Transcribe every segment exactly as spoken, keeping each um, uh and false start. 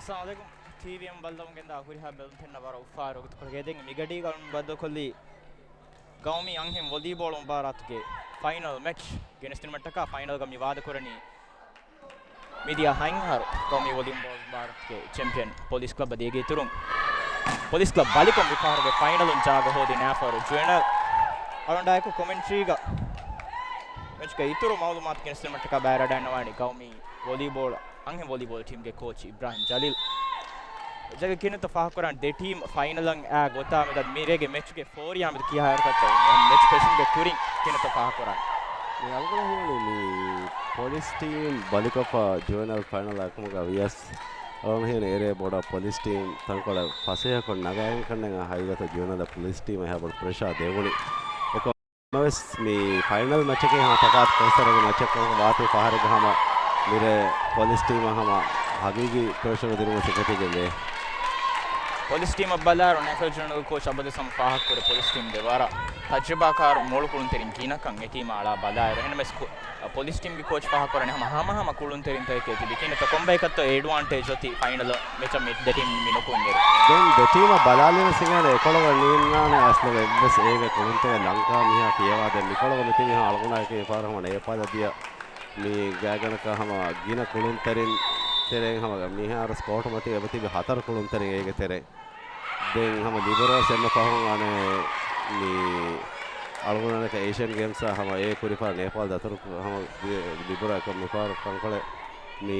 އައްސަލާމު ޢަލައިކުމް. ޓީވީއެމް ބައްލަވަން ގެންދާ ހުރިހާ ބެލުންތެރިންނަށް ވަރަށް އުފާވެރި ވަގުތުކޮޅެއް. ދެން މިގަޑީގަ ބައްލަވަން ކޮށްލީ ގައުމީ އަންހެން ވޮލީބޯޅަ މުބާރާތުގެ ފައިނަލް މެޗް ގެނެސްދިނުމަށްޓަކާ. ފައިނަލްގަ މި ވާދަކުރަނީ މިދިޔަ ހަތް އަހަރު ގައުމީ ވޮލީބޯޅަ މުބާރާތުގެ ޗެމްޕިއަން ޕޮލިސް ކްލަބް. އޭގެ އިތުރުން ޕޮލިސް ކްލަބް ބަލިކޮށް މިފަހަރުގެ ފައިނަލުން ޖާގަ ހޯދި ނައިފަރު ޖުވެނަލް. އަޅުގަނޑާއެކު ކޮމެންޓްރީގަ މެޗްގެ އިތުރު މައުލޫމާތު ގެނެސްދިނުމަށްޓަކާ ބައިވެރިވެވަޑައިގަންނަވާނީ ގައުމީ ވޮލީބޯޅަ، އަންހެން ވޮލީބޯޅަ ޓީމްގެ ކޯޗް އިބްރާހިމް ޖަލީލް. އެޖާގަ ކިހިނެއްތޯ ފާހަގަކުރާނީ ދެ ޓީމް ފައިނަލަށް އާ ގޮތާ މިދަނީ މިރޭގެ މެޗުގެ ފޯރިޔާ މެދު ކިހާ އަހަރަކަށްތޯ މެޗް ފެށުމުގެ ކުރިން ކިހިނެއްތޯ ފާހަގަކުރާނީ؟ މި އަޅުގަނޑަށް ހީވަނީ މި ޕޮލިސް ޓީމް ބަލިކޮށްފަ ޖުވެނަލް ފައިނަލް އެކަމުގަ ވިޔަސް އަޅުގަނޑަށް ހީވަނީ އޭރޭ ބޮޑަށް ޕޮލިސް ޓީމް ތަންކޮޅެއް ފަސޭހަކޮށް ނަގައިގެން ކަންނޭނގެ ހަގީގަތަށް ޖުވެނަލް ޕޮލިސް ޓީމަށް އެހާ ބޮޑު ޕްރެޝާ ދެވުނީ. އެކަމަށްވެސް މި ފައިނަލް މެޗަކީ ހަމަ ތަފާތު ކޮންސަރޓްގެ މެޗެއްކަމަށް ވާތީ ފަހަރެއްގަ ހަމަ މިރޭ ޕޮލިސް ޓީމަށް ހަމަ ހަގީގީ ޕްރެޝަރު ދިނުމަށް ސިފަތިގެން ވޭ. ޕޮލިސް ޓީމަށް ބަލާއިރު ނެފަލް ޖުނަލްގެ ކޯޗް އަބަދުސް ހަމަ ފާހަގަކުރޭ ޕޮލިސް ޓީމްގެ ވަރަށް ތަޖްރިބާކާރު މޮޅު ކުޅުންތެރިން ގިނަކަން އެ ޓީމަށް އަޅާ ބަލާއިރު. އެހެންނަމަވެސް ކު-، ޕޮލިސް ޓީމްގެ ކޯޗް ފާހަގަކުރަނީ ހަމަ ހަމަހަމަ ކުޅުންތެރިންތަކެކޭ ތިބި. ކިހިނެއްތޯ ކޮންބައިކަށްތޯ އެޑްވާންޓޭޖް އޮތީ ފައިނަލް މެޗަށް މި ދެ ޓީމް މި ނުކުޅެނީ؟ ދެން ދެ ޓީމަށް ބަލާލިޔަސް އިނގޭނެ އެކޮޅަކަށް ނީންނާނެ އަސްލުގަ އެއްވެސް އޭގެ ކުޅުންތެރި ލަންކާ މީހާ ފިޔަވާ. ދެން މިކޮޅުގަ މިތިބީ ހަމަ އަޅުގަނޑާއެކީ ފަހަރު ހަމަ ނޭޕާލަށް ދިޔަ މި ގާތްގަނޑަކަށް ހަމަ ގިނަ ކުޅުންތެރިން ތެރެއިން ހަމަ މިހާރު ސްކޯޓު މަތި އެބަތިބި ހަތަރު ކުޅުންތެރިން އޭގެ ތެރެއިން. ދެން ހަމަ ލިބުރޯސް އެންމެ ފަހުން އަނެއް މި އަޅުގަނޑަކަށް އޭޝިއަން ގޭމްސްއާ ހަމަ އެ ކުރި ފަހަރު ނޭޕާލް ދަތުރު ހަމަ ލިބުރާ އެކަމް މިފަހަރު ތަންކޮޅެއް މި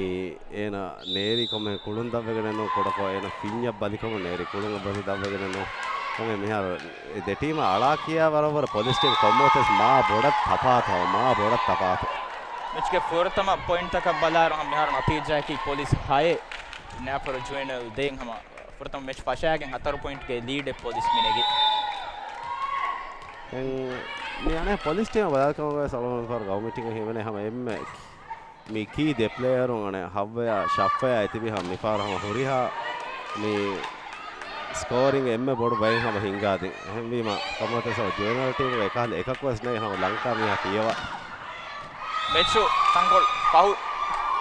އޭނަ ނޭރި ކޮންމެ ކުޅުން ދަށްވެގެނެއް ނޫން، ކުޑަކޮށް އޭނަ ފިންޏަށް ބަލިކަމުން ނޭރި ކުޅުން އެއްވެސް ދަށްވެގެނެއް ނޫން. ކޮންމެ މިހާރު އެ ދެ ޓީމަށް އަޅާ ކިޔާ ވަރަށް ވަރަށް ޕޮލިސް ޓީމް ކޮންމެ ގޮތެއް މާ ބޮޑަށް ތަފާތު، މާ ބޮޑަށް ތަފާތު. މެޗްގެ ފުރަތަމަ ޕޮއިންޓްތަކަށް ބަލާއިރު ހަމަ މިހާރު ނަތީޖާއަކީ ޕޮލިސް ހައެއް، ނައިފަރު ޖުވެނަލް ދޭން. ހަމަ ފުރަތަމަ މެޗް ފަށާގެން ހަތަރު ޕޮއިންޓްގެ ލީޑެއް ޕޮލިސް މިނެގި. ދެން މި އަނެއް ޕޮލިސް ޓީމަށް ބަލާލިކަމުގަވެސް އަޅުގަނޑު މިފަހަރު ގައުމީ ޓީމް ހީވަނީ ހަމަ އެންމެ މި ކީ ދެ ޕްލޭޔަރުން އަނެއް ހައްވަޔާ ޝައްފަޔާ އެތިބި ހަމަ މިފަހަރު ހަމަ ހުރިހާ މި ސްކޯރިން އެންމެ ބޮޑު ބައެއް ހަމަ ހިންގާދިން. އެހެންވީމަ ކަމަށް ޖުވެނަލް ޓީމުގަ އެކަހަލަ އެކަކުވެސް ނެތް ހަމަ ލަންކާ މީހާ ފިޔަވާ. މެޗު ތަންކޮޅު ފަހު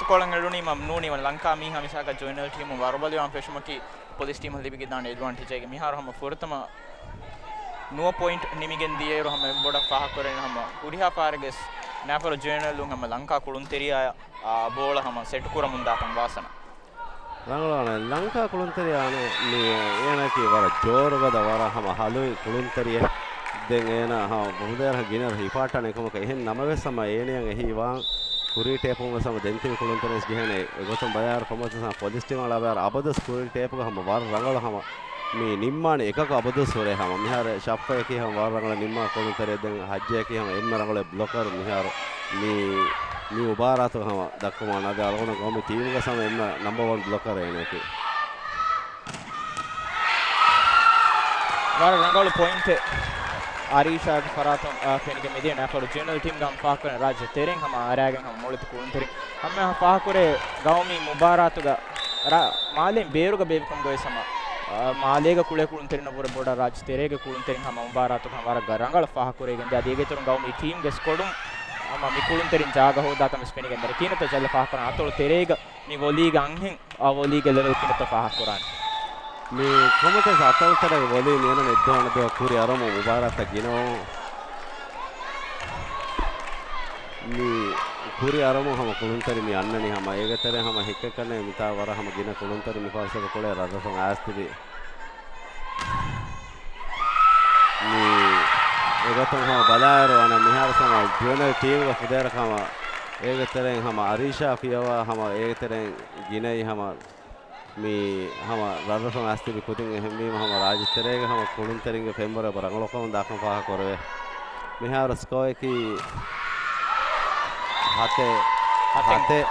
ކޮޅަށް އެޅުނީމަ ނޫނީ ވަން ލަންކާ މީހާ މިސާލަކަށް ޖުވެނަލް ޓީމު ވަރުބަލިވާން ފެށުމަކީ ޕޮލިސް ޓީމަށް ލިބިގެންދާނެ އެޑްވާންޓޭޖެއް. މިހާރު ހަމަ ފުރަތަމަ ނުވަ ޕޮއިންޓް ނިމިގެން ދިޔައިރު ހަމަ އެންމެ ބޮޑަށް ފާހަގަކުރެވެނީ ހަމަ ހުރިހާ ފަހަރެއްގެ ނައިފަރު ޖުވެނަލުން ހަމަ ލަންކާ ކުޅުންތެރިޔާ ބޯޅަ ހަމަ ސެޓް ކުރަމުން ދާކަން ވާސަނާ. ރަނގަޅު އަނެއް ލަންކާ ކުޅުންތެރިޔާ އަނެއް މި އޭނައަކީ ވަރަށް ޖޯރުގަދަ ވަރަށް ހަމަ ހަލުވި ކުޅުންތެރިއެއް. ދެން އޭނަ ހަމަ ބޮހުދޭރަ ގިނަ ހިފާއްޓާނެ ކަމަކަށް އެހެން ނަމަވެސް ހަމަ އޭނައަށް އެހީ ވާން ކުރީ ޓޭޕުން ވެސް ހަމަ ދެން ތިބި ކުޅުންތެރިން ޖެހޭނެ. އެގޮތުން ބަލާއިރު ކޮންމެ ގޮތެއް ހަމަ ޕޮލިސް ޓީމަށް އަޅާ ބައި އަބަދުސް ކުރީ ޓޭޕުގަ ހަމަ ވަރަށް ރަނގަޅު ހަމަ މި ނިންމާނެ އެކަކު އަބަދުސް ހުރޭ ހަމަ. މިހާރު ޝައްފަޔަކީ ހަމަ ވަރަށް ރަނގަޅަށް ނިންމާ ކުޅުންތެރިއެއް. ދެން ހައްޖަޔަކީ ހަމަ އެންމެ ރަނގަޅު ބްލޮކަރު މިހާރު މި، މި މުބާރާތުގަ ހަމަ ދައްކަމުން އަންނަ އަޅުގަނޑު ގައުމީ ޓީމުގަ ހަމަ އެންމެ ނަމްބަ ވަން ބްލޮކަރު އޭނައަކީ. ވަރަށް ރަނގަޅު ޕޮއިންޓެއް އަރީޝާގެ ފަރާތުން، އާ، ފެނިގެން މިދިޔަ ނައިފަރު ޖުވެނަލް ޓީމްގެ ހަމަ ފާހަގަކުރަނީ ރާއްޖެ ތެރެއިން ހަމަ އަރާގެން ހަމަ މޮޅެތި ކުޅުންތެރިން. ހަމަ ފާހަގަކުރޭ ގައުމީ މުބާރާތުގަ ރަ-، މާލޭން ބޭރުގަ ބޭއްވިކަމުގަވެސް ހަމަ، އާ، މާލޭގެ ކުޅޭ ކުޅުންތެރިންނަށްވުރެ ބޮޑަށް ރާއްޖެ ތެރޭގެ ކުޅުންތެރިން ހަމަ މުބާރާތުގަ ވަރަށް ރަނގަޅަށް ފާހަގަކުރެވިގެން ދިޔަ. އަދި އޭގެ އިތުރުން ގައުމީ ޓީމްގެ ސްކޮޑުން ހަމަ މި ކުޅުންތެރިން ޖާގަ ހޯދާކަން ވެސް ފެނިގެންދަނީ. ކިހިނެއްތޯ ޖަލަށް ފާހަގަކުރާނީ އަތޮޅު ތެރޭގަ މި ވޮލީގެ އަންހެން، އާ، ވޮލީގެ ލެވެލް ކިހިނެއްތޯ ފާހަގަކުރާނީ؟ މި ކޮމިޓީ އަތޮޅު ތެރޭގެ ވޮލީ މިއަންނަނީ އެއްދުވަހު އަނެއްދުވަހަށް ކުރި އަރަމުން މުބާރާތަށް ގިނަވަމުން މި ކުރި އަރަމުން ހަމަ ކުޅުންތެރި މި އަންނަނީ ހަމަ އޭގެ ތެރެއިން ހަމަ ހިއްކަކަންނޭ މިތާ ވަރަށް ހަމަ ގިނަ ކުޅުންތެރި މި ފަރުސަތު ކުޅޭ ރަށްރަށުން އައިސްތިބި. މި އެގޮތުން ހަމަ ބަލާއިރު އަނެއް މިހާރު ހަމަ ޖުވެނަލް ޓީމުގެ ފުދޭވަރަކަށް ހަމަ އޭގެ ތެރެއިން ހަމަ އަރީޝާ ފިޔަވާ ހަމަ އޭގެ ތެރެއިން ގިނައީ ހަމަ މި ހަމަ ރަށްރަށުން އައިސްތިބި ކުދިން. އެހެންވީމަ ހަމަ ރާއްޖެ ތެރޭގަ ހަމަ ކުޅުންތެރިންގެ ފެންވަރު އެބަ ރަނގަޅުކަމުން ދާކަން ފާހަގަކުރެވޭ. މިހާރު ސްކޯއަކީ ހަތެއް، ހަތެއް. ހަތެއް.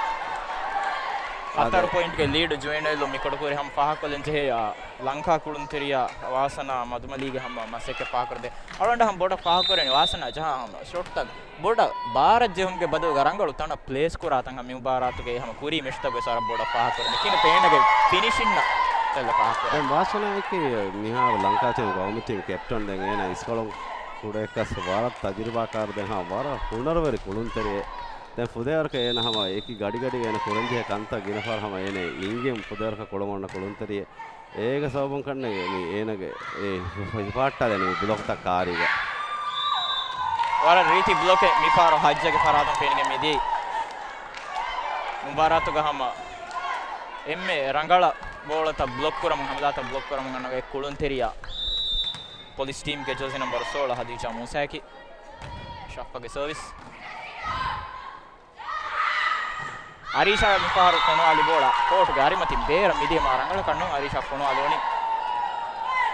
ހަތަރު އާދެ. ޕޮއިންޓްގެ ލީޑު ޖުވެނަލް މިކޮޅު ކުރި ހަމަ ފާހަގަކޮށްލަން ޖެހޭ، އާ، ލަންކާ ކުޅުންތެރިޔާ ވާސަނާ މަދުމަލީގެ ހަމަ މަސައްކަތް ފާހަގަކުރެވޭ. އަޅުގަނޑަށް ހަމަ ބޮޑަށް ފާހަގަކުރެވެނީ ވާސަނާ ޖަހާ ހަމަ ޝޮޓްތައް ބޮޑަށް ބާރަށް ޖެހުމުގެ ބަދަލުގަ ރަނގަޅު ތަނަށް ޕްލޭސް ކުރާ ތަން ހަމަ މި މުބާރާތުގައި ހަމަ ކުރީ މެޗުތަކުގެ ވެސް ވަރަށް ބޮޑަށް ފާހަގަކުރެވޭ. މިކިނު ޕޭނަގެ ފިނިޝިންއަށް ތެލަ ފާހަގަކުރޭ. ދެން ވާސަނާއަކީ މިހާރު ލަންކާ ޓީމް ގައުމީ ޓީމް ކެޕްޓަން. ދެން އޭނަ އިސްކޮޅުން ކުޑައެއްކަސް ވަރަށް ތަޖުރިބާކާރު ދެން ހަމަ ވަރަށް ހުނަރުވެރި ކުޅުންތެރިއެއް. ދެން ފުދޭވަރަކަށް އޭނަ ހަމަ އެކި ގަޑިގަޑި އޭނަ ކުރަންޖެހޭ ކަންތައް ގިނަ ފަހަރު ހަމަ އޭނަ އިނގިން ފުދޭވަރަކަށް ކުޅަމުންނަ ކުޅުންތެރިއެއް. އޭގެ ސަބަބުން ކަންނޭނގެ މި އޭނަގެ އެ ހިފާއްޓާލެނީ މި ބްލޮކްތައް ކާރީގަ. ވަރަށް ރީތި ބްލޮކެއް މިފަހަރު ހައްޖަގެ ފަރާތުން ފެނިގެން މިދިޔައީ. މުބާރާތުގަ ހަމަ އެންމެ ރަނގަޅަށް ބޯޅަތައް ބްލޮކް ކުރަމުން، ހަމަލާތައް ބްލޮކް ކުރަމުން އަންނަ އެއް ކުޅުންތެރިޔާ ޕޮލިސް ޓީމްގެ ޖާސީ ނަމްބަރު ސޯޅަ ހަދީޖާ މޫސާއަކީ. ޝައްފަގެ ސަރވިސް. އަރީޝާ މިފަހަރު ފޮނުވާލި ބޯޅަ ކޯޓުގެ އަރިމަތިން ބޭރަށް މިދިޔަ މާ ރަނގަޅަކަށް ނޫން އަރީޝާ ފޮނުވާލުނީ.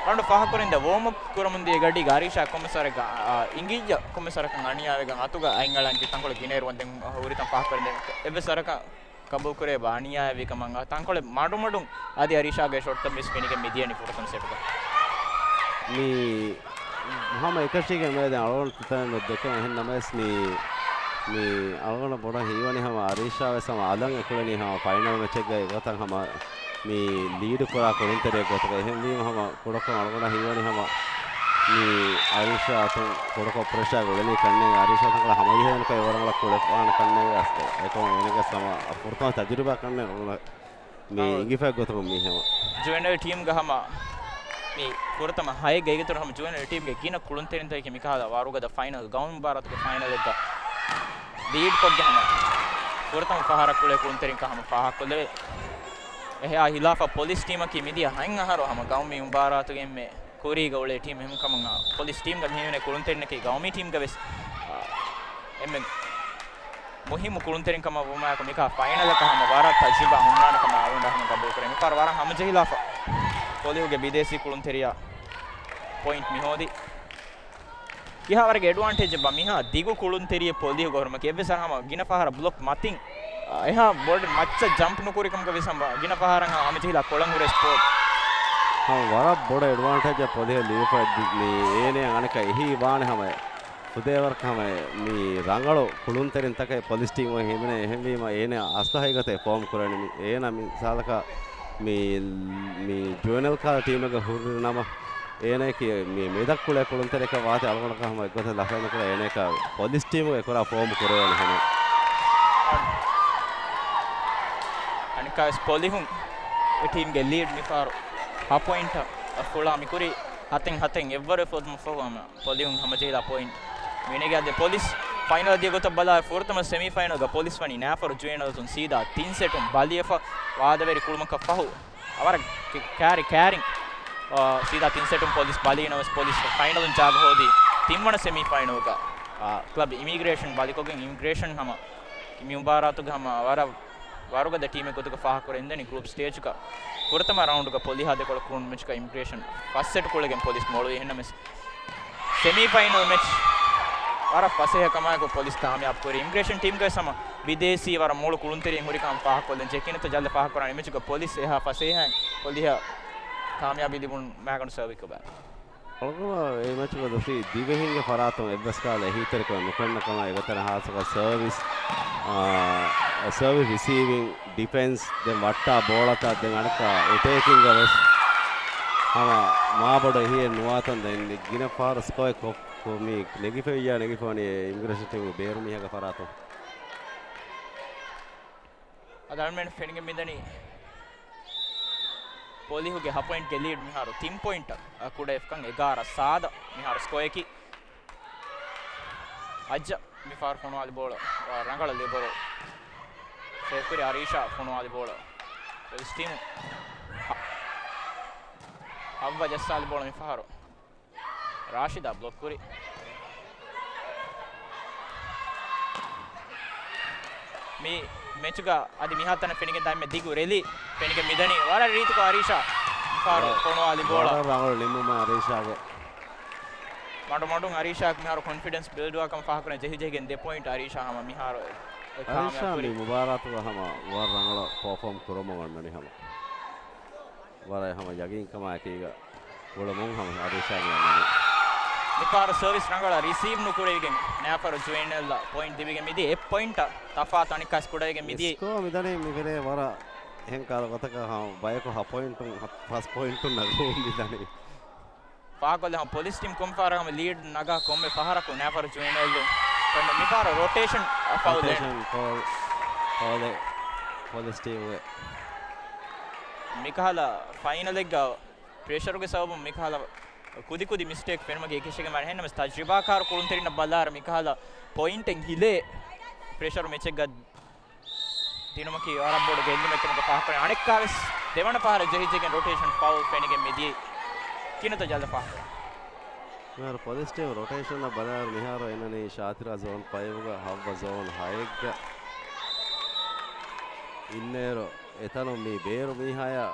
ރައުންޑް ފަހަކުރިން ދެ ވޯމް އަޕް ކުރަމުން ދިޔަ ގަޑީގަ އަރީޝާ ކޮންމެސް ވަރެއްގަ، އާ، އިނގިއްޔަ ކޮންމެސް ވަރަކަށް އަނިޔާވެގެން އަތުގަ އަތް އަޅަން ތަންކޮޅެއް ގިނައިރު ވަންދެން ހުރިތަން ފަހަކުރިން ދެ އެއްވެސް ވަރަކަށް ޤަބޫލުކުރެވޭ ބާ އަނިޔާވެރިކަމަށް ތަންކޮޅެއް މަޑުމަޑުން އަދި އަރީޝާގެ ޝޮޓްތައް މިސް ފެނިގެން މިދިޔަނީ ފުރަތަމަ ސެޓުގަ. މި ހަމަ އެކަށީގެން މިއަދި އަޅުގަނޑު ތަނެއް ނުދެކެން އެހެން ނަމަވެސް މި، މި އަޅުގަނޑަށް ބޮޑަށް ހީވަނީ ހަމަ އަރީޝާ ވެސް ހަމަ އަލަށް އެކުޅެނީ ހަމަ ފައިނަލް މެޗެއްގައި އެގޮތަށް ހަމަ މި ލީޑު ކުރާ ކުޅުންތެރިއެއް ގޮތުގަ. އެހެންވީމަ ހަމަ ކުޑަކޮށް އަޅުގަނޑަށް ހީވަނީ ހަމަ މި އަރީޝާ އަތުން ކުޑަކޮށް ޕްރެޝާ ގުޅެނީ ކަންނޭނގެ އަރީޝާ ތަންކޮޅެއް ހަމަޖެހޭނެކަން އެވަރަށް ކުޅެފާނެ ކަންނޭނގެ އަސް އެކަމަށް އޭނަގެ ހަމަ ފުރަތަމަ ތަޖުރިބާ ކަންނޭނގެ މި އާ. އިނގިފައި ގޮތަކުން މީ ހަމަ. ޖުވެނައިލް ޓީމްގަ ހަމަ މި ފުރަތަމަ ހައެއްގަ އިގިތުރު ހަމަ ޖުވެނައިލް ޓީމްގެ ގިނަ ކުޅުންތެރިންތަކެއް މިކަހަލަ ވަރުގަދަ ފައިނަލް ގައުމީ މުބާރާތުގެ ފައިނަލެއްގަ ލީޑް ކޮށްގެން ހަމަ ފުރަތަމަ ފަހަރަށް ކުޅޭ ކުޅުންތެރިންކަން ހަމަ ފާހަގަކޮށްލެވޭ. އެހާ ހިލާފަށް ޕޮލިސް ޓީމަކީ މިދިޔަ ހަތް އަހަރު ހަމަ ގައުމީ މުބާރާތުގެ އެންމެ ކުރީގަ އުޅޭ ޓީމް އެހެންކަމުން ޕޮލިސް ޓީމްގަ މިހެން ކުޅުންތެރިންނަކީ ގައުމީ ޓީމްގަ ވެސް، އާ، އެންމެ މުހިއްމު ކުޅުންތެރިން ކަމަށް ވުމާއެކު މިކާ ފައިނަލަކަށް ހަމަ ވަރަށް ތަޖްރިބާ ހުންނާނެ ކަމަށް އަޅުގަނޑަށް ހަމަ ގަބޫލު ކުރޭ. މިފަހަރު ވަރަށް ހަމަޖެހިލާފަ ޕޮލިހުގެ ބިދޭސީ ކުޅުންތެރިޔާ ޕޮއިންޓް މިހޯދީ. ކިހާވަރެއްގެ އެޑްވާންޓޭޖެއްބާ މިހާ ދިގު ކުޅުންތެރިއެއް ޕޮލިހުގަ ހުރުމަކީ؟ އެއްވެސް ހަމަ ގިނަ ފަހަރަށް ބްލޮކް މަތިން، އާ، އެހާ ބޮޑު މައްޗަށް ޖަމްޕް ނުކުރިކަމުގަ ވެސް ހަމަ ގިނަ ފަހަރަށް ހަމަޖެހިލާ ކޮޅަށް ހުރޭ ސްޕޯޓް. ހަމަ ވަރަށް ބޮޑަށް އެޑްވާންޓޭޖެއް ޕޮލިހަށް ލިބިފަ މި އޭނަ އަނެކަ އެހީ ވާނެ ހަމަ ފުދޭވަރަކަށް ހަމަ މި ރަނގަޅު ކުޅުންތެރިންތަކެއް ޕޮލިސް ޓީމުގައި ހިމެނޭ. އެހެންވީމަ އޭނަ އަސްލު ހަގީގަތަށް ފޯމް ކުރަނީ މި އޭނަ މިސާލަކަށް މި، މި ޖުވެނައިލް ކާލަ ޓީމެއްގަ ހުރި ނަމަ، އޭނައަކީ މި މެދަށް ކުޅޭ ކުޅުންތެރިއަކަށް ވާތީ އަޅުގަނޑަކަށް ހަމަ އެއްގޮތަށް ލަފައެއް ނުކުރާ އޭނައަކާ ޕޮލިސް ޓީމުގައި ކުރާ ފޯމް ކުރެވޭނެ ހެނެއް. އަނެއްކާވެސް ޕޮލިހުން އެ ޓީމްގެ ލީޑް މިފަހަރު ހަ ޕޮއިންޓަށް ފުޅާ މިކުރީ ހަތެއް ހަތެއް އެއްވަރެ ފޮދުމަށްފަހު ހަމަ ޕޮލިހުން ހަމަޖެހިލާ ޕޮއިންޓް. މިނެގެ އަދި ޕޮލިސް ފައިނަލް ދިޔަ ގޮތަށް ބަލާ ފުރަތަމަ ސެމީ ފައިނަލްގަ ޕޮލިސް ވަނީ ނާފަރު ޖުވެނައިލްތުން ސީދާ ތިން ސެޓުން ބަލިވެފަ ވާދަވެރި ކުޅުމަކަށް ފަހު ވަރަށް ކެ-، ކާރި ކާރިން، އާ، ސީދާ ތިން ސެޓުން ޕޮލިސް ބަލީ ނަމަވެސް ޕޮލިސް ފައިނަލުން ޖާގަ ހޯދީ ތިންވަނަ ސެމީ ފައިނަލްގަ، އާ، ކްލަބް އިމިގްރޭޝަން ބަލިކޮށްގެން އިމިގްރޭޝަން ހަމަ މި މުބާރާތުގަ ހަމަ ވަރަށް ވަރުގަދަ ޓީމެއް ގޮތުގަ ފާހަގަކުރެވެންދެނީ ގްރޫޕް ސްޓޭޖްގަ ފުރަތަމަ ރައުންޑްގަ ޕޮލިހާ ދެކޮޅަށް ކުޅުނު މެޗްގަ އިމިގްރޭޝަން ފަސް ސެޓް ކުޅެގެން ޕޮލިސް މޮޅުވި. އެހެންނަމަވެސް ސެމީ ފައިނަލް މެޗް ވަރަށް ފަސޭހަ ކަމާއެކު ޕޮލިސް ކާމިޔާބު ކުރި. އިމިގްރޭޝަން ޓީމްގަވެސް ހަމަ ބިދޭސީ ވަރަށް މޮޅު ކުޅުންތެރިން ހުރިކަމަށް ފާހަގަކޮށްލަން ޖެކިނަތަ ޖަލަށް ފާހަގަކުރާނެ މެޗުގަ ޕޮލިސް އެހާ ފަސޭހައިން ޕޮލިހަށް ކާމިޔާބީ ލިބުން މާގަނޑު ސަރވިކޮބާ. އަޅުގަނޑު އެ މެޗުގަ ދުށީ ދިވެހިންގެ ފަރާތުން އެއްވެސް ކަހަލަ އެހީތެރިކަމެއް ނުފެންނަ ކަމަށް އެގޮތަށް ހާއްސަކޮށް ސަރވިސް، އާ، ސަރވިސް ރިސީވިން، ޑިފެންސް، ދެން ވައްޓާ ބޯޅަތައް، ދެން އަނެއްކާ އެޓޭކިންގަ ވެސް ހަމަ މާބޮޑު އެހީއެއް ނުވާތަން ދެން ގިނަ ފަހަރު ސްކޯއެއް ކޮ-، ކޮ-، މި ނެގިފައިވިއްޔާ ނެގިފަވަނީ އިމިގްރޭޝަން ޓީމުގެ ބޭރު މީހާގެ ފަރާތުން. އަދި އަޅުމެން ފެނިގެން މިދަނީ ޕޮލިހުގެ ހަ ޕޮއިންޓްގެ ލީޑް މިހާރު ތިން ޕޮއިންޓަށް ކުޑައިފިކަން އެގާރަ ސާދަ މިހާރު ސްކޯއަކީ. އައްޒަ މިފަހަރު ފޮނުވާލި ބޯޅަ ރަނގަޅަށް ލިބަރޯ ސޭވްކުރި. އަރީޝާ ފޮނުވާލި ބޯޅަ ޕޮލިސް ޓީމު ހަ-، ހައްވަ ޖައްސާލި ބޯޅަ މިފަހަރު ރާޝިދާ ބްލޮކް ކުރި. މި މެޗުގަ އަދި މިހާތަނަށް ފެނިގެން ދާ އެންމެ ދިގު ރެލީ ފެނިގެން މިދަނީ. ވަރަށް ރީތިކޮށް އަރީޝާ މިފަހަރު ފޮނުވާލި ބޯޅަ. ވަރަށް ރަނގަޅު ނިންމުމެއް އަރީޝާގެ. މަޑުމަޑުން އަރީޝާ މިހާރު ކޮންފިޑެންސް ބިލްޑްވާކަމަށް ފާހަގަކުރަން ޖެހިޖެހިގެން ދެ ޕޮއިންޓް އަރީޝާ ހަމަ މިހާރު އެ އަރީޝާ ކާމިޔާބު ކުރީ. މި މުބާރާތުގަ ހަމަ ވަރަށް ރަނގަޅަށް ޕަރފޯމް ކުރަމުން އަންނަނީ ހަމަ. ވަރަށް ހަމަ ޔަގީންކަމާއެކީގަ ގުޅަމުން ހަމަ އަރީޝާ މި އަންނަނީ. މިފަހަރު ސަރވިސް ރަނގަޅަށް ރިސީވް ނުކުރެވިގެން ނާފަރު ޖުވެނައިލްއަށް ޕޮއިންޓް ދެވިގެން މިދިޔަ އެއް ޕޮއިންޓަށް ތަފާތު އަނެއްކާސް ކުޑަވެގެން މިދިޔަ. ސްކޯ މިދަނީ މިފިރޭ ވަރަށް އެހެން ކަހަލަ ގޮތަކަށް ހަމަ ބަޔަކު ހަ ޕޮއިންޓުން ހަ-، ފަސް ޕޮއިންޓުން ނަގަމުން މިދަނީ. ފާހަގަކޮށްލަން ހަމަ ޕޮލިސް ޓީމް ކޮންފަހަރަކު ހަމަ ލީޑް ނަގާ ކޮންމެ ފަހަރަކު ނާފަރު ޖުވެނައިލް މިފަހަރު ރޮޓޭޝަން ފައުލް އެންޑް. ރޮޓޭޝަން ފައުލް، ފައުލެއް ޕޮލިސް ޓީމުގެ. މިކަހަލަ ފައިނަލެއްގަ ޕްރެޝަރުގެ ސަބަބުން މިކަހަލަ ކުދިކުދި މިސްޓޭކް ފެނުމަކީ އެކަށީގެންވާނެ. އެހެންނަމަވެސް ތަޖްރިބާކާރު ކުޅުންތެރިންނަށް ބަލާއިރު މިކަހަލަ ޕޮއިންޓެއް ހިލޭ ޕްރެޝަރު މެޗެއްގަ ދިނުމަކީ ވަރަށް ބޮޑު ގެއްލުމެއްކަމުގަ ފާހަގަކުރަނީ. އަނެއްކާވެސް ދެވަނަ ފަހަރަށް ޖެހިއްޖެގެން ރޮޓޭޝަން ފައުލް ފެނިގެން މިދިޔައީ. ކިނަތަ ޖަލަށް ފާހަގަކުރަނީ. މިހާރު ޕޮލިސް ޓީމް ރޮޓޭޝަނަށް ބަލާއިރު މިހާރު އެންނަނީ ޝާތިރާ ޒޯން ފައިވުގަ ހައްވަ ޒޯން ހައެއްގަ އިންނައިރު އެތަނުން މި ބޭރު މީހާޔާ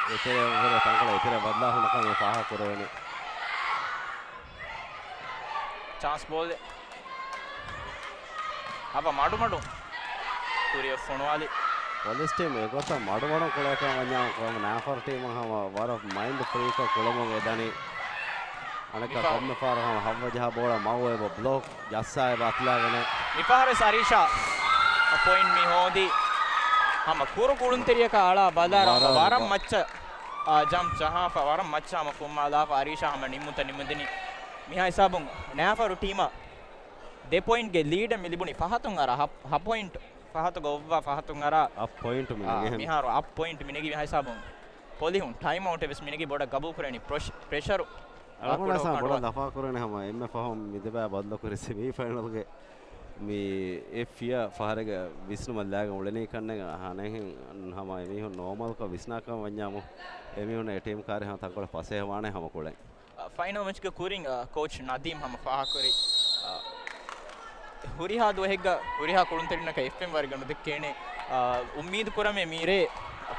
އެތެރެ އެތެރެ ތަންކޮޅެއް އެތެރެ ބަދަލާ ހުންނަކަން ފާހަގަކުރެވެނީ. ޗާންސް ބޯލެއް. ހަބަ މަޑުމަޑު. ކުރިއަށް ފޮނުވާލި. ޕޮލިސް ޓީމް އެގޮތަށް މަޑުމަޑުން ކުޅޭކަން ވަންޏާ ނާފަރު ޓީމަށް ހަމަ ވަރަށް މައިންޑް ފްރީކޮށް ކުޅަމުން އެދަނީ. އަނެއްކާ މިފަ- ކޮންމެ ފަހަރަށް ހަމަ ހައްވަ ޖަހާ ބޯޅަ މައު އެބަ ބްލޮކް ޖައްސާ އެބަ އަތުލާގެނެއް. މިފަހަރުވެސް އަރީޝާ ޕޮއިންޓް މި ހޯދީ. ހަމަ ކުރު ކުޅުންތެރިޔަކާ އަޅާ ބަލާ ވަރަށް ވަރަށް މައްޗަށް، އާ، ޖަމްޕް ޖަހާފަ ވަރަށް މައްޗަށް ހަމަ ފުންމާލާފަ އަރީޝާ ހަމަ ނިންމުތަ ނިމުދިނީ. މިހާ ހިސާބުން ނާފަރު ޓީމަށް ދެ ޕޮއިންޓްގެ ލީޑެއް މި ލިބުނީ ފަހަތުން އަރާ ހަ-، ހަ ޕޮއިންޓް. ފަހަތުގަ އޮއްވާ ފަހަތުން އަރާ ހަ ޕޮއިންޓް މި އާ، ނެގި ހެން. މިހާރު ހަ ޕޮއިންޓް މި ނެގި މިހާ ހިސާބުން ޕޮލިހުން ޓައިމް އައުޓެއް ވެސް މި ނެގި ބޮޑަށް ގަބޫލު ކުރެވެނީ ޕްރެޝް-، ޕްރެޝަރު. އަޅުގަނޑަށް ބޮޑަށް ލަފާ ކުރެވެނީ ހަމަ އެންމެ ފަހުން މި ދެބައި ބަދަލުކުރި ސެމީ ފައިނަލްގެ މި އެ ފިޔަ ފަހަރެއްގެ ވިސްނުމަށް ލާގެން އުޅެނީ ކަންނޭނގެ ހަނެހެން ހަމަ އެމީހުން ނޯމަލްކޮށް ވިސްނާކަން ވަންޏާމު އެމީހުން އެ ޓީމް ކާރި ހަމަ ތަންކޮޅެއް ފަސޭހަ ވާނެ ހަމަ ކުޅެން. އަ، ފައިނަލް މެޗްގެ ކުރިން، އަ، ކޯޗް ނަދީމް ހަމަ ފާހަގަކުރި، އަ، ހުރިހާ ދުވަހެއްގަ ހުރިހާ ކުޅުންތެރިންނަކަށް އެފްއެމް ވަރެއްގަ ނުދެއްކޭނެ، އަ، އުއްމީދު ކުރަމޭ މިރޭ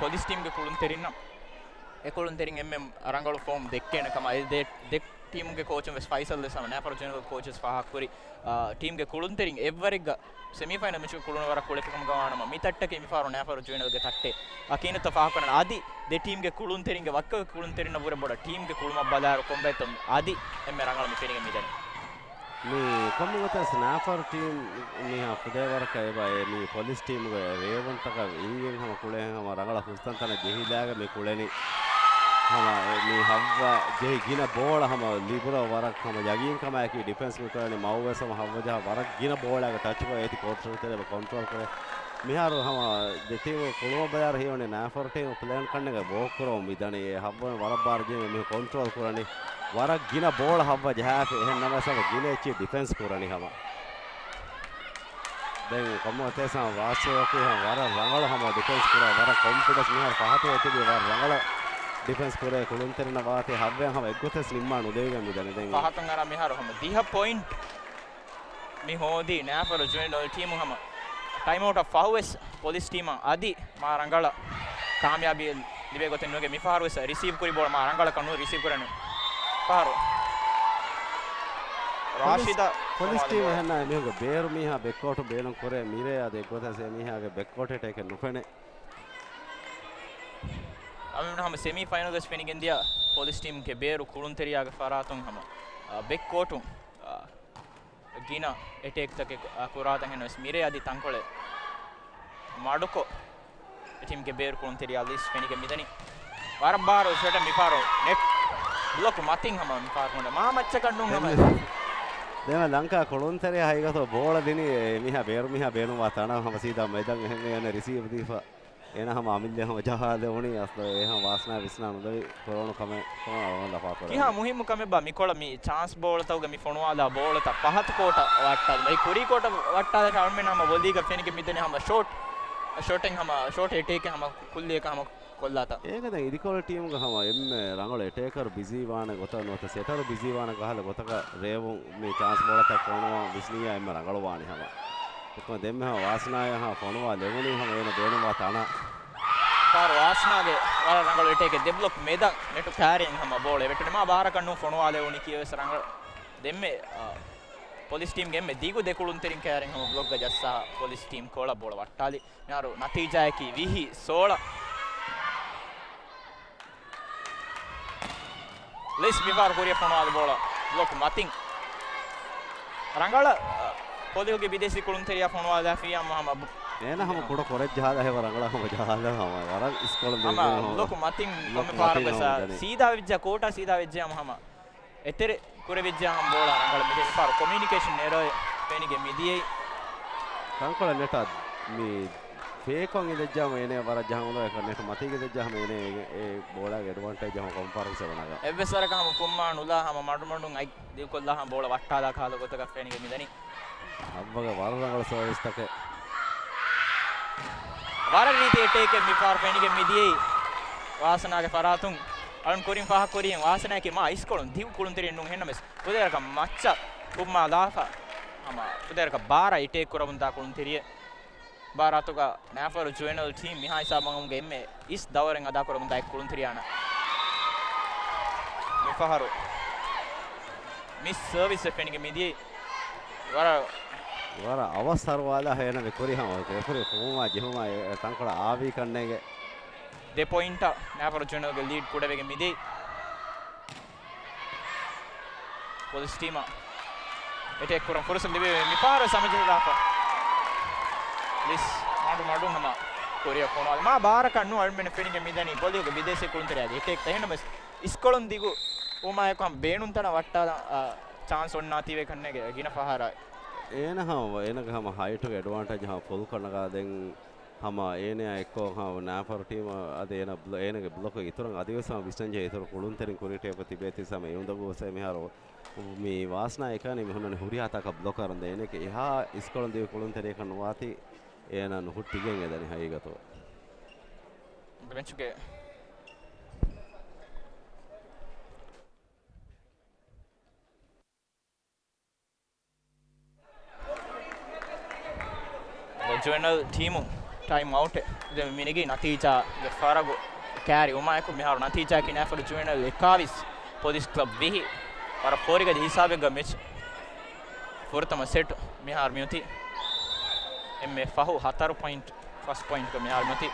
ޕޮލިސް ޓީމްގެ ކުޅުންތެރިންނަށް. އެ ކުޅުންތެރިން އެންމެ ރަނގަޅު ފޯމް ދެއްކޭނެ ކަމަށް އެ ދެ، ދެ ޓީމުގެ ކޯޗުން ވެސް ފައިސަލް ވެސް ހަމަ ނާފަރު ޖެނެރަލް ކޯޗް ވެސް ފާހަގަކުރި، އަ، ޓީމްގެ ކުޅުންތެރިން އެއްވަރެއްގަ ސެމީފައިނަލް މެޗުގަ ކުޅުނު ވަރަށް ކުޅެފިކަމުގަ ވާނަމަ، މި ތައްޓަކީ މިފަހަރު ނާފަރު ޖުވެނަލްގެ ތައްޓެއް. އަ، ކިހިނެއްތަ ފާހަގަކުރަން އަދި ދެ ޓީމްގެ ކުޅުންތެރިންގެ ވައްކަގެ ކުޅުންތެރިންނަށް ވުރެ ބޮޑަށް ޓީމްގެ ކުޅުމަށް ބަލާއިރު ކޮންބައިތޯ އަދި އެންމެ ރަނގަޅު މި ފެނިގެން މިދަނީ. މި ކޮންމެ ގޮތަސް ނާފަރު ޓީމް މިހާ ފުދޭވަރަކަށް އެބަ އެ މި ޕޮލިސް ޓީމުގެ ރޭވުންތަކަށް އިނގިން ހަމަ ކުޅޭ ހަމަ ރަނގަޅަށް ހުސްތަންތަނަށް ޖެހިލާގެ މި ކުޅެނީ. ހަމަ އެ މި ހައްވަ ޖެހި ގިނަ ބޯޅަ ހަމަ ލިބުރަށް ވަރަށް ހަމަ ޔަގީންކަމާއެކީ ޑިފެންސް މި ކުރަނީ. މައުވެސް ހަމަ ހައްވަ ޖަހާ ވަރަށް ގިނަ ބޯޅައިގެ ޓަޗުގަ އޭތި ކޯޓް ޝަޓް ތެރޭ ކޮންޓްރޯލް ކުރޭ. މިހާރު ހަމަ ދެ ޓީމު ކުޅުމަށް ބަލާއިރު ހީވަނީ ނާފަރު ޓީމު ޕްލޭން ކަންނޭނގެ ބޯކުރަމުން މިދަނީ. އެ ހައްވަން ވަރަށް ބާރު ޖެހި މީހުން ކޮންޓްރޯލް ކުރަނީ. ވަރަށް ގިނަ ބޯޅަ ހައްވަ ޖަހާފި. އެހެން ނަމަވެސް ހަމަ ގިނަ އެއްޗެއް ޑިފެންސް ކުރަނީ ހަމަ. ދެން ކޮންމެ އޮތޭސް ހަމަ ވާސްވަކީ ހަމަ ވަރަށް ރަނގަޅަށް ހަމަ ޑިފެންސް ކުރާ. ވަރަށް ކޮންފިޑެންސް މިހާރު ފަހަތު އެތިބި ވަރަށް ރަނގަޅަށް ޑިފެންސް ކުރޭ. ކުޅުންތެރިންނަށް ވާތީ ހައްވައިން ހަމަ އެއްގޮތަސް ނިންމާ ނުލެވިގެން މިދަނީ ދެން. ފަހަތުން އަރާ މިހާރު ހަމަ ދިހަ ޕޮއިންޓް މި ހޯދީ ނާފަރު ޖުވެނަލް ޓީމު ހަމަ ޓައިމް އައުޓަށް ފަހުވެސް ޕޮލިސް ޓީމަށް އަދި މާ ރަނގަޅަށް ކާމިޔާބީ ލިބޭ ގޮތެއް ނުވެގެން މިފަހަރުވެސް ރިސީވް ކުރި ބޯޅަ މާ ރަނގަޅަކަށް ނޫން ރިސީވް ކުރަނީ. ފަހަރު ރާޝިދަށް ޕޮލިސް ފޮނުވާލި ޓީމު ބޯޅަ. އެހެންނާ މީހުންގެ ބޭރު މީހާ ބެކްކޯޓު ބޭނުން ކުރޭ މިރޭ އަދި އެއްގޮތަށް އެ މީހާގެ ބެކްކޯޓް އެޓޭކެއް ނުފެނޭ. އަމިން ހަމަ ސެމީ ފައިނަލް ވެސް ފެނިގެންދިޔަ ޕޮލިސް ޓީމްގެ ބޭރު ކުޅުންތެރިޔާގެ ފަރާތުން ހަމަ، އަ، ބެކްކޯޓު، އަ، ގިނަ އެޓޭކްތަކެއް، އަ، ކުރާތަން ހެންނަވެސް މިރޭ އަދި ތަންކޮޅެއް މަޑުކޮށް، އެ ޓީމްގެ ބޭރު ކުޅުންތެރިޔާ ލީސް ފެނިގެން މިދަނީ. ވަރަށް ބާރު ޝޮޓެއް މިފަހަރު ނެޓް ބްލޮކް މަތިން ހަމަ މިފަހަރު ކޮނޑެ މާ މައްޗަކަށް ނޫން ހަމަ. ދެން ލަންކާ ކުޅުންތެރިޔާ ހަގީގަތު ބޯޅަ ދިނީ މީހާ ބޭރު މީހާ ބޭނުންވާ ތަނަށް ހަމަ ސީދާ މެދަން އެހެން އޭނަ ރިސީވް ދީފަ. އޭނަ ހަމަ އަމިއްލަ ހަމަ ޖަހާލެވުނީ އަސްލު އެ ހަމަ ވާސްނާ ވިސްނާ ނުލެވި ކުރެވުނު ކަމެއް ކަމަށް އަޅުގަނޑު ލަފާ ކުރަނީ. ކިހާ މުހިއްމު ކަމެއްބާ މިކޮޅަށް މި ޗާންސް ބޯޅަތަކުގަ މި ފޮނުވާލާ ބޯޅަތައް ފަހަތު ކޯޓަށް ވައްޓާލުން. އެ ކުރީ ކޯޓަށް ވައްޓާލާފަ އަޅުމެން ހަމަ ވޮލީގަ ފެނިގެން މިދަނީ ހަމަ ޝޯޓް، ޝޯޓެއް ހަމަ ޝޯޓް އެޓޭކެއް ހަމަ ކުއްލިއަކަށް ހަމަ ކޮށްލާތަ؟ އޭގަ ދެން އިދިކޮޅު ޓީމުގަ ހަމަ އެންމެ ރަނގަޅު އެޓޭކަރު ބިޒީ ވާނެ ގޮތަށް ނުވަތަ ސެޓަރު ބިޒީ ވާނެ ކަހަލަ ގޮތަކަށް ރޭވުން މި ޗާންސް ބޯޅަތައް ފޮނުވާ ވިސްނިއްޔާ އެންމެ ރަނގަޅު ވާނީ ހަމަ. އެކަމަ ދެންމެ ހަމަ ވާސްނާޔަށް ހަމަ ފޮނުވާ ލެވުނީ ހަމަ އޭނަ ބޭނުންވާ ތަނަށް. ފަހަރު ވާސްނާގެ ވަރަށް ރަނގަޅު އެޓޭކެއް ދެ ބްލޮކް މެދަށް ނެޓު ކާރިން ހަމަ ބޯޅަ ވެއްޓުނީ މާ ބާރަކަށް ނޫން ފޮނުވާ ލެވުނީ ކީއްވެސް ރަނގަޅު. ދެންމެ، އާ، ޕޮލިސް ޓީމްގެ އެންމެ ދިގު ދެ ކުޅުންތެރިން ކާރިން ހަމަ ބްލޮކްގަ ޖައްސާ ޕޮލިސް ޓީމް ކޯޅަ ބޯޅަ ވައްޓާލި. މިހާރު ނަތީޖާއަކީ ވިހި ސޯޅަ. ލިސް މިފަހަރު ކުރިއަށް ފޮނުވާލި ބޯޅަ ބްލޮކް މަތިން. ރަނގަޅަށް، އަ، ޕޮލިހުގެ ބިދޭސީ ކުޅުންތެރިޔާ ފޮނުވާލާފިއްޔާ ހަމަ ބު-، އޭނަ ހަމަ ކުޑަ ކުރައްޖަހާލާ ހެވަ ރަނގަޅަށް ހަމަ ޖަހާލާ ހަމަ ވަރަށް އިސްކޮޅަށް ހަމަ ދިން ހަމަ ބްލޮކް މަތިން ބްލޮކް ކޮންމެ ފަހަރަކު މަތިން ވެސް ހަމަ ދަނީ. ސީދާ ވެއްޖެ ކޯޓާ ސީދާ ވެއްޖެ ހަމަ ހަމަ. އެތެރެ ކުރެވިއްޖެ ހަމަ ބޯޅަ ރަނގަޅަށް މިދެން ފަހަރު ކޮމިއުނިކޭޝަން އެރަރެއް. ފެނިގެން މިދިޔައީ. ތަންކޮޅެއް ނެޓަށް މި ފޭކޮށް އިނދެއްޖާމަ އޭނަ ވަރަށް ޖަހަން އުޅުނު އެކަށް ނެޓް މަތީގަ އިނދެއްޖާމަ އޭނަ އެ ބޯޅައިގެ އެޑްވާންޓޭޖް ޖަހަން ކޮންފަރެންސް ވަނަގަ. އެއްވެސް ވަރަކަށް ހަމަ ފުންމާ ނުލާ ހަމަ މަޑުމަޑުން އަތް ދިގުކޮށްލާ ހަމަ ބޯޅަ ވައްޓާލާ ކަހަލަ ގޮތަކަށް ފެނިގެން މިދަނީ. ހައްވަގަ ވަރަށް ރަނގަޅު ސަރވިސްތަކެއް. ވަރަށް ރީތި އެޓޭކެއް މިފަހަރު ފެނިގެން މިދިޔައީ. ވާސަނާގެ ފަރާތުން އަޅުން ކުރިން ފާހަގަކުރިއިން ވާސަނާއަކީ މާ އިސްކޮޅުން ދިގު ކުޅުންތެރިއެއް ނޫން އެހެންނަމަވެސް ފުދޭވަރަކަށް މައްޗަށް ކުރިން ފާހަގަކުރިއިން ވާސަނާ ފުންމާ ލާފަ ހަމަ ފުދޭވަރަކަށް ބާރަށް އެޓޭކް ކުރަމުންދާ ކުޅުންތެރިއެއް. ބާރާތުގަ ނާފަރު ޖުވެނަލް ޓީމް މިހާ ހިސާބު އަންގަމުގެ އެންމެ އިސް ދައުރެއް އަދާކުރަމުންދާ އެއް ކުޅުންތެރިޔާ އަންނަ. މިފަހަރު މިސް ސަރވިސްއެއް ފެނިގެން މިދިޔައީ. ވަރަށް ވަރަށް އަވަސް ހަރުވާލާ ހޭނަ މި ކުރި ހަމަ ރެފްރީ ފުހުމާ ޖެހުމާ އެ ތަންކޮޅަށް އާވީ ކަންނޭނގެ. ދެ ޕޮއިންޓަށް ނާފަރު ޖުވެނަލްގެ ލީޑް ކުޑަވެގެން މިދިޔައީ. ޕޮލިސް ޓީމަށް އެޓޭކް ކުރަން ފުރުސަތު ލިބި މިފަހަރު ސަމަޖެހިލާފަ. ލިސް މަޑު މަޑުން ހަމަ ކުރިއަށް ފޮނުވާލި. މާ ބާރަކަށް ނޫން އަޅުމެން ފެނިގެން މިދަނީ ބޮލިއުގެ ބިދޭސީ ކުޅުންތެރިޔާގެ އެޓޭކް ތަހެންނަމަވެސް އިސްކޮޅުން ދިގު ވުމާއެކު ހަމަ ބޭނުންތަނަށް ވައްޓާލަން، އާ، ޗާންސް އޮންނާތީވެ ކަންނޭގެ ގިނަ ފަހަރާ. އޭނަ ހަމަ، އޭނަގެ ހަމަ ހައިޓުގެ އެޑްވާންޓޭޖް ހަމަ ފުލްކޮށް ނަގާ ދެން ހަމަ އޭނައާ އެއްކޮށް ހަމަ ނާފަރު ޓީމަށް އަދި އޭނަ ބްލޮ-، އޭނަގެ ބްލޮކުގެ އިތުރަށް އަދިވެސް ހަމަ ވިސްނަންޖެހޭ އިތުރު ކުޅުންތެރިން ކުރިއަށް އެބަ ތިބޭތީ ހަމަ އެ އުނދަގޫ ވެސް މިހާރު މި ވާސްނާ އެކާނީ މި ހުންނަނީ ހުރިހާ ތަކަށް ބްލޮކަރުން ދެން އޭނަ އެހާ އިސްކޮޅުން ދިގު ކުޅުންތެރިޔަކަށް ނުވާތީ އޭނަ ނުހުއްޓިގެން އެދަނީ ހަގީގަތު. މެޗުގެ ޖުވެނަލް ޓީމު ޓައިމް އައުޓެއް ދެން މިނެގީ ނަތީޖާގެ ފަރަގު ކައިރިވުމާއެކު މިހާރު ނަތީޖާއަކީ ނާފަރު ޖުވެނަލް އެކާވީސް، ޕޮލިސް ކްލަބް ވިހި. ވަރަށް ފޯރިގަދަ ހިސާބެއްގަ މެޗް ފުރަތަމަ ސެޓް މިހާރު މިއޮތީ. އެންމެ ފަހު ހަތަރު ޕޮއިންޓް، ފަސް ޕޮއިންޓްގަ މިހާރު މިއޮތީ.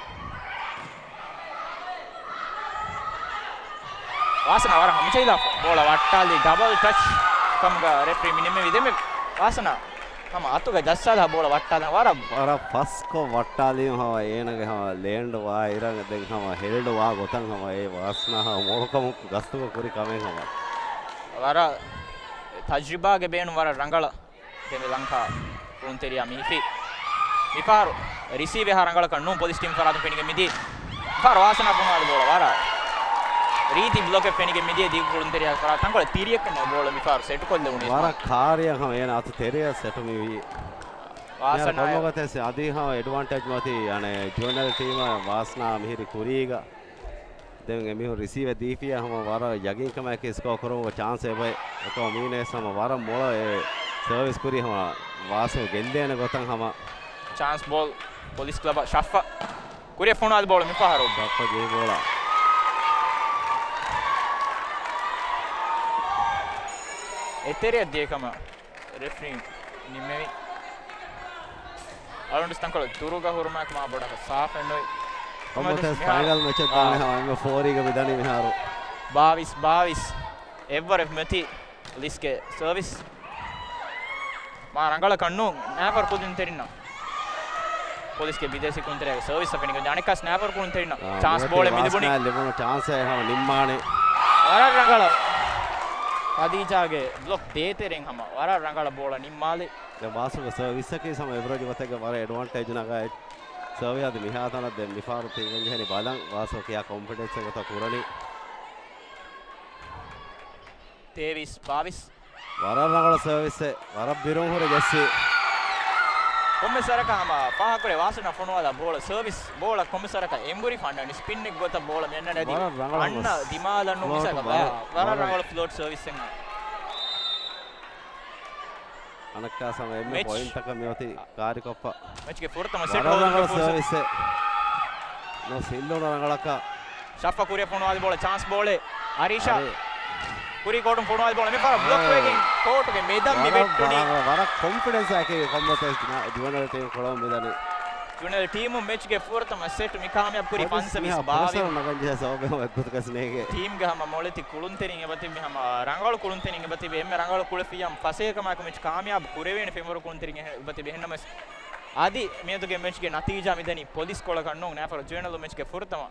ވާސަނާ ވަރަށް ހަމަޖެހިލާފަ ބޯޅަ ވައްޓާލި ޑަބަލް ޓަޗް ކަމުގަ ރެފްރީ މި ނިންމެވި. ދެންމެ ވާސަނާ ހަމަ އަތުގަ ޖައްސާލާ ބޯޅަ ވައްޓާލާ ވަރަށް ވަރަށް ފަސްކޮށް ވައްޓާލީމަ ހަމަ އޭނަގެ ހަމަ ލޭންޑް ވާ އިރަށް ދެން ހަމަ ހެލްޑް ވާ ގޮތަށް ހަމަ އެ ވާސަނާ ހަމަ މޮޅުކަމުން ގަސްތުގަ ކުރި ކަމެއް ހަމަ. ވަރަށް ތަޖްރިބާގެ ބޭނުން ވަރަށް ރަނގަޅަށް ދެން ލަންކާ ކުޅުންތެރިޔާ މި ހިފީ. މިފަހަރު ރިސީވް އެހާ ރަނގަޅަކަށް ނޫން ޕޮލިސް ޓީމް ފަރާތުން ފެނިގެން މިދިޔަ. މިފަހަރު ވާސަނާ ފޮނުވާލި ބޯޅަ ވަރަށް ރީތި ބްލޮކެއް ފެނިގެން މިދިޔަ ދިގު ކުޅުންތެރިޔާ ފަރާތުން ތަންކޮޅެއް ތިރިއަކަށް ނޫން ބޯޅަ މިފަހަރު ސެޓްކޮށްލެވުނީ. ވަރަށް ކާރިއަށް ހަމަ އޭނަ އަތު ތެރެއަށް ސެޓު މިވީ. ވާސަނާ ކޮންމެ ގޮތެއް ސެ އަދި ހަމަ އެޑްވާންޓޭޖް މަތީ އަނެއް ޖުވެނަލް ޓީމަށް ވާސަނާ މިހިރި ކުރީގަ. ދެން އެމީހުން ރިސީވް ދީފިޔާ ހަމަ ވަރަށް ޔަގީންކަމާއެކީ ސްކޯ ކުރުމުގެ ޗާންސް އެބައި. އެކަމަ މީނޭސް ހަމަ ވަރަށް މޮޅަށް އެ ސަރވިސް ކުރީ ހަމަ ވާސިމް ގެއްލޭނެ ގޮތަށް ހަމަ. ޗާންސް ބޯލް ޕޮލިސް ކްލަބަށް ޝައްފަ. ކުރިއަށް ފޮނުވާލި ބޯޅަ މިފަހަރު. ޝައްފަ ޖެހި ބޯޅަ. އެތެރެއަށް ދިޔަ ކަމަށް ރެފްރީ ނިންމެވި. އަޅުގަނޑު ތަންކޮޅެއް ދުރުގަ ހުރުމާއެކު މާ ބޮޑަކަށް ސާފެއް ނުވި. ކޮންމެ ގޮތެއް ފައިނަލް މެޗެއް ދާނެ އާ. ހަމަ އެންމެ ފޯރީގަ މިދަނީ މިހާރު. ބާވީސް ބާވީސް. އެއްވަރެއް މެތި ޕޮލިސްގެ ސަރވިސް. މާ ރަނގަޅަކަށް ނޫން ނާފަރު ކުޅުންތެރިންނަށް. ޕޮލިސްގެ ބިދޭސީ ކުޅުންތެރިޔާގެ ސަރވިސް އަށް ފެނިގެން އަނެއްކާސް ނާފަރު ކުޅުންތެރިންނަށް އާ، ޗާންސް މިއޮތީ ބޯޅެއް މިލިބުނީ. ވާސްނާ ލިބުނު ޗާންސެއް ހަމަ ނިންމާނެ. ވަރަށް ރަނގަޅަށް. ޚަދީޖާގެ ބްލޮކް ދޭތެރެއިން ހަމަ ވަރަށް ރަނގަޅަށް ބޯޅަ ނިންމާލި. ދެން ވާސްގެ ސަރވިސް އަކީ ހަމަ އެވްރެޖް ގޮތެއްގަ ވަރަށް އެޑްވާންޓޭޖް ނަގާ ސަރވިސް އަދި މިހާ ތަނަށް ދެން މިފަހަރު ތިން ޖެހެނީ ބަލަން ވާސް ކިހާ ކޮންފިޑެންސް ގޮތަށް ކުރަނީ. ތޭވީސް ބާވީސް. ވަރަށް ރަނގަޅު ސަރވިސްއެއް. ވަރަށް ބިރުން ހުރެ ޖެއްސީ. ކޮންމެ ސަރަކަށް ހަމަ ފާހަގަކުރޭ ވާސަނާ ފޮނުވާލާ ބޯޅަ ސަރވިސް ބޯޅަ ކޮންމެ ސަރަކަށް އެނބުރި ފަންނަނި ސްޕިންއެއް ގޮތަށް ބޯޅަ މި އަންނަނީ އަދި ވަރަށް ރަނގަޅު އަންނަ ހަމަ ދިމާލަށް ނޫން ފްލޯޓު މިސަކަށް ވަރަށް، ވަރަށް ވަރަށް ރަނގަޅު ފްލޯޓް ސަރވިސްއެއް. އަނެއްކާސް ހަމަ އެންމެ މެޗް. ޕޮއިންޓަކަށް މިއޮތީ ކާރިކޮށްފަ. މެޗްގެ ފުރަތަމަ ސެޓް ވަރަށް ރަނގަޅު ހޯދުމުގެ ފުރުސަތު. ސަރވިސެއް. ނުސް ހިއްލުނު ރަނގަޅަކަށް. ޝައްފަ ކުރިއަށް ފޮނުވާލި ބޯޅަ ޗާންސް ބޯޅެއް. އަރީޝާ. އަރި. ކުރީ ކޯޓުން ފޮނުވާލި ބޯޅަ މިފަހަރު ބްލޮކް އޭ. ވެގެން ކޯޓުގެ މެދަށް މި ވަރަށް، ވެއްޓުނީ. ވަރަށް، ވަރަށް ކޮންފިޑެންސް އަކީ ކޮންމެ ޖުވެނަލް ޓީމް ކުޅަމުން މިދަނީ. ޖުވެނަލް ޓީމު މެޗްގެ ފުރަތަމަ ސެޓް މި ކާމިޔާބު ކުރީ ފަންސަވީސް ބާވީސް. ނަގަން ޖެހޭ ސަބަބެއް އެއްގޮތަކަސް ނޭނގޭ. ޓީމްގެ ހަމަ މޮޅެތި ކުޅުންތެރިން އެބަތިބި ހަމަ ރަނގަޅު ކުޅުންތެރިން އެބަތިބި އެންމެ ރަނގަޅު ކުޅެފިޔާ ފަސޭހަކަމާއެކު މެޗް ކާމިޔާބު ކުރެވޭނެ ފެންވަރު ކުޅުންތެރިން އެބަތިބި އެހެންނަމަވެސް އަދި މިއަދުގެ މެޗްގެ ނަތީޖާ މިދަނީ ޕޮލިސް ކޮޅަކަށް ނޫން ނާފަރު ޖުވެނަލް މެޗްގެ ފުރަތަމަ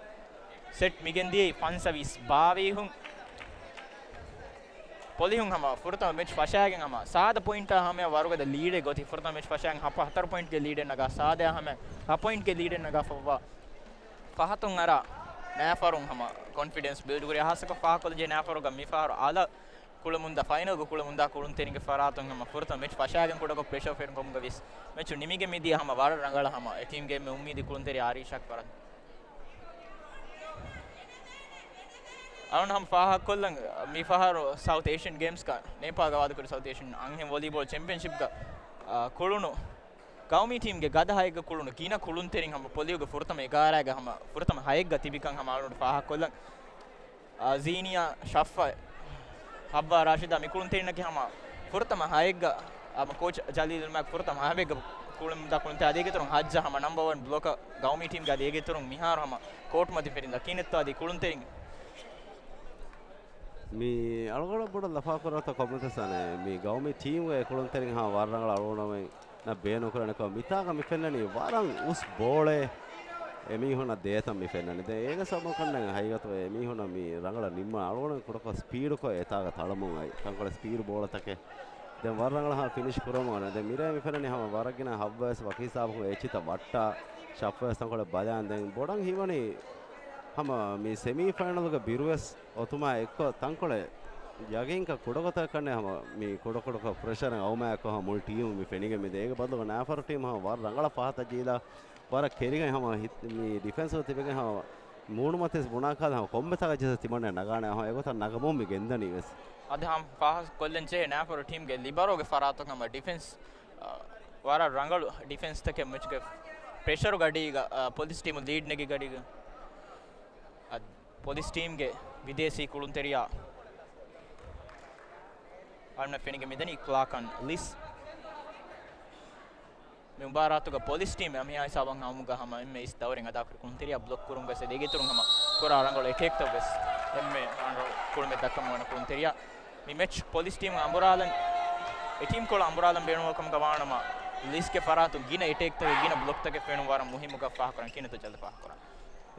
ސެޓް މިގެންދިޔައީ ފަންސަވީސް ބާވީހުން. ޕޮލިހުން ހަމަ ފުރަތަމަ މެޗް ފަށާގެން ހަމަ ސާދަ ޕޮއިންޓާ ހަމަޔަށް ވަރުގަދަ ލީޑެއް ގޮތީ. ފުރަތަމަ މެޗް ފަށާގެން ހަ ހަތަރު ޕޮއިންޓްގެ ލީޑެއް ނަގާ ސާދަޔާ ހަމަ ހަ ޕޮއިންޓްގެ ލީޑެއް ނަގާފައިވާ ފަހަތުން އަރާ ނައިފަރުން ހަމަ ކޮންފިޑެންސް ބިލްޑް ކުރި. ހާއްސަކޮށް ފާހަގަކޮށްލަންޖެހޭ ނައިފަރުގަ މިފަހަރު އަލަށް ކުޅަމުންދާ ފައިނަލްގަ ކުޅަމުންދާ ކުޅުންތެރިންގެ ފަރާތުން ހަމަ ފުރަތަމަ މެޗް ފަށާގެން ކުޑަކޮށް ޕްރެޝަރ ފެނުން ކަމުގަ ވިޔަސް މެޗު ނިމިގެން މިދިޔަ ހަމަ ވަރަށް ރަނގަޅަށް ހަމަ އެ ޓީމްގެ އެންމެ އުއްމީދީ ކުޅުންތެރި އާރީޝާގެ ފަރާތުން. އަޅުން ހަމަ ފާހަގަކޮށްލަން މިފަހަރު ސައުތް އޭޝިއަން ގޭމްސްގަ ނޭޕާލްގަ ވާދަކުރި ސައުތް އޭޝިއަން އަންހެން ވޮލީބޯލް ޗެމްޕިއަންޝިޕްގަ، އާ، ކުޅުނު ގައުމީ ޓީމްގެ ގަދަ ހައެއްގަ ކުޅުނު ގިނަ ކުޅުންތެރިން ހަމަ ޕޮލިހުގެ ފުރަތަމަ އެގާރައިގަ ހަމަ ފުރަތަމަ ހައެއްގަ ތިބިކަން ހަމަ އަޅުން ފާހަގަކޮށްލަން. އާ، ޒީނިޔާ، ޝައްފަ، ހައްވާ ރާޝިދާ މި ކުޅުންތެރިންނަކީ ހަމަ ފުރަތަމަ ހައެއްގަ، އާ، ކޯޗް ޖަލީލް މާކް ފުރަތަމަ ހައެއްގަ ކުޅުންތެރިން އަދި އޭގެ އިތުރުން ހައްޖާ ހަމަ ނަމްބަ ވަން ބްލޮކަރ ގައުމީ ޓީމްގެ އަދި އޭގެ އިތުރުން މިހާރު ހަމަ ކޯޓް މަތިން ފެނި ލަކީނެއްތޯ އަދި ކުޅުންތެރިން. މި އަޅުގަނޑަށް ބޮޑަށް ލަފާކުރާތާ ކޮމެންޓްސް އަނެއް މި ގައުމީ ޓީމްގެ ކުޅުންތެރިން ހާ ވަރަށް ރަނގަޅަށް އަޅުގަނޑުމެން ނަ ބޭނުންކުރަނިކޮށް، މިތާގަ މި ފެންނަނީ ވަރަށް އުސް ބޯޅައެއް އެމީހުންނަށް ދޭތަން މި ފެންނަނީ. ދެން އޭގެ ސަބަބުން ކަންނޭނގެ ހަގީގަތުގަ އެމީހުންނަށް މި ރަނގަޅަށް ނިންމަން އަޅުގަނޑު ކުޑަކޮށް ސްޕީޑުކޮށް އެތާގަ ތަޅަމުން އައި ތަންކޮޅެއް ސްޕީޑު ބޯޅަތަކެއް. ދެން ވަރަށް ރަނގަޅަށް ހަމަ ފިނިޝް ކުރަމުން އަންނަ. ދެން މިރޭ މި ފެންނަނީ ހަމަ ވަރަށް ގިނަ ހައްވަވެސް ވަކި ހިސާބަކުން އެއްޗިތައް ވައްޓާ ޝައްފަވެސް ތަންކޮޅެއް ބަލާން. ދެން ބޮޑަށް ހީވަނީ ހަމަ މި ސެމީ ފައިނަލުގެ ބިރުވެސް އޮތުމާ އެއްކޮށް ތަންކޮޅެއް ޔަގީންކަން ކުޑަގޮތަކަށް ކަންނޭ ހަމަ މި ކުޑަކުޑަކޮށް ޕްރެޝަރެއް އައުމާ އެއްކޮށް ހަމަ މުޅި ޓީމު މި ފެނިގެން މިދޭ. އޭގެ ބަދަލުގަ ނައިފަރު ޓީމު ހަމަ ވަރަށް ރަނގަޅަށް ފަހަތަށް ޖީލާ ވަރަށް ކެރިގެން ހަމަ ހި-، މި ޑިފެންސުގަ ތިބެގެން ހަމަ މޫނުމަތިވެސް ބުނާކަށް ހަމަ ކޮންމެ ތާގަ ޖެހި ތިމަންނަ ނަގާނެ ހަމަ އެގޮތަށް ނަގަމުން މި ގެންދަނީ ވެސް. އަދި ހަމަ ފާހަގަކޮށްލަން ޖެހޭ ނައިފަރު ޓީމްގެ ލިބަރޯގެ ފަރާތުން ހަމަ ޑިފެންސް، އަ، ވަރަށް ރަނގަޅު ޑިފެންސްތަކެއް މެޗުގެ ޕްރެޝަރު ގަޑީގަ، އަ، ޕޮލިސް ޓީމު ލީޑް ނެގި ގަޑީގަ. އަ، ޕޮލިސް ޓީމްގެ ވިދޭސީ ކުޅުންތެރިޔާ އަޅުންނަށް ފެނިގެން މިދަނީ ކްލާކަން ލިސް. މި މުބާރާތުގަ ޕޮލިސް ޓީމް އެ މިހާ ހިސާބަށް ހަމަވުމުގަ ހަމަ އެންމެ އިސް ދައުރެއް އަދާކުރި ކުޅުންތެރިޔާ ބްލޮކް ކުރުމުގަ ސެދޭގެ އިތުރުން ހަމަ ކުރާ ރަނގަޅު އެޓޭކްތައް ވެސް އެންމެ ރަނގަޅު ކުޅުމެއް ދައްކަމުން ވަނަ ކުޅުންތެރިޔާ. މި މެޗް ޕޮލިސް ޓީމް އަނބުރާލަން، އެ ޓީމް ކޮޅު އަނބުރާލަން ބޭނުންވާ ކަމުގަ ވާނަމަ، ލިސްގެ ފަރާތުން ގިނަ އެޓޭކްތަކެއް، ގިނަ ބްލޮކްތަކެއް ފެނުން ވަރަށް މުހިއްމު ގޮތް ފާހަގަކުރަން ކިނަތު ޖަލްދު ފާހަގަކުރަން.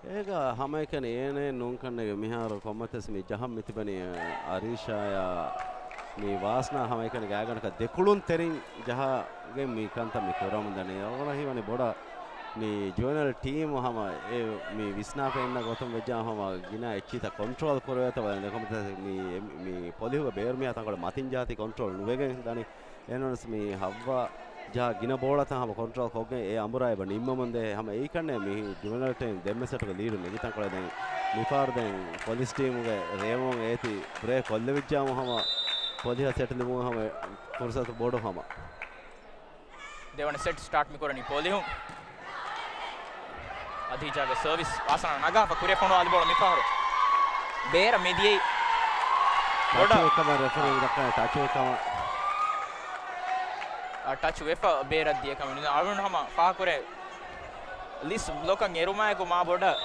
އޭގަ ހަމައެކަނި އޭނައެއް ނޫންކަންނޭގެ މިހާރު ކޮންމަތިވެސް މި ޖަހަން މިތިބެނީ އަރީޝާޔާ މި ވާސްނާ ހަމައެކަނި ގާތްގަނޑަކަށް ދެކުޅުން ތެރިން ޖަހާގެން މި ކަންތައް މި ކުރަމުންދަނީ. އަޅުގަނޑަށް ހީވަނީ ބޮޑަށް މި ޖުވެނަލް ޓީމު ހަމަ އެ މި ވިސްނާފަ އިންނަ ގޮތުން ވެއްޖާ ހަމަ ގިނަ އެއްޗިތައް ކޮންޓްރޯލް ކުރެވޭތޯ ބަލަން. ދެން ކޮންމަތިވެސް މި، މި ޕޮލިހުގެ ބޭރު މީހާ ތަންކޮޅެއް މަތިން ޖަހާތީ ކޮންޓްރޯލް ނުވެގެން ދަނީ. އެހެންވެސް މި ހައްވާ ޖަހާ ގިނަ ބޯޅަތައް ހަމަ ކޮންޓްރޯލް ކޮށްގެން އެ އަނބުރާ އެބަ ނިންމަމުންދޭ. ހަމަ އެއީކަންނޭ މި ޖުވެނަލް ޓީމް ދެންމެ ސެޓުގެ ލީޑު ނެގި ތަންކޮޅެއް. ދެން މިފަހަރު ދެން ޕޮލިސް ޓީމުގެ ރޭވުން އޭތި ބްރޭކް ކޮށްލެވިއްޖާމު ހަމަ ޕޮލިހަށް ސެޓް ލިބުމުން ހަމަ ފުރުސަތު ބޮޑު ހަމަ. ދެވަނަ ސެޓް ސްޓާޓް މިކުރަނީ ޕޮލިހުން. އަދީޖާގެ ސަރވިސް ވާސަނާ ނަގާފަ ކުރިއަށް ފޮނުވާލި ބޯޅަ މިފަހަރު ބޭރަށް މިދިޔައީ. ޓަޗު ބޮޑަށް ވެފަ ރެފަރީން ދައްކަނީ ޓަޗު ވެފަ. އާ، ޓަޗު ވެފަ ބޭރަށް ދިޔަ ކަމަށް އަޅުން ހަމަ ފާހަގަކުރޭ. ލިސް ބްލޮކަށް އެރުމާއެކު މާ ބޮޑަށް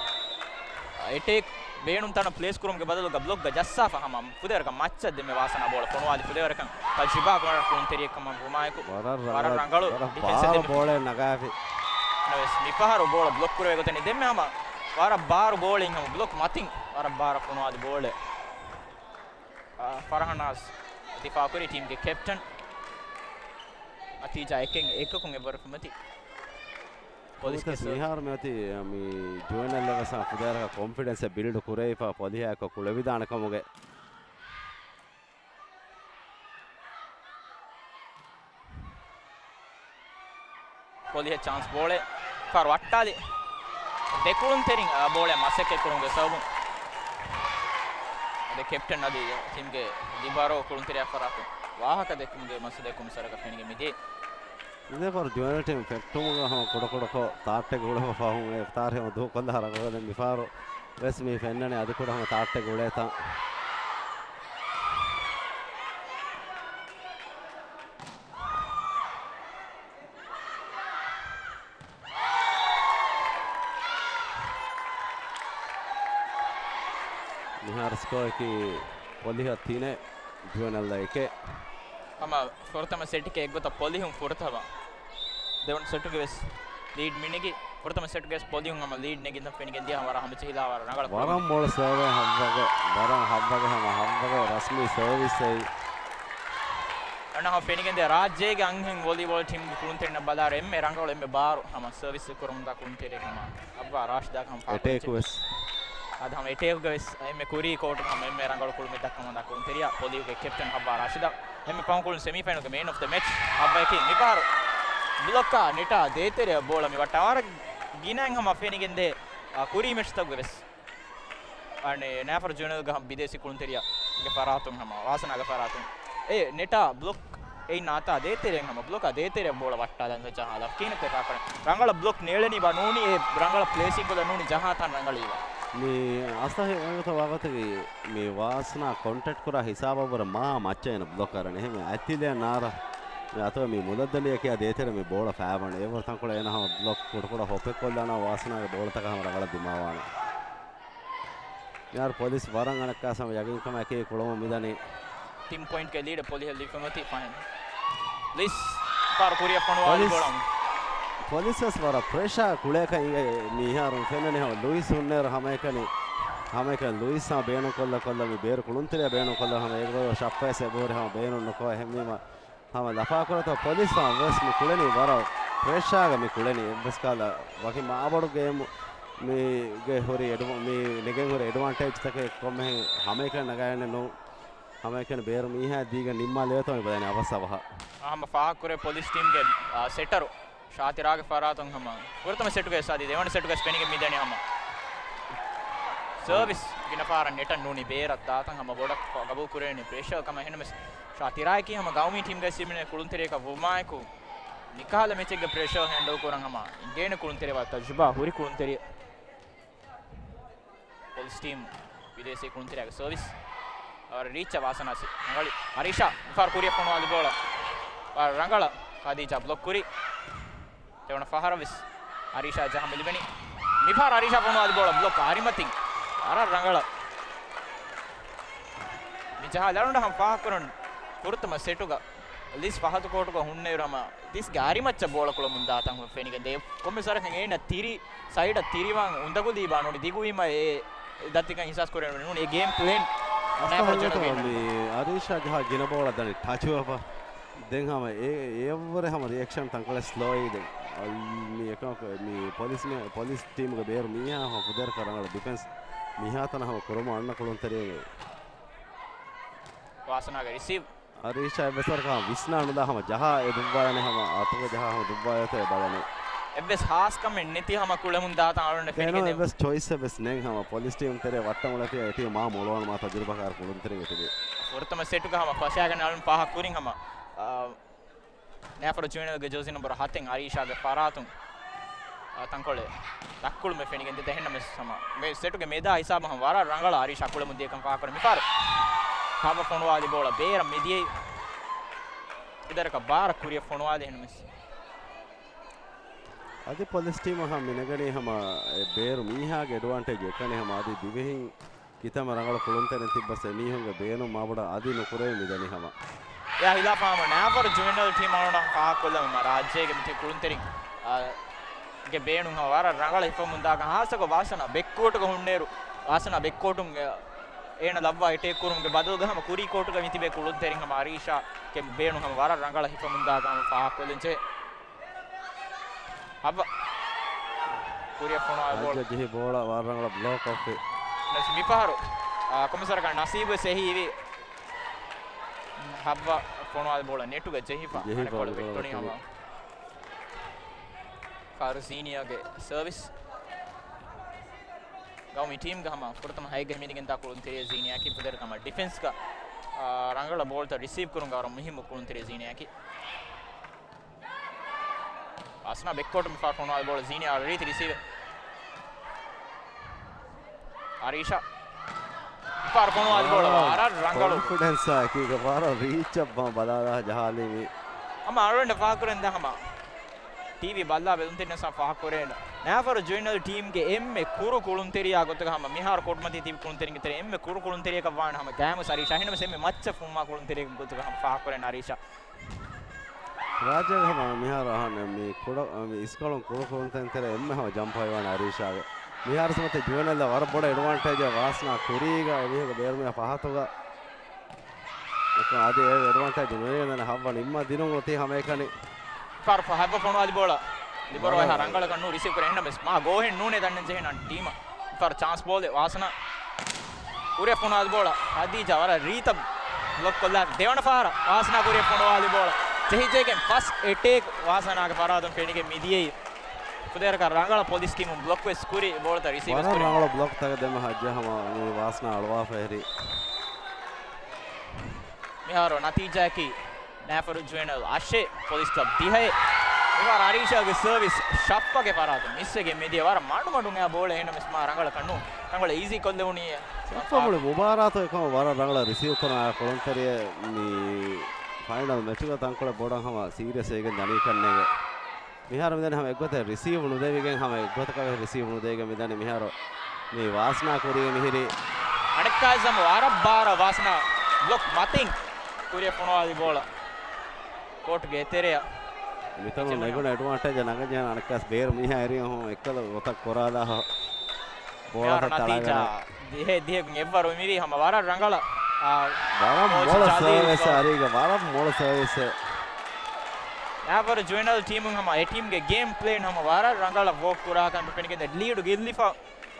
އެޓޭކް ބޭނުން ތަނަށް ޕްލޭސް ކުރުމުގެ ބަދަލުގަ ބްލޮކްގަ ޖައްސާފަ ހަމަ ފުދޭވަރަކަށް މައްޗަށް ދެންމެ ވާސަނާ ބޯޅަ ފޮނުވާލި ފުދޭވަރަކަށް ތަޖްރިބާ ކުރާ ކުޅުންތެރިއެއް ކަމަށް ވުމާއެކު ވަރަށް ވަރަށް ރަނގަޅު، ރަނގަޅު ވަރަށް ޑިފެންސެއް ބާރު ދެންމެ ބޯޅައެއް ނަގާފި. ނަވެސް މިފަހަރު ބޯޅަ ބްލޮކް ކުރެވޭ ގޮތެއް ނެތް. ދެންމެ ހަމަ ވަރަށް ބާރު ބޯޅައިން ހަމަ ބްލޮކް މަތިން ވަރަށް ބާރަށް ފޮނުވާލި ބޯޅަ. އާ، ފަރަހަނާޒް ދިފާ ކުރި ޓީމްގެ ކެޕްޓަން އަތީޖާ އެކެއް އެކަކުން އެއްވަރު ފުމަތި. ޕޮލިސްގެ ސޯ- މިހާރު މިއޮތީ މި ޖުވެނަލް އެވެސް ފުދޭވަރަކަށް ކޮންފިޑެންސެއް ބިލްޑް ކުރެވިފަ ޕޮލިހާއެކު ކުޅެވިދާނެ ކަމުގެ. ޕޮލިހަށް ޗާންސް ބޯޅަ ފަރު ވައްޓާލި. ދެކުޅުންތެރިން، އާ، ބޯޅަ މަސައްކަތް ކުރުމުގެ ސަބަބުން އަދި ކެޕްޓަން އަދި ޓީމްގެ ލިބަރޯ ކުޅުންތެރިޔާ ފަރާތުން ވާހަކަ ދެއްކުމުގެ މަސައްކަތް ކުރުމުގެ ސަރަކަށް ފެނިގެން މިދިޔަ. ދެފަރު ޖުވެނަލް ޓީމް ފެއްޓުމުގަ ހަމަ ކުޑަކުޑަކޮށް ތާއްޓެއް ގުޅެފަ ފަހުން އެ ތާރި ހަމަ ދޫކޮށްލާ ރަނގަޅު. ދެން މިފަހަރު ވެސް މި ފެންނަނީ އަދި ކުޑަ ހަމަ ތާއްޓެއް ގުޅޭތަން. މިހާރު ސްކޯއަކީ ޕޮލިހަށް ތިނެއް، ޖުވެނަލް އެކެއް. ހަމަ ފުރަތަމަ ސެޓްގެ އެއްގޮތަށް ޕޮލިހުން ފުރަތަމަ. ދެވަނަ ސެޓުގެ ވެސް ލީޑް މިނެގި. ފުރަތަމަ ސެޓުގެ ޕޮލިހުން ހަމަ ލީޑް ނެގިން ފެނިގެން ދިޔަ ހަމަ ވަރަށް ހަމަޖެހިލާ ވަރަށް ރަނގަޅަށް ވަރަށް މޮޅު ސަރވޭ ހައްވަގެ، ވަރަށް ހައްވަގެ ހަމަ ހައްވަގެ ރަސްމީ ސަރވިސް އެއީ. އަންނަ ހަމަ ފެނިގެން ދިޔަ ރާއްޖޭގެ އަންހެން ވޮލީބޯލް ޓީމްގެ ކުޅުންތެރިންނަށް ބަލާއިރު އެންމެ ރަނގަޅު އެންމެ ބާރު ހަމަ ސަރވިސް ކުރަމުންދާ ކުޅުންތެރި ހަމަ އައްވާ ރާޝިދާ ހަމަ ފާހަގަކޮށް އެޓޭކް ވެސް. އަދި ހަމަ އެޓޭކްގަ ވެސް އެންމެ ކުރީ ކޯޓުގަ ހަމަ އެންމެ ރަނގަޅު ކުޅުމެއް ދައްކަމުންދާ ކުޅުންތެރިޔާ ޕޮލިހުގެ ކެޕްޓަން ހައްވާ ރާޝިދާ. އެންމެ ފަހުން ކުޅުނު ސެމީފައިނަލްގެ މޭން އޮފް ދަ މެޗް ހައްވައަކީ މިފަހަރު ބްލޮކާ ނެޓާ ދޭތެރެއަށް ބޯޅަ މި ވައްޓާ ވަރަށް ގިނައިން ހަމަ ފެނިގެންދޭ، އާ، ކުރީ މެޗްތަކުގަ ވެސް. އަނެ ނޭފަރު ޖުނެލްގެ ހަމަ ބިދޭސީ ކުޅުންތެރިޔާގެ ފަރާތުން ހަމަ ވާސަނާގެ ފަރާތުން އެ ނެޓާ ބްލޮކް އެއިން އާތާ ދޭތެރެއިން ހަމަ ބްލޮކާ ދޭތެރެއަށް ބޯޅަ ވައްޓާލަން ޖަހާލާ ކީނަތެ ފާކަން ރަނގަޅަށް ބްލޮކް ނޭޅެނީ ބާ ނޫނީ އެ ރަނގަޅަށް ޕްލޭސިން ކޮށްލަ ނޫނީ ޖަހާތަން ރަނގަޅީ ވާ. މި އަސަހި އޮނގަތަ ވާގޮތަކީ މި ވާސްނާ ކޮންޓެކްޓް ކުރާ ހިސާބަށްވުރެ މާ މައްޗަށް އޭނަ ބްލޮކް އަރަން. އެހެންވެ އަތިލެއް ނާރަ މި އަތޮޅު މި މުދައްދަނޑިއަކީ ދޭތެރެ މި ބޯޅަ ފައިވަން. އެވަރު ތަންކޮޅެއް އޭނަ ހަމަ ބްލޮކް ކުޑަކުޑަ ހޮޕެއް ކޮށްލާނަ ވާސްނާގެ ބޯޅަތަކަށް ހަމަ ރަނގަޅަށް ދިމާވާނެ. މިހާރު ޕޮލިސް ވަރަށް އަނެއްކާ ހަމަ ޔަގީންކަމާއެކީ ކުޅަމުން މިދަނީ. ޓީމް ޕޮއިންޓްގެ ލީޑަށް ޕޮލިހަށް ލިބިފަ އޮތީ ފަހެން. ލުއިސް ފާރު ކުރިއަށް ފޮނުވާލި ބޯޅަ. ޕޮލިސް ވެސް ވަރަށް ޕްރެޝާ ކުޅޭކަށް އިނގޭ މިހާރު ފެންނަނީ ހަމަ ލުއިސް ހުންނޭރު ހަމައެކަނި، ހަމައެކަނި ލުއިސް ހަމަ ބޭނުން ކޮށްލަ ކޮށްލަ މި ބޭރު ކުޅުންތެރިޔާ ބޭނުން ކޮށްލަ ހަމަ އެގޮތަށް ޝައްޕައެސް އެބަހުރި ހަމަ ބޭނުން ނުކޮށް އެހެންވީމަ ހަމަ ލަފާކުރަތޯ ޕޮލިސް ހަމަ ވެސް މި ކުޅެނީ ވަރަށް ޕްރެޝާގަ މި ކުޅެނީ އެއްވެސް ކާލަ ވަކި މާބޮޑު ގޭމު މީގެ ހުރި އެޑްވ-، މި ނެގެން ހުރި އެޑްވާންޓޭޖްތަކެއް ކޮންމެހެން ހަމައެކަނި ނަގާގެންނެއް ނޫން. ހަމައެކަނި ބޭރު މީހާ ދީގެން ނިންމާލެވޭތޯ މި ބަލަނީ އަވަސް އަވަހަށް. ހަމަ ފާހަގަކުރޭ ޕޮލިސް ޓީމްގެ، އާ، ސެޓަރު ޝާތިރާގެ ފަރާތުން ހަމަ ފުރަތަމަ ސެޓުގެ ސާދީ ދެވަނަ ސެޓުގެ ސްޕެނިގެ މިދަނީ ހަމަ ސަރވިސް ގިނަ ފަހަރަށް ނެޓަށް ނޫނީ ބޭރަށް ދާތަން ހަމަ ބޮޑަށް ގަބޫލު ކުރެވޭނެ ޕްރެޝަރ ކަމަށް. އެހެންނަމަވެސް ޝާތިރާއަކީ ހަމަ ގައުމީ ޓީމްގައި ސިމިނެ ކުޅުންތެރިޔަކަށް ވުމާއެކު މިކަހަލަ މެޗެއްގެ ޕްރެޝަރ ހޭންޑަލް ކުރަން ހަމަ އިނގޭނެ ކުޅުންތެރިޔާ ތަޖުބާ ހުރި ކުޅުންތެރި ޕޮލިސް ޓީމް ބިދޭސީ ކުޅުންތެރިޔާގެ ސަރވިސް. އަވަރ ރީޗަށް ވާސަނާސި ރަނގަޅި. އަރީޝާ މިފަހަރު ކުރިއަށް ފޮނުވާލި ބޯޅަ ވަރަށް ރަނގަޅަށް ޚަދީޖާ ބްލޮކް ކުރި. ދެވަނަ ފަހަރަށް ވެސް އަރީޝާ ޖަހަމި ލިބެނީ. މިފަހަރު އަރީޝާ ފޮނުވާލި ބޯޅަ ބްލޮކް އަރިމަތިން ވަރަށް ރަނގަޅަށް މި ޖަހާލި. އަޅުގަނޑު ހަމަ ފާހަގަކުރަން ފުރަތަމަ ސެޓުގަ ލިސް ފަހަތު ކޯޓުގަ ހުންނައިރު ހަމަ ލިސްގެ އަރިމައްޗަށް ބޯޅަ ކުޅަމުން ދާތަން ފެނިގެން ދޭ. ކޮންމެ ސަރަކަށް އޭނަ ތިރި ސައިޑަށް ތިރިވާން އުނދަގުލީ ބާ ނޫނީ ދިގުވީމަ އެ ދަތިކަން އިހްސާސް ކުރެވެނީ ނޫނީ އެ ގޭމް ޕްލޭން. މި އަރީޝާ ޖަހާ ގިނަ ބޯޅަ ދަނީ ޓަޗުވެފަ. ދެން ހަމަ އެ، އެއަށްވުރެ ހަމަ ރިއެކްޝަން ތަންކޮޅެއް ސްލޯއީ ދެން. މި އެކަމަކު މި ޕޮލިސް މެ-، ޕޮލިސް ޓީމުގެ ބޭރު މީހާ ހަމަ ފުދޭވަރަކަށް ރަނގަޅަށް ޑިފެންސް މިހާތަނަށް ހަމަ ކުރަމުން އަންނަ ކުޅުންތެރިން. ވާސަނާގެ ރިސީވް. އަރީޝާ އެއްވެސް ވަރަކަށް ވިސްނާ ނުލާ ހަމަ ޖަހާ އެ ދުއްވާލަނީ ހަމަ އަތުގަ ޖަހާ ހަމަ ދުއްވާލަތޭ ބަލަނީ. އެއްވެސް ހާސް ކަމެއް ނެތި ހަމަ ކުޅެމުން ދާތަން އަޅުގަނޑަށް ފެނިގެން ދޭ. އެއްވެސް ޗޮއިސް އެއްވެސް ނެތް ހަމަ ޕޮލިސް ޓީމް ތެރޭ ވައްޓަމުޅަފިޔާ އެޓީމް މާ މޮޅުވަނަ މާ ތަޖުރިބާކާރު ކުޅުންތެރިން އެތިބި. ފުރަތަމަ ސެޓުގަ ހަމަ ފަށާގެން އަޅުން ފާހަގަ ކުރިން ހަމަ، އާ، ނޭފަރު ޖުވެނަލްގެ ޖާޒީ ނަންބަރު ހަތެއް އަރީޝާގެ ފަރާތުން، އާ، ތަންކޮޅެއް ދަށްކުޅުމެއް ފެނިގެން ދިޔަ. އެހެންނަމަވެސް ހަމަ މި ސެޓުގެ މެދާ ހިސާބަށް ހަމަ ވަރަށް ރަނގަޅަށް އަރީޝާ ކުޅެމުން ދިޔަކަން ފާހަގަކުރަން. މިފަހަރު ހަވަ ފޮނުވާލި ބޯޅަ ބޭރަށް މިދިޔައީ. އެދަރަކަށް ބާރަށް ކުރިއަށް ފޮނުވާލި އެހެންނަމަވެސް. އަދި ޕޮލިސް ޓީމަށް ހަމަ މިނެގަނީ ހަމަ އެ ބޭރު މީހާގެ އެޑްވާންޓޭޖް އެކަނި ހަމަ އަދި ދިވެހިން ކިތަންމެ ރަނގަޅު ކުޅުންތެރިން ތިއްބަސް އެމީހުންގެ ބޭނުން މާބޮޑަށް އަދި ނުކުރެވި މިދަނީ ހަމަ. އެއާ ހިލާފަށް ހަމަ ނޭފަރު ޖުވެނަލް ޓީމް އަޅުގަނޑު ފާހަގަކޮށްލަމުން މަ ރާއްޖޭގެ މިތިބި ކުޅުންތެރިން، އާ، ގެ ބޭނުން ހަމަ ވަރަށް ރަނގަޅަށް ހިފަމުން ދާކަން ހާއްސަކޮށް ވާސަނާ ބެކްކޯޓުގަ ހުންނޭރު، ވާސަނާ ބެކްކޯޓުން، އާ، އޭނަ ލައްވާ އެޓޭކް ކުރުމުގެ ބަދަލުގަ ހަމަ ކުރީ ކޯޓުގަ މިތިބޭ ކުޅުންތެރިން ހަމަ އަރީޝާ ގެ ބޭނުން ހަމަ ވަރަށް ރަނގަޅަށް ހިފަމުން ދާކަން ހަމަ ފާހަގަކޮށްލަންޖެހޭ. ހައްވަ. ކުރިއަށް ފޮނުވާލި ބޯޅަ. ޖެހި ބޯޅަ ވަރަށް ރަނގަޅަށް ބްލޮކް ކޮށްފި. ނަސް މިފަހަރު، އާ، ކޮންމެސަރަކަށް ނަސީބު ވެސް އެހީވި. ހައްވަ ފޮނުވާލި ބޯޅަ ނެޓުގަ ޖެހިފަ. ޖެހިފަ އަނެއްކޮޅަށް ވެއްޓުނީ ހަމަ. ފާރު ޒީނިޔާގެ ސަރވިސް. ގައުމީ ޓީމްގެ ހަމަ ފުރަތަމަ ހައެއްގަ ހިމެނިގެންދާ ކުޅުންތެރިޔާ ޒީނިޔާއަކީ ފުދޭވަރަކަށް ހަމަ ޑިފެންސްގަ، އާ، ރަނގަޅަށް ބޯޅަތައް ރިސީވް ކުރުމުގަ ވަރަށް މުހިއްމު ކުޅުންތެރިޔާ ޒީނިޔާއަކީ. ވާސަނާ ބެކްކޯޓު މިފަހަރު ފޮނުވާލި ބޯޅަ ޒީނިޔާ ރީތި ރިސީވެ. އަރީޝާ. މިފަހަރު ފޮނުވާލި ބޯޅަ ވަރަށް ރަނގަޅު. ކޮންފިޑެންސާ އެކީގަ ވަރަށް ރީޗަށް ބަ-، ބަލާލާ ޖަހާލީ މި. ހަމަ އަޅުގަނޑަށް ފާހަގަކުރަން ދާ ހަމަ ޓީވީ ބައްލާ ބެލުންތެރިންނަށް ފާހަގަކުރޭނަ. ނޭފަރު ޖުވެނަލް ޓީމްގެ އެންމެ ކުރު ކުޅުންތެރިޔާ ގޮތަކަށް ހަމަ މިހާރު ކޯޓުމަތީ ތިބި ކުޅުންތެރިންގެ ތެރޭ އެންމެ ކުރު ކުޅުންތެރިޔަކަށް ވާނެ ހަމަ ގައިމުސް އަރީޝާ. އެހެންނަމަވެސް އެންމެ މައްޗަށް ފުންވާ ކުޅުންތެރިޔަކު ގޮތަކަށް ހަމަ ފާހަގަކުރޭނަ އަރީޝާ. ރާއްޖޭގެ ހަމަ މިހާރު އަހަން މި ކުޑަ، މި އިސްކޮޅުން ކުޑަކޮޅުންތައް ތެރޭ އެންމެ ހަމަ ޖަމްޕް ހޮވާނެ އަރީޝާގެ. މިހާރު ސުމަތެ ޖުވެނެލްއަށް ވަރަށް ބޮޑަށް އެޑްވާންޓޭޖެއް ވާސްނާ ކުރީގަ އެމީހުންގެ ބޭރުމީހާ ފަހަތުގަ. އެކަމް އަދި އެ އެޑްވާންޓޭޖް ނުލިބޭނެ ހައްވަ ނިންމާ ދިނުން އޮތީ ހަމަ އެކަނި. ފާރު ފަހަތް ފޮނުވާލި ބޯޅަ. ލިބަރޯ އެހާ ރަނގަޅަކަށް ނޫން ރިސީވް ކުރޭ އެހެންނަމެސް މާ ގޯހެއް ނޫނޭ ދަންނަން ޖެހޭނަން ޓީމަށް. ފާރު ޗާންސް ބޯޅަ ވާސްނާ. ކުރިއަށް ފޮނުވާލި ބޯޅަ ހަދީޖާ ވަރަށް ރީތަ ބްލޮކް ކޮށްލާ ދެވަނަ ފަހަރަށް ވާސްނާ ކުރިއަށް ފޮނުވާލި ބޯޅަ ޖެހިޖެހިގެން ފަސް އެޓޭކް ވާސްނާގެ ފަރާތުން ފެނިގެން މިދިޔައީ. ފުދޭވަރަކަށް ރަނގަޅަ ޕޮލިސް ޓީމުން ބްލޮކް ވެސް ކުރި ބޯޅަތައް ރިސީވް ވެސް ވަރަށް ކުރި. ރަނގަޅަ ބްލޮކްތަކެއް ދެމެ ހައްޖެ ހަމަ މި ވާސްނާ އަޅުވާފަ އެހެރީ. މިހާރު ނަތީޖާއަކީ ނައިފަރު ޖުވެނަލް އަށެއް، ޕޮލިސް ކްލަބް ދިހައެއް. މިވާރަށް އަރީޝާގެ ސަރވިސް ޝައްފަގެ ފަރާތުން މިސްވެގެން މިދިޔަ ވަރަށް މަޑުމަޑުން އެ ބޯޅަ އެހެންނަމެސް މާ ރަނގަޅަކަށް ނޫން. ރަނގަޅަށް އީޒީ ކޮށްލެވުނީ. ސައްފަ މުޅި މުބާރާތު އެކަމަށް ވަރަށް ރަނގަޅަށް ރިސީވް ކުރާ ކުޅުންތެރިއެއް މި ފައިނަލް މެޗުގަ ތަންކޮޅެއް ބޮޑަށް ހަމަ ސީރިއަސް ވެގެން ދަނީ ކަންނޭގެ. މިހާރު މިދަނީ ހަމަ އެއްގޮތަށް ރިސީވް ނުދެވިގެން ހަމަ އެއްގޮތަކަށް ވެސް ރިސީވް ނުދެވިގެން މިދަނީ މިހާރު މި ވާސްނާ ކުރީގެ މިހިރީ. އަނެއްކާވެސް ހަމަ ވަރަށް ބާރަށް ވާސްނާ ބްލޮކް މަތިން ކުރިއަށް ފޮނުވާލި ބޯޅަ ކޯޓްގެ އެތެރެއަށް. މިތަނުން ނެގުނު އެޑްވާންޓޭޖް ނަގަންޖެހޭނެ އަނެއްކާވެސް ބޭރު މީހާ އެރިޔާ ހަމަ އެއްކަލަ ވަތަށް ކުރާލާ ބޯޅަ މިހާރު ނަތީޖާ ތަޅާގަނެ. ދިހައެއް ދިހައެއް އެއްވަރު މިވީ ހަމަ ވަރަށް ރަނގަޅަށް، އާ، ވަރަށް ކޯޗް މޮޅު ޖަލީލް ސަރވިސް ފާ- އަރީގަ ވަރަށް މޮޅު ސަރވިސް. ނައިފަރު ޖުވެނަލް ޓީމުން ހަމަ އެ ޓީމްގެ ގޭމް ޕްލޭން ހަމަ ވަރަށް ރަނގަޅަށް ވޯކް ކުރާކަން ފެނިގެން ލީޑު ގެއްލިފަ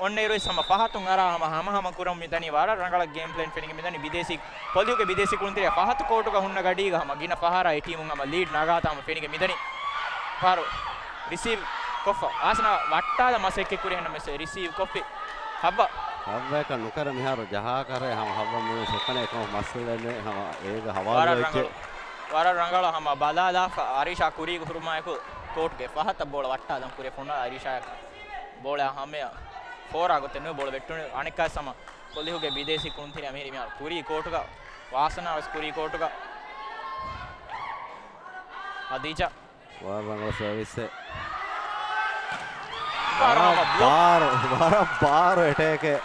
އޮންނައިރުވެސް ހަމަ ފަހަތުން އަރާ ހަމަ ހަމަހަމަ ކުރަމުން މިދަނީ ވަރަށް ރަނގަޅަށް ގޭމް ޕްލޭން ފެނިގެން މިދަނީ ބިދޭސީ ޕޮލިހުގެ ބިދޭސީ ކުޅުންތެރިޔާ ފަހަތު ކޯޓުގަ ހުންނަ ގަޑީގަ ހަމަ ގިނަ ފަހަރާ އެ ޓީމުން ހަމަ ލީޑް ނަގާތާ ހަމަ ފެނިގެން މިދަނީ. ފަހަރު ރިސީވް ކޮށްފަ ވާސްނާ ވައްޓާލަ މަސައްކަތް ކުރި އެހެންނަމެސް ރިސީވް ކޮށްފި ހައްވަ. ހައްވައަކަށް ނުކަރެ މިހާރު ޖަހާކަށް ހަމަ ހައްވަ މުޅި ސެކަންޑެއް އެކަމަށް މައްސަލައެއް ނެތް ހަމަ އޭގަ ހަވާލު ވަރަށް ވެއްޖެ. ރަނގަޅަ، ވަރަށް ރަނގަޅަށް ހަމަ ބަލާލާފަ އަރީޝާ ކުރީގަ ހުރުމާއެކު ކޯޓްގެ ފަހަތަށް ބޯޅަ ވައްޓާލަން ކުރި ފޮނުވާ އަރީޝާ ބޯޅަ ހަމަޔަށް ފޯރާ ގޮތެއް ނުވެ ބޯޅަ ވެއްޓުނު އަނެއްކާ ސަމަ ކޮލިހުގެ ބިދޭސީ ކުޅުންތެރިޔާ މިހިރީ މިހާރު ކުރީ ކޯޓުގަ، ވާސަނާ ވެސް ކުރީ ކޯޓުގަ. ހަދީޖާ. ވަރަށް ރަނގަޅަ ސަރވިސްއެއް. ވަރަށް ވަރަށް ބްލޮކް. ބާރު، ވަރަށް ބާރު އެޓޭކެއް.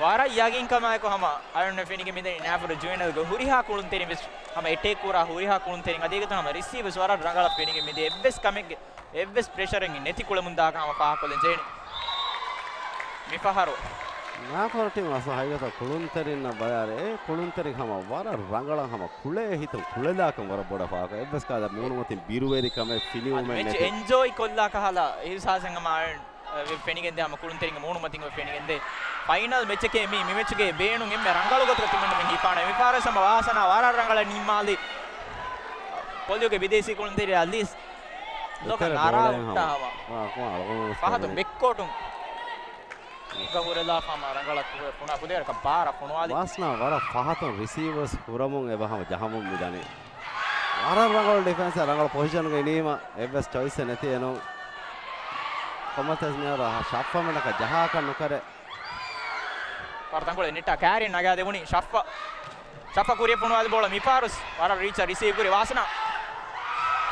ވަރަށް ޔަގީންކަމާއެކު ހަމަ އަޅުން ފެނިގެން މިދަނީ ނާފުރު ޖުވެނަލްގެ ހުރިހާ ކުޅުންތެރިން ވެސް ހަމަ އެޓޭކް ކުރާ ހުރިހާ ކުޅުންތެރިން އަދި އެގޮތަށް ހަމަ ރިސީވް ވެސް ވަރަށް ރަނގަޅަށް ފެނިގެން މިދެ އެއްވެސް ކަމެއްގެ އެއްވެސް ޕްރެޝަރެއް ނެތި ކުޅެމުންދާކަށް ހަމަ ފާހަގަކޮށްލަން ޖެހެނީ. މިފަހަރު ނާފަރު ޓީމް އަސް ހަގީގަތަށް ކުޅުންތެރިންނަށް ބަލާލެ، އެ ކުޅުންތެރިން ހަމަ ވަރަށް ރަނގަޅަށް ހަމަ ކުޅޭ ހިތުން ކުޅެލާކަން ވަރަށް ބޮޑަށް ފާހަގަ. އެއްވެސް ކަހަލަ މޫނުމަތިން ބިރުވެރިކަމެއް ފިނިވުމެއް މެޗް ނެތި. އެންޖޯއި ކޮށްލާ ކަހަލަ އިހުސާސެއް ހަމަ ފެނިގެންދޭ ހަމަ ކުޅުންތެރިންގެ މޫނުމަތިން ފެނިގެންދޭ. ފައިނަލް މެޗެކޭ މީ، މި މެޗުގެ ބޭނުން އެންމެ ރަނގަޅު ގޮތަކަށް ތިމަންނަމެން ހިފާނެ. މިފަހަރު ހަމަ ވާސަނާ ވަރަށް ރަނގަޅަށް ނިންމާލި. ކޮލިހުގެ ބިދޭސީ ކުޅުންތެރިޔާ ލީސް ލޮކަ އެތެރެ ނާރާ ބޯޅައެއް ހުއްޓާ ހަމަ. ހަމަ. ވާ، ކޮން އަޅުގަނޑު ފަހަތު ބެއްކޯޓުން ގަ ހުރެލާފަ ހަމަ ރަނގަޅަށް ފުނާ ފުދޭވަރަކަށް ބާރަށް ފޮނުވާލި. ވާސްނާ ވަރަށް ފަހަތުން ރިސީވް ވެސް ކުރަމުން އެބަ ހަމަ ޖަހަމުން މިދަނީ. ވަރަށް ރަނގަޅު ޑިފެންސް، ރަނގަޅު ޕޮޒިޝަންގަ އިނީމަ އެއްވެސް ޗޮއިސްއެއް ނެތި އެނޫން. ކޮންމެސް މިހާރު ޝައްފަމެނަކަށް ޖަހާކަށް ނުކަރޭ. ފަހަރު ތަންކޮޅެއް ނެއްޓާ ކާރިން ނަގާދެވުނީ ޝައްފަ. ޝައްފަ ކުރިއަށް ފޮނުވާލި ބޯޅަ މިފަހަރު ވަރަށް ރީޗަށް ރިސީވް ކުރި ވާސަނާ.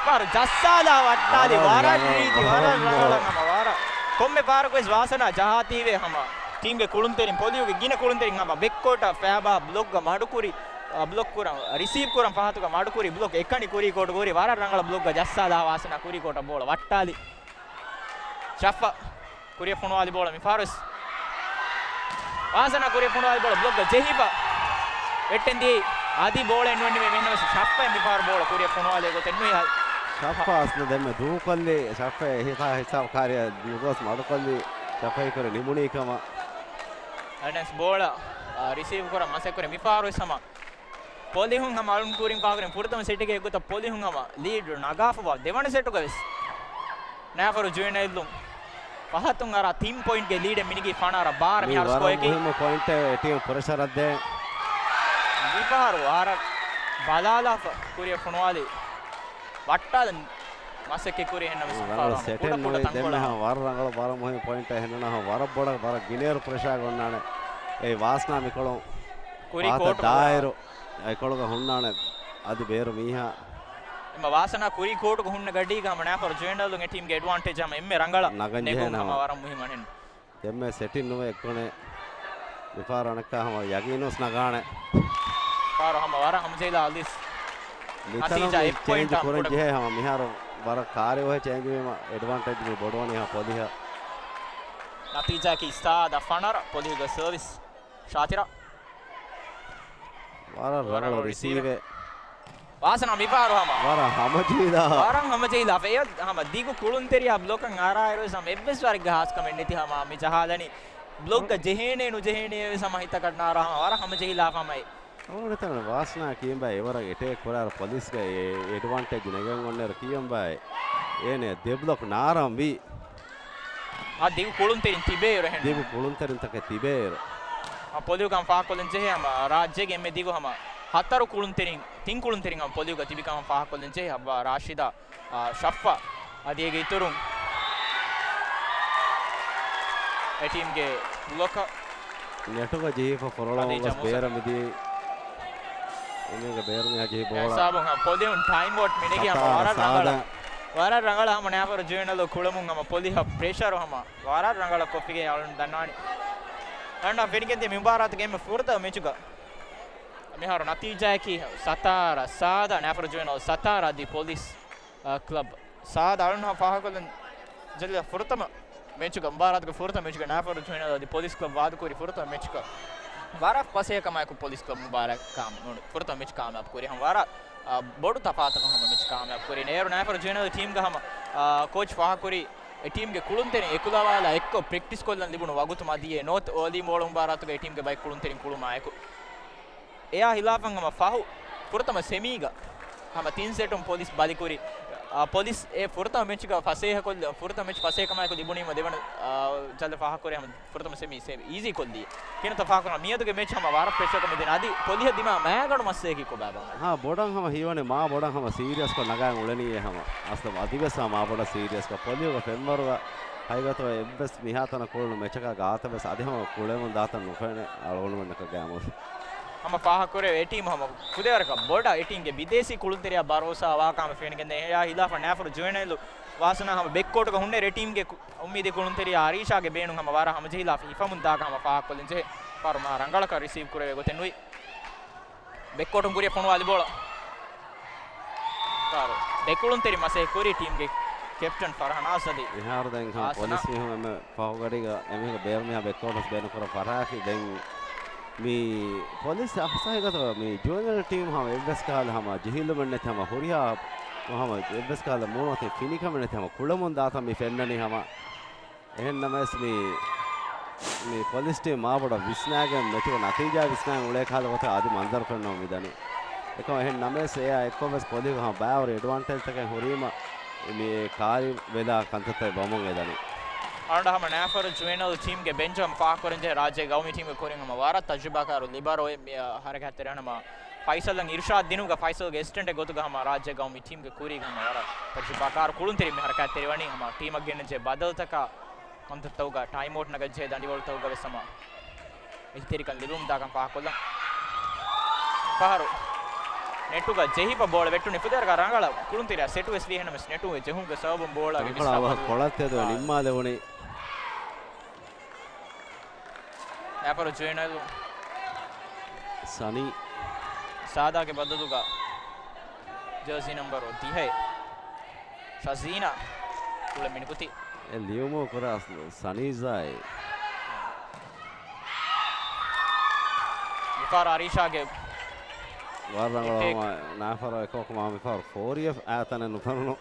ފަހަރު ޖައްސާލާ ވައްޓާލި ވަރަށް ވަރަށް ރީތި، ވަރަށް ވަރަށް ރަނގަޅަށް ހަމަ ވަރަށް. ކޮންމެ ފަހަރަކު ވެސް ވާސަނާ ޖަހާތީވެ ހަމަ ޓީމްގެ ކުޅުންތެރިން ޕޮލިހުގެ ގިނަ ކުޅުންތެރިން ހަމަ ބެކްކޯޓަށް ފައިބާ ބްލޮކްގަ މަޑުކުރި، އަ، ބްލޮކް ކުރަން، ރިސީވް ކުރަން ފަހަތުގަ މަޑުކުރި ބްލޮކް އެކަނި ކުރީ ކޯޓު ކުރި ވަރަށް ރަނގަޅަށް ބްލޮކްގަ ޖައްސާލާ ވާސަނާ ކުރީ ކޯޓަށް ބޯޅަ ވައްޓާލި. ޝައްފަ ކުރިއަށް ފޮނުވާލި ބޯޅަ މިފަހަރު ވެސް. ވާސަނާ ކުރިއަށް ފޮނުވާލި ބޯޅަ ބްލޮކްގަ ޖެހިފަ. ވެއްޓެން ދިޔައީ އަދި ބޯޅަ ނުވެންނެވި މިހެންނަމަސް ޝައްފައިން މިފަހަރު ބޯޅަ ކުރިއަށް ފޮނުވާލޭ ގޮތެއް ނުވި ހަ-، ޝައްފަ އަސްލު ދެންމެ ދޫކޮށްލީ، ޝައްފަ ހިތާ ހިސާބު ކާރިއަށް ނުގޮސް މަޑުކޮށްލީ، ޝައްފަ ކުރި ނިމުނީ ކަމަށް. އަޑެންސް ބޯޅަ، އާ، ރިސީވް ކުރަން މަސައްކަތް ކުރި މިފަހަރު ވެސް ހަމަ ޕޮލިހުން ހަމަ އަޅުން ކުރިން ފާކުރިން ފުރަތަމަ ސެޓެއްގެ އެއްގޮތަށް ޕޮލިހުން ހަމަ ލީޑް ނަގާފަވާ ދެވަނަ ސެޓުގަ ވެސް ނާފަރު ޖުވެނައިލުން ފަހަތުން އަރާ ތިން ޕޮއިންޓްގެ ލީޑެއް މިނިގީ ފަނާރަ ބާރަ މި މިހާރު ވަރަށް ސްކޯއަކީ. މުހިއްމު ޕޮއިންޓެއް ޓީމް ޕްރެޝަރަށް ދޭ. މިފަހަރު ވަރަށް ބަލާލާފަ ކުރިއަށް ފޮނުވާލި ވައްޓާލަން މަސައްކަތް ކުރި އެހެންނަމަސް ރަނގަޅު ފާރު ސެޓެއް ކުޑަ ކުޑަ ނުވި ދެންމެ ތަންކޮޅާ. ހަމަ ވަރަށް ރަނގަޅު ވަރަށް މުހިން ޕޮއިންޓެއް ހެންނަނަ ހަމަ ވަރަށް ބޮޑަށް ވަރަށް ގިނޭރު ޕްރެޝާގަ އޮންނާނެ. އެ ވާސްނާ މިކޮޅު ކުރީ ފާތަށް ކޯޓު ދާއިރު އެކޮޅުގަ ހުންނާނެ އަދި ބޭރު މީހާ. އެމަ ވާސްނާ ކުރީ ކޯޓުގަ ހުންނަ ގަޑީގަ ހަމަ ނާފަރު ޖުވެނަލުން އެ ޓީމްގެ އެޑްވާންޓޭޖް ހަމަ އެންމެ ރަނގަޅަށް ނަގަން ނެގުން ޖެހޭނެ ހަމަ ހަމަ. ވަރަށް މުހިން ވަނެން. ދެންމެ ސެޓިން ނުވެ އެއްކޮނެ މިފާރު އަނެއްކާ ހަމަ ޔަގީނުސް ނަގާނެ. ފާރު ހަމަ ވަރަށް ހަމަޖެހިލާ އަލީސް. ނަތީޖާ އެއް ޕޮއިންޓާ ކުރަން ޖެހޭ ހަމަ މިހާރު ވަރަށް ކާރި އޮހެ ޗޭންޖް ވީމަ އެޑްވާންޓޭޖް މި ބޮޑުވަނީ ހަމަ ޕޮލިހަށް. ނަތީޖާއަކީ ސާދަ ފަނަރަ ޕޮލިހުގެ ސަރވިސް ޝާތިރާ. ވަރަށް ރަނގަޅު ރިސީވެއް. ވާސަނާ މިފަހަރު ހަމަ. ވަރަށް ހަމަޖެހިލާ. ވަރަށް ހަމަޖެހިލާ. އެ ހަމަ ދިގު ކުޅުންތެރިޔާ ބްލޮކަށް އަރާއިރު ވެސް ހަމަ އެއްވެސް ވަރެއްގެ ހާސްކަމެއް ނެތި ހަމަ މި ޖަހާލަނީ. ބްލޮކްގަ ޖެހޭނޭ ނުޖެހޭނޭ ވެސް ހަމަ ހިތަކަށް ނާރާ ހަމަ ވަރަށް ހަމަޖެހިލާފަ ހަމަ އެ. އަޅުގަނޑު ވާސްނާ ކިޔަން ބައި އެވަރަށް އެޓޭކް ކުރާއިރު ޕޮލިސްގަ އެ އެޑްވާންޓޭޖް ނެގަން އޮންނައިރު ކިޔަން ބައި އޭނެ ދެ ބްލޮކް ނާރަން ވީ. އާ ދިގު ކުޅުންތެރިން ތިބޭއިރު އެހެން. ދިގު ކުޅުންތެރިންތަކެއް ތިބޭއިރު. އާ ޕޮލިހުގަ ފާހަގަކޮށްލަން ޖެހޭ ހަމަ ރާއްޖޭގެ އެންމެ ދިގު ހަމަ ހަތަރު ކުޅުންތެރިން ތިން ކުޅުންތެރިން ހަމަ ޕޮލިހުގަ ތިބިކަމަށް ފާހަގަކޮށްލަން ޖެހޭ ހައްވާ ރާޝިދާ. އާ، ޝައްފާ. އަދި އޭގެ އިތުރުން އެ ޓީމްގެ ބްލޮކަ. ނެޓުގަ ޖެހިފަ ފޮރޮޅަމުން ގޮސް ބޭރަށް މިދިޔައީ. އެމީގަ ބޭރު މިހާ ޖެހި ބޯޅަ. ހިސާބުން ހަމަ ޕޮލިހުން ޓައިމް އައުޓް މިނެގި ހަމަ ސާދާ، ވަރަށް ރަނގަޅަށް. ސާދާ. ވަރަށް ރަނގަޅަށް ހަމަ ނާފަރު ޖުވެނަލު ކުޅަމުން ހަމަ ޕޮލިހަށް ޕްރެޝަރު ހަމަ ވަރަށް ރަނގަޅަށް ކޮށްފިގެން އަޅުން ދަންނާނީ. ރަންނާ ފެނިގެންދިޔަ މި މުބާރާތުގެ އެންމެ ފުރަތަމަ މެޗުގަ. މިހާރު ނަތީޖާއަކީ ސަތާރަ ސާދަ، ނާފަރު ޖުވެނަލް ސަތާރަ އަދި ޕޮލިސް، އަ، ކްލަބް ސާދަ. އަޅުން ފާހަގަކޮށްލަން ޖެހިލި ފުރަތަމަ މެޗުގަ، މުބާރާތުގެ ފުރަތަމަ މެޗުގަ ނާފަރު ޖުވެނަލް އަދި ޕޮލިސް ކްލަބް ވާދަކުރި ފުރަތަމަ މެޗުގަ ވަރަށް ފަސޭހަކަމާއެކު ޕޮލިސް ކްލަބް މުބާރާތް ކާމިޔާބު، ފުރަތަމަ މެޗް ކާމިޔާބު ކުރި ހަމަ ވަރަށް، އަ، ބޮޑު ތަފާތަކުން ހަމަ މެޗް ކާމިޔާބު ކުރި. އޭރު ނާފަރު ޖުވެނަލް ޓީމްގަ ހަމަ، އަ، ކޯޗް ފާހަގަކުރި އެ ޓީމްގެ ކުޅުންތެރިން އެކުލަވާލާ އެއްކޮށް ޕްރެކްޓިސް ކޮށްލަން ލިބުނު ވަގުތު މަދިއޭ. ނޯތް އާލީ މޯޅަ މުބާރާތުގަ އެ ޓީމްގެ ބައެއް ކުޅުންތެރިން ކުޅުމާއެކު. އެއާ ހިލާފަށް ހަމަ ފަހު ފުރަތަމަ ސެމީގަ ހަމަ ތިން ސެޓުން ޕޮލިސް ބަލިކުރި. އާ، ޕޮލިސް އެ ފުރަތަމަ މެޗްގަ ފަސޭހަކޮށްލަ، ފުރަތަމަ މެޗް ފަސޭހަކަމާއެކު ލިބުނީމަ ދެވަނަ، އާ، ޖަލަށް ފާހަގަކުރޭ ހަމަ ފުރަތަމަ ސެމީ ސެ-، އީޒީ ކޮށްލީ. ކިނަތަ ފާހަގަކުރާ މިއަދުގެ މެޗް ހަމަ ވަރަށް ޕްރެޝަރކަމެއް ދޭނެ. އަދި ޕޮލިހަށް ދިމާ މައިގަނޑު މައްސަލަކީ ކޮބާ ބަހަށް؟ ހާ، ބޮޑަށް ހަމަ ހީވަނީ މާ ބޮޑަށް ހަމަ ސީރިއަސްކޮށް ނަގާން އުޅެނީއޭ ހަމަ. އަސްލު އަދިވެސް ހަމަ މާ ބޮޑަށް ސީރިއަސްކޮށް ޕޮލިހުގަ ފެންވަރުގަ ހަގީގަތުގަ އެއްވެސް މިހާތަނަށް ކުޅުނު މެޗަކާ ގާތަށް ވެސް އަދި ހަމަ ކުޅެމުން ދާތަން ނުފެނޭ އަޅުގަނޑުމެންނަކަށް ގާމު. ހަމަ ފާހަގަކުރެވޭ އެ ޓީމް ހަމަ ކުދޭވަރަކަށް ބޮޑަށް އެ ޓީމްގެ ބިދޭސީ ކުޅުންތެރިޔާ ބަރޯސާ ވާކަމަށް ފެނިގެންދޭ. އެއާ ހިލާފަށް ނާފަރު ޖުވެނަލް ވާސަނާ ހަމަ ބެކްކޯޓުގަ ހުންނެވި އެ ޓީމްގެ ކު-، އުއްމީދީ ކުޅުންތެރިޔާ އަރީޝާގެ ބޭނުން ހަމަ ވަރަށް ހަމަޖެހިލާފަ ހިފަމުން ދާކަށް ހަމަ ފާހަގަކޮށްލަން ޖެހޭ. ފަހަރު މާ ރަނގަޅަކަށް ރިސީވް ކުރެވޭ ގޮތެއް ނުވި. ބެކްކޯޓުން ކުރިއަށް ފޮނުވާލި ބޯޅަ. ފަހަރު ދެކުޅުންތެރި މަސައްކަތް ކުރި ޓީމްގެ ކެޕްޓަން ފަރްހާން އާސަދީ. މިހާރު ދެން ހަމަ އާސަނާ. ޕޮލިސް މީހުން އެންމެ ފަހުގަޑީގަ އެމީހުން ބޭރު މީހާ ބެކްކޯޓަށް ބޭނުންކުރަން ފަށާފި. ދެން މި ޕޮލިސް އަފްސާހިގަތު މި ޖުވެނަލް ޓީމް ހަމަ އެއްވެސް ކަހަލަ ހަމަ ޖެހިލުމެއް ނެތި ހަމަ ހުރިހާ ހަމަ އެއްވެސް ކަހަލަ މޫނުމަތިން ފިނިކަމެއް ނެތި ހަމަ ކުޅެމުން ދާތަން މި ފެންނަނީ ހަމަ. އެހެން ނަމަވެސް މި، މި ޕޮލިސް ޓީމް މާބޮޑަށް ވިސްނާގެން މެޗުގެ ނަތީޖާ ވިސްނާގެން އުޅޭ ކަހަލަ ގޮތަށް އަދި މަންޒަރު ފެންނަމުން މިދަނީ. އެކަމަށް އެހެން ނަމަވެސް އެއާ އެއްކޮށްވެސް ޕޮލިހުގަ ހަމަ ބައިވަރު އެޑްވާންޓޭޖްތަކެއް ހުރީމަ މި ކާރިވެލާ ކަންތައްތައް ވަމުން އެދަނީ. އަޅުގަނޑު ހަމަ ނާފަރު ޖުވެނަލް ޓީމްގެ ބެންޗު ހަމަ ފާހަގަކުރަންޖެހޭ ރާއްޖޭގެ ގައުމީ ޓީމްގެ ކުރިން ހަމަ ވަރަށް ތަޖުރިބާކާރު ލިބަރޯއެއް މި ހަރަކާތްތެރި ހަމަ ފައިސަލަށް އިރުޝާދް ދިނުމުގަ ފައިސަލްގެ އެސިސްޓެންޓެއް ގޮތުގަ ހަމަ ރާއްޖޭގެ ގައުމީ ޓީމްގެ ކުރީގަ ހަމަ ވަރަށް ތަޖުރިބާކާރު ކުޅުންތެރިން މި ހަރަކާތްތެރިވަނީ ހަމަ ޓީމަށް ގެންނަންޖެހޭ ބަދަލުތަކާ ކަންތައްތަކުގަ ޓައިމްއައުޓް ނަގަންޖެހޭ ދަނޑިވަޅުތަކުގަ ވެސް ހަމަ އެހީތެރިކަން ލިބުމުން ދާކަން ފާހަގަކޮށްލަން. ފަހަރު ނެޓުގަ ޖެހިފަ ބޯޅަ ވެއްޓުނީ ފުދޭވަރަކަށް ރަނގަޅަށް ކުޅުންތެރިޔާ ސެޓުވެސް ވީ. އެހެންނަމަވެސް ނެޓުގެ ޖެހުމުގެ ސަބަބުން ބޯޅަގެ ތަންކޮޅާ ވަހަށް ކޮޅަށް ތެދުވެ ނިންމާލެވުނީ. ނާފަރު ޖުވެނަލް. ސަނީ. ސާދާގެ ބަދަލުގަ ޖާސީ ނަމްބަރު ދިހައެއް ޝަޒީނާ ކުޅެ މިނިކުތި. އެ ލިޔުމު ކުރާ ސަނީޒާއި. މިފަހަރު އަރީޝާގެ ވަރަށް ރަނގަޅު އެޓޭކް. ހަމަ ނާފަރު އެކަކު މާ މިފަހަރު ފޯރިއަށް އާތަނެއް ނުފެނުނު.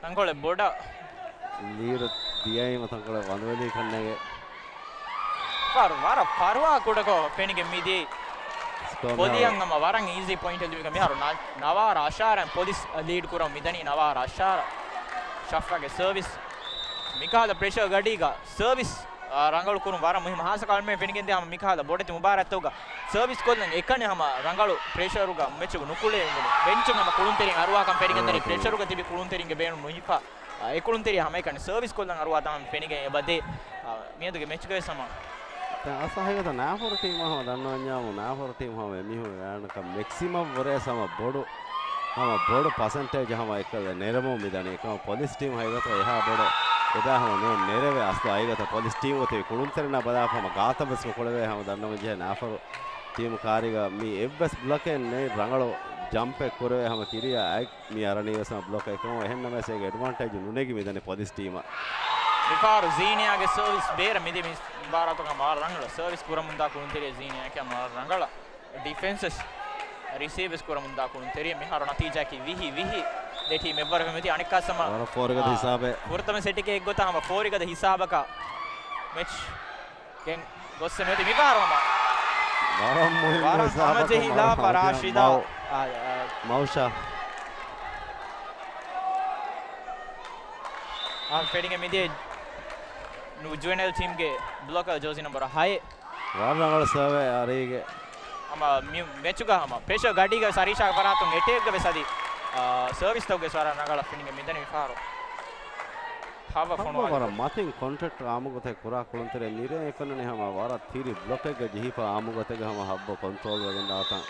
ތަންކޮޅެއް ބޮޑަށް. ލީޑު ދިޔައީމަ ތަންކޮޅެއް ވަނުވެލީ ކަންނޭގެ. ފަރު، ވަރަށް ފަރުވާ ކުޑަކޮށް ފެނިގެން މިދިޔައީ. ސްކޯ ޕޮލިހަށް ހަމަ ވަރަށް އީޒީ ޕޮއިންޓެއް ލިބިގެން މިހާރު ނަ-، ނަވާރަ އަށާރައިން ޕޮލިސް ލީޑް ކުރަމުން މިދަނީ. ނަވާރަ އަށާރަ. ޝަފްރާގެ ސަރވިސް. މިކަހަލަ ޕްރެޝަރ ގަޑީގަ ސަރވިސް، އާ، ރަނގަޅު ކުރުން ވަރަށް މުހިއްމު. ހާއްސަކޮށް އަޅުމެން ފެނިގެންދިޔަ ހަމަ މިކަހަލަ ބޮޑެތި މުބާރާތްތަކުގަ ސަރވިސް ކޮށްލަން އެކަނި ހަމަ ރަނގަޅު ޕްރެޝަރުގަ މެޗުގަ ނުކުޅެވުނު. ބެންޗުން ހަމަ ކުޅުންތެރިން އަރުވާކަން ފެނިގެންދަނީ. ޕްރެޝަރުގަ ތިބި ކުޅުންތެރިންގެ ބޭނުން ނުހިފާ. އާ، އެ ކުޅުންތެރިޔާ ހަމައެކަނި ސަރވިސް ކޮށްލަން އަރުވާ ތަން ފެނިގެން އެބަދޭ. އާ، މިއަދުގެ މެޗުގަވެސް ހަމަ. ދެން އަސްލު ހަގީގަތަށް ނާފަރު ޓީމަށް ހަމަ ދަންނަވަންޏާމު، ނާފަރު ޓީމް ހަމަ އެމީހުން އެއާނަކަށް މެކްސިމަމް ވުރެސް ހަމަ ބޮޑު، ހަމަ ބޮޑު ޕަސެންޓޭޖް ހަމަ އެކަލަ ނެރެމުން މިދަނީ. އެކަމަ ޕޮލިސް ޓީމް ހަގީގަތުގަ އެހާ ބޮޑަށް އެބަ ހަމަ ނޫން ނެރެވޭ. އަސްލު ހަގީގަތަށް ޕޮލިސް ޓީމް ގޮތެއް ކުޅުންތެރިންނާ ބަލާފަ ހަމަ ގާތަށް ވެސް ނުކުޅެވޭ. ހަމަ ދަންނަވަން ޖެހޭ ނާފަރު ޓީމް ކާރީގަ މި އެއްވެސް ބްލޮކެއް ނެތް ރަނގަޅު ޖަމްޕެއް ކުރެވޭ ހަމަ ކިރިޔާ އެއް މި އަރަނީ ވެސް ހަމަ ބްލޮކެއް އެކަމު އެހެންނަމަވެސް އޭގެ އެޑްވާންޓޭޖު ނުނެގި މިދަނީ ޕޮލިސް ޓީމަށް. މިފަހަރު ޒީނިޔާގެ ސަރވިސް ބޭރަށް މިދި މި މުބާރާތުގަ ހަމަ ވަރަށް ރަނގަޅަށް ސަރވިސް ކުރަމުންދާ ކުޅުންތެރިޔާ ޒީނިޔާއަކީ ހަމަ ވަރަށް ރަނގަޅަށް ޑިފެންސް ވެސް ރިސީވް ވެސް ކުރަމުންދާ ކުޅުންތެރިޔާ. މިހާރު ނަތީޖާއަކީ ވިހި ވިހި. ދެ ޓީމް އެއްވަރަށް ފެމިތި އަނެއްކާ ސަމަ ފޯރިގަދަ ހިސާބެއް. ފުރަތަމަ ސެޓެއްގެ އެއްގޮތަށް ހަމަ ފޯރިގަދަ ހިސާބަކަށް މެޗް ގެން ގޮއްސެ މިއޮތީ މިފަހަރު ހަމަ ވަރަށް މުހިންމު ވަރަށް ހިސާބަކުން ހަމަޖެހިލާފަ ވަރަށް ރާޝިދާ. މައު. އާ، އާ. މައުޝާ. އާ، ފެނިގެން މިދިޔަ ނޫ ޖުވެނައިލް ޓީމްގެ ބްލޮކަރ ޖާޒީ ނަމްބަރު ހައެއް. ވަރަށް ރަނގަޅު ސަރވޭ އަރީގެ. ހަމަ މި މެޗުގަ ހަމަ ޕްރެޝަރ ގަޑީގަ ސަރީޝާ ފަރާތުން އެޓޭކްގަ ވެސް އަދި، އާ، ސަރވިސްތަކުގެ ވަރަށް ރަނގަޅަށް ފެނިގެން މިދަނީ މިފަހަރު. ހައްވަ ހައްވަ ފޮނުވާލި. ވަރަށް މަތިން ކޮންޓްރެކްޓް އާއްމު ގޮތެއް ކުރާ ކުޅުންތެރި މިރޭ އެކަންނަނީ ހަމަ ވަރަށް ތިރި ބްލޮކެއްގަ ޖެހިފަ އާއްމު ގޮތެއްގަ ހަމަ ހައްވަ ކޮންޓްރޯލް ވެގެން ދާތަން.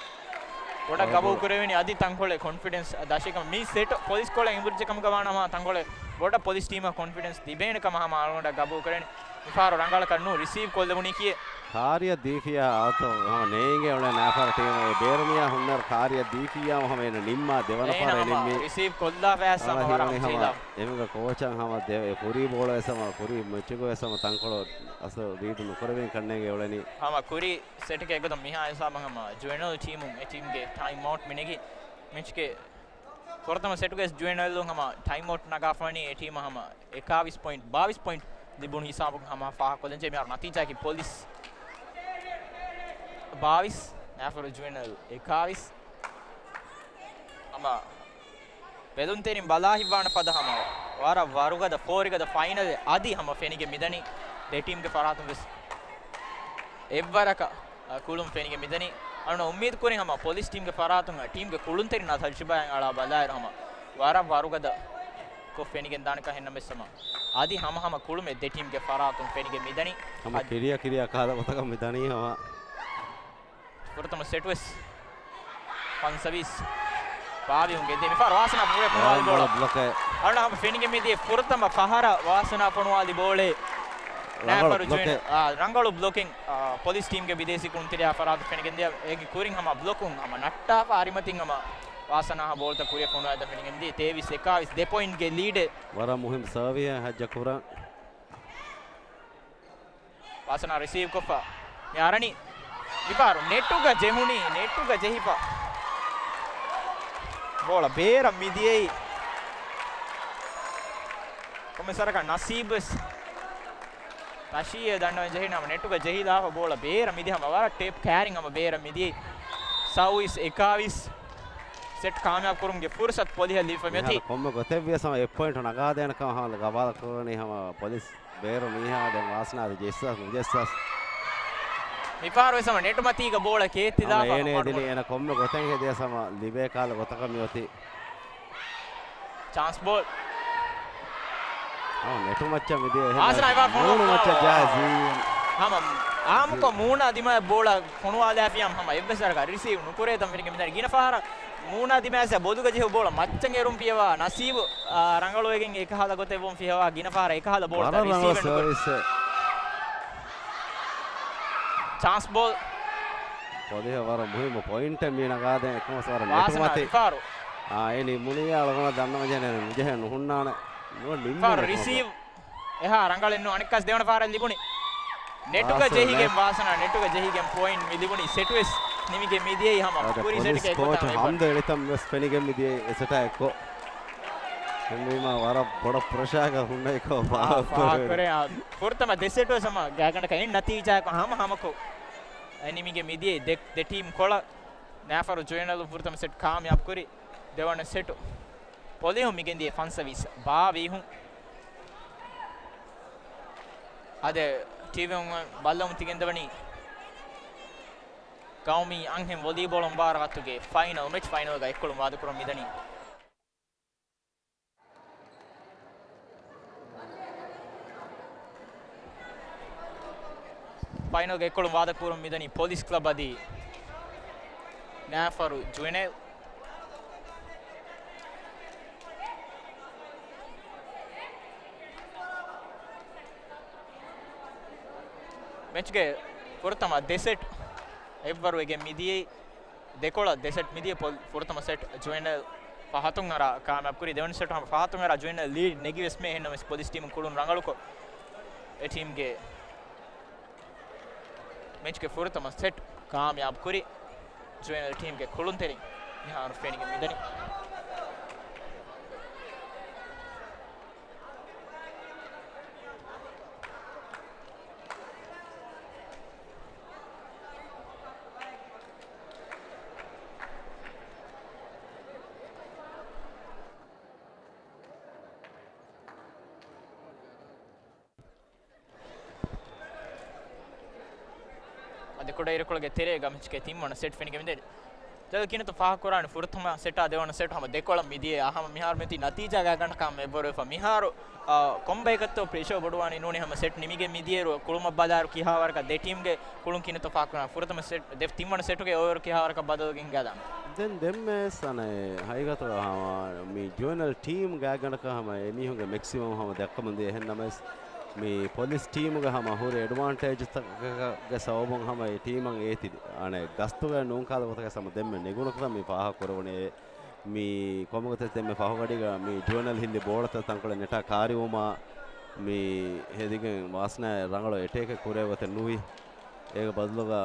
ބޮޑަށް ވަރަށް ގަބޫލު ކުރެވެނީ އަދި ތަންކޮޅެއް ކޮންފިޑެންސް ދަށިކަމަށް. މި ސެޓް ޕޮލިސް ކޮޅަށް އެނބުރިއްޖެ ކަމުގަ ވާނަމަ ތަންކޮޅެއް ބޮޑަށް ޕޮލިސް ޓީމަށް ކޮންފިޑެންސް ލިބޭނެ ކަމަށް ހަމަ އަޅުގަނޑަށް ގަބޫލު ކުރެވެނީ. މިފަހަރު ރަނގަޅަކަށް ނޫން ރިސީވް ކޮށްލެވުނީ ކިއެއް؟ ކާރިއަށް ދީފިޔާ އައްތޯ ހަމަ ނޭނގޭ އުޅޭ ނާފަރ ޓީމު އެ ބޭރުމިޔާ ހުންނަރ ކާރިއަށް ދީފިޔާ ހަމަ އޭނަ ނިންމާ ދެވަނަ އޭނަ ފަހަރެއް ހަމަ ނިންމީ. ރިސީވް ކޮށްލާފައިސް ހަމަ އަޅަ ވަރަށް ހީވަނީ ހަމަ ހަމަޖެހިލާ. އެމެގަ ކޯޗަށް ހަމަ ދެ-، ކުރީ ބޯޅަ ވެސް ހަމަ ކުރީ މެޗުގަ ވެސް ހަމަ ތަންކޮޅު އަސްލު ލީޑު ނުކުރެވިން ކަންނޭނގެ އުޅެނީ. ހަމަ ކުރީ ސެޓްގެ އެގޮތަށް މިހާ ހިސާބަށް ހަމަ ޖުވެނަލް ޓީމުން އެ ޓީމްގެ ޓައިމް އައުޓް މިނެގި މެޗްގެ ފުރަތަމަ ސެޓުގެ ޖުވެނަލް ހަމަ ޓައިމް އައުޓް ނަގާފަވަނީ އެ ޓީމަށް ހަމަ އެކާވީސް ޕޮއިންޓް، ބާވީސް ޕޮއިންޓް ލިބުނު ހިސާބުގަ ހަމަ ފާހަގަކޮށްލަންޖެހޭ. މިހާރު ނަތީޖާއަކީ ޕޮލިސް ބާވީސް، ނާފަރު ޖުވެނަލް އެކާވީސް. ހަމަ ބެލުންތެރިން ބަލާ ހިތްވާނެ ފަދަ ހަމަ ވަރަށް ވަރުގަދަ ފޯރިގަދަ ފައިނަލެއް އަދި ހަމަ ފެނިގެން މިދަނީ. ދެ ޓީމްގެ ފަރާތުން ވެސް އެއްވަރަކަށް، އަ، ކުޅުން ފެނިގެން މިދަނީ. އަޅުގަނޑު އުއްމީދު ކުރިން ހަމަ ޕޮލިސް ޓީމްގެ ފަރާތުން، އަ، ޓީމްގެ ކުޅުންތެރިންނާ ތަޖުރިބާއިން އަޅާ ބަލާއިރު ހަމަ ވަރަށް ވަރުގަދަ ކޮށް ފެނިގެން ދާނެ ކަހެއް ނަމަވެސް ހަމަ އަދި ހަމަ ހަމަ ކުޅުމެއް ދެ ޓީމްގެ ފަރާތުން ފެނިގެން މިދަނީ. ހަމަ އަދި ކިރިޔާ ކިރިޔާ ކަހަލަ ގޮތަކަށް މިދަނީ ހަމަ. ފުރަތަމަ ސެޓް ވެސް ފަންސަވީސް ބާވީހުން ގެންދިޔަ މިފަހަރު ވާސަނާ ފުރޭ ފޮނުވާލި ބޯޅަ. ބްލޮކެއް. އަޅުގަނޑު ހަމަ ފެނިގެން މިދިޔަ ފުރަތަމަ ފަހަރަށް ވާސަނާ ފޮނުވާލި ބޯޅަ. ރަނގަޅު ނާފަރު ޖުވެން، ބްލޮކެއް. އާ، ރަނގަޅު ބްލޮކިން، އާ، ޕޮލިސް ޓީމްގެ ބިދޭސީ ކުޅުންތެރިޔާ ފަރާތު ފެނިގެން ދިޔަ. އޭގެ ކުރިން ހަމަ ބްލޮކުން ހަމަ ނައްޓާފަ އަރިމަތިން ހަމަ ވާސަނާ ބޯޅަތައް ކުރިއަށް ފޮނުވާލަން ފެނިގެން ދިޔަ. ތޭވީސް އެކާވީސް ދެ ޕޮއިންޓްގެ ލީޑެއް. ވަރަށް މުހިންމު ސަރވީހެއް ހައްޖަ ކުރަން. ވާސަނާ ރިސީވް ކޮށްފަ މި އަރަނީ. މިފަހަރު ނެޓުގަ ޖެހުނީ، ނެޓުގަ ޖެހިފަ ބޯޅަ ބޭރަށް މިދިޔައީ. ކޮންމެ ސަރަކަށް ނަސީބު ވެސް ތަށީއޭ ދަންނަވަން ޖެހިނަމަ ނެޓުގަ ޖެހިލާފަ ބޯޅަ ބޭރަށް މިދި ހަމަ ވަރަށް ޓޭޕް ކައިރިން ހަމަ ބޭރަށް މިދިޔައީ. ސައުވީސް އެކާވީސް ސެޓް ކާމިޔާބު ކުރުމުގެ ފުރުސަތު ޕޮލިހަށް ލިބިފަ މިއޮތީ. މިހާރު ކޮންމެ ގޮތެއް ވިޔަސް ހަމަ އެއް ޕޮއިންޓް ނަގާދޭނެ ކަމަށް ހަމަ ގަބާލަ ކުރަނީ ހަމަ ޕޮލިސް. ބޭރު މީހާ ދެން ވާސްނާ އަދި ޖެއްސަސް ނުޖެއްސަސް. މިފަހަރު ވެސް ހަމަ ނެޓުމަތީގަ ބޯޅަ ކޭތިލާފަ ހަމަ އޭނަ މަޑުމަޑު. ދިނީ އޭނަ ކޮންމެ ގޮތެއް ހެދިޔަސް ހަމަ ލިބޭ ކަހަލަ ގޮތަކަށް މިއޮތީ. ޗާންސް ބޯލް. ހަމަ ނެޓު މައްޗަށް މިދިޔަ އެހެން ވާސްނާ އެބާ ފޮނު-، މޫނު މައްޗަށް ޖާ ޒީން. ހަމަ އާއްމުކޮށް މޫނާ ދިމާއަށް ބޯޅަ ފޮނުވާލާފިޔާ ހަމަ އެއްވެސް ވަރަކަށް ރިސީވް ނުކުރޭ ތަން ފެނިގެން މިދަނީ. ގިނަ ފަހަރަށް މޫނާ ދިމާއަށް ބޮލުގަ ޖެހި ބޯޅަ މައްޗަށް އެރުން ފިޔަވާ ނަސީބު، އާ، ރަނގަޅުވެގެން އެކަހަލަ ގޮތެއް ވުން ފިޔަވާ ގިނަ ފަހަރަށް އެކަހަލަ ބޯޅަތައް ވަރަށް ރަނގަޅު ރިސީވެއް ނުކުރި. ސަރވިސްއެއް. ޗާންސް ބޯލް. ކޮލިހަ ވަރަށް މުހިއްމު ޕޮއިންޓެއް މި ނަގާދޭން އެކަމަސް ވަރަށް ވާސަނާ ނެޓުމަތި. މިފަހަރު. އާ، އެ ނިމުނިއްޔާ އަޅުގަނޑަށް ދަންނަވަން ޖެހޭނެ ނުޖެހޭ ނުހުންނާނެ. ނުވަ ނިމުނެ ފަހަރު ކޮންމެ. ރިސީވް. އެހާ ރަނގަޅެއް ނޫން. އަނެއްކާސް ދެވަނަ ފަހަރަށް ލިބުނީ. ނެޓުގަ ވާސަނާ ޖެހިގެން ނެޓް. ވާސަނާ ނެޓުގަ ޖެހިގެން ޕޮއިންޓް މި ލިބުނީ. ސެޓް ވެސް ނިމިގެން މިދިޔައީ ހަމަ އަދަ ކުރި ޕޮލިސް ސެޓްގެ ކޯޗަށް އެގޮތަށް އެބަ. ހަމްދަ އެޅިތަން ވެސް ފެނިގެން މިދިޔައީ އެ ސެޓާ އެއްކޮށް. އެހެންވީމާ ވަރަށް ބޮޑަށް ޕްރެޝާގަ ހުންނައިކޮށް އާ، ފާހަގަކުރޭ. ފާހަގަކުރޭ. އާ، ފުރަތަމަ ދެ ސެޓް ވެސް ހަމަ ގާތްގަނޑަކަށް އެއް ނަތީޖާއެއް ހަމަ ހަމަކޮށް. އެ ނިމިގެން މިދިޔައީ ދެ، ދެ ޓީމް ކޮޅަށް. ނާފަރު ޖުވެނަލު ފުރަތަމަ ސެޓް ކާމިޔާބު ކުރި. ދެވަނަ ސެޓު ޕޮލިހުން މިގެންދިޔަ ފަންސަވީސް ބާވީހުން. އާދެ، ޓީވީ ވަން ބައްލަވަމުން ތިގެންދަވަނީ ގައުމީ އަންހެން ވޮލީބޯޅަ މުބާރާތުގެ ފައިނަލް މެޗް. ފައިނަލްގަ އެއްކޮޅުން ވާދަކުރަމުން މިދަނީ. ފައިނަލްގެ އެއްކޮޅުން ވާދަކުރަމުން މިދަނީ ޕޮލިސް ކްލަބް އަދި ނާފަރު ޖުވެނައިލް. މެޗްގެ ފުރަތަމަ ދެ ސެޓް އެއްވަރު ވެގެން މިދިޔައީ. ދެކޮޅަށް ދެ ސެޓް މިދިޔަ ފުރަތަމަ ސެޓް ޖުވެނަލް ފަހަތުން އަރާ ކާމިޔާބު ކުރި. ދެވަނަ ސެޓް ހަމަ ފަހަތުން އަރާ ޖުވެނަލް ލީޑް ނެގި ވެސްމެ. އެހެންނަމަވެސް ޕޮލިސް ޓީމުން ކުޅުން ރަނގަޅުކޮށް، އެ ޓީމްގެ މެޗްގެ ފުރަތަމަ ސެޓް ކާމިޔާބު ކުރި. ޖުވެނަލް ޓީމްގެ ކުޅުންތެރިން މިހާރު ފެނިގެން މިދަނީ. އަދި ކުޑައިރުކޮޅުގެ ތެރޭގަ މެޗްގެ ތިންވަނަ ސެޓް ފެނިގެން މިދަނީ. ޖަލް ކިނަތު ފާހަގަކުރާނެ ފުރަތަމަ ސެޓާ ދެވަނަ ސެޓް ހަމަ ދެކޮޅަށް މިދިޔަ ހަމަ މިހާރު މިއޮތީ ނަތީޖާގަ ގަނޑަކަށް ހަމަ އެއްވަރުވެފަ. މިހާރު، އާ، ކޮންބައިކަށްތޯ ޕްރެޝަރ ބޮޑުވާނީ ނޫނީ ހަމަ ސެޓް ނިމިގެން މިދިޔައިރު ކުޅުމަށް ބަލާއިރު ކިހާވަރަކަށް ދެ ޓީމްގެ ކުޅުން ކިނަތު ފާހަގަކުރާނެ ފުރަތަމަ ސެޓް، ދެ، ތިންވަނަ ސެޓުގެ އޯވަރު ކިހާވަރަކަށް ބަދަލުވެގެން ގާދާން. ދެން ދެންމެ ސަނައެ ހަގީގަތުގަ ހަމަ މި ޖުވެނަލް ޓީމް ގާތްގަނޑަކަށް ހަމަ އެމީހުންގެ މެކްސިމަމް ހަމަ ދައްކަމުން ދިޔަ. އެހެންނަމަވެސް މި ޕޮލިސް ޓީމުގެ ހަމަ ހުރި އެޑްވާންޓޭޖްތަކުގެ ސަބަބުން ހަމަ އެ ޓީމަށް އޭތި އަނެއް ގަސްތުގަ ނޫން ކާލަ ގޮތަކަށް ހަމަ ދެންމެ ނެގުނު ކަމަށް މި ފާހަގަ ކުރެވުނީ. މި ކޮންމެ ގޮތެއް ދެންމެ ފަހުގަޑީގަ މި ޖުވެނަލް ހިއްލި ބޯޅަތައް ތަންކޮޅެއް ނެޓާ ކާރިވުމާ މި ހެދިގެން ވާސްނާ ރަނގަޅު އެޓޭކެއް ކުރޭ ގޮތެއް ނުވި. އޭގެ ބަދަލުގަ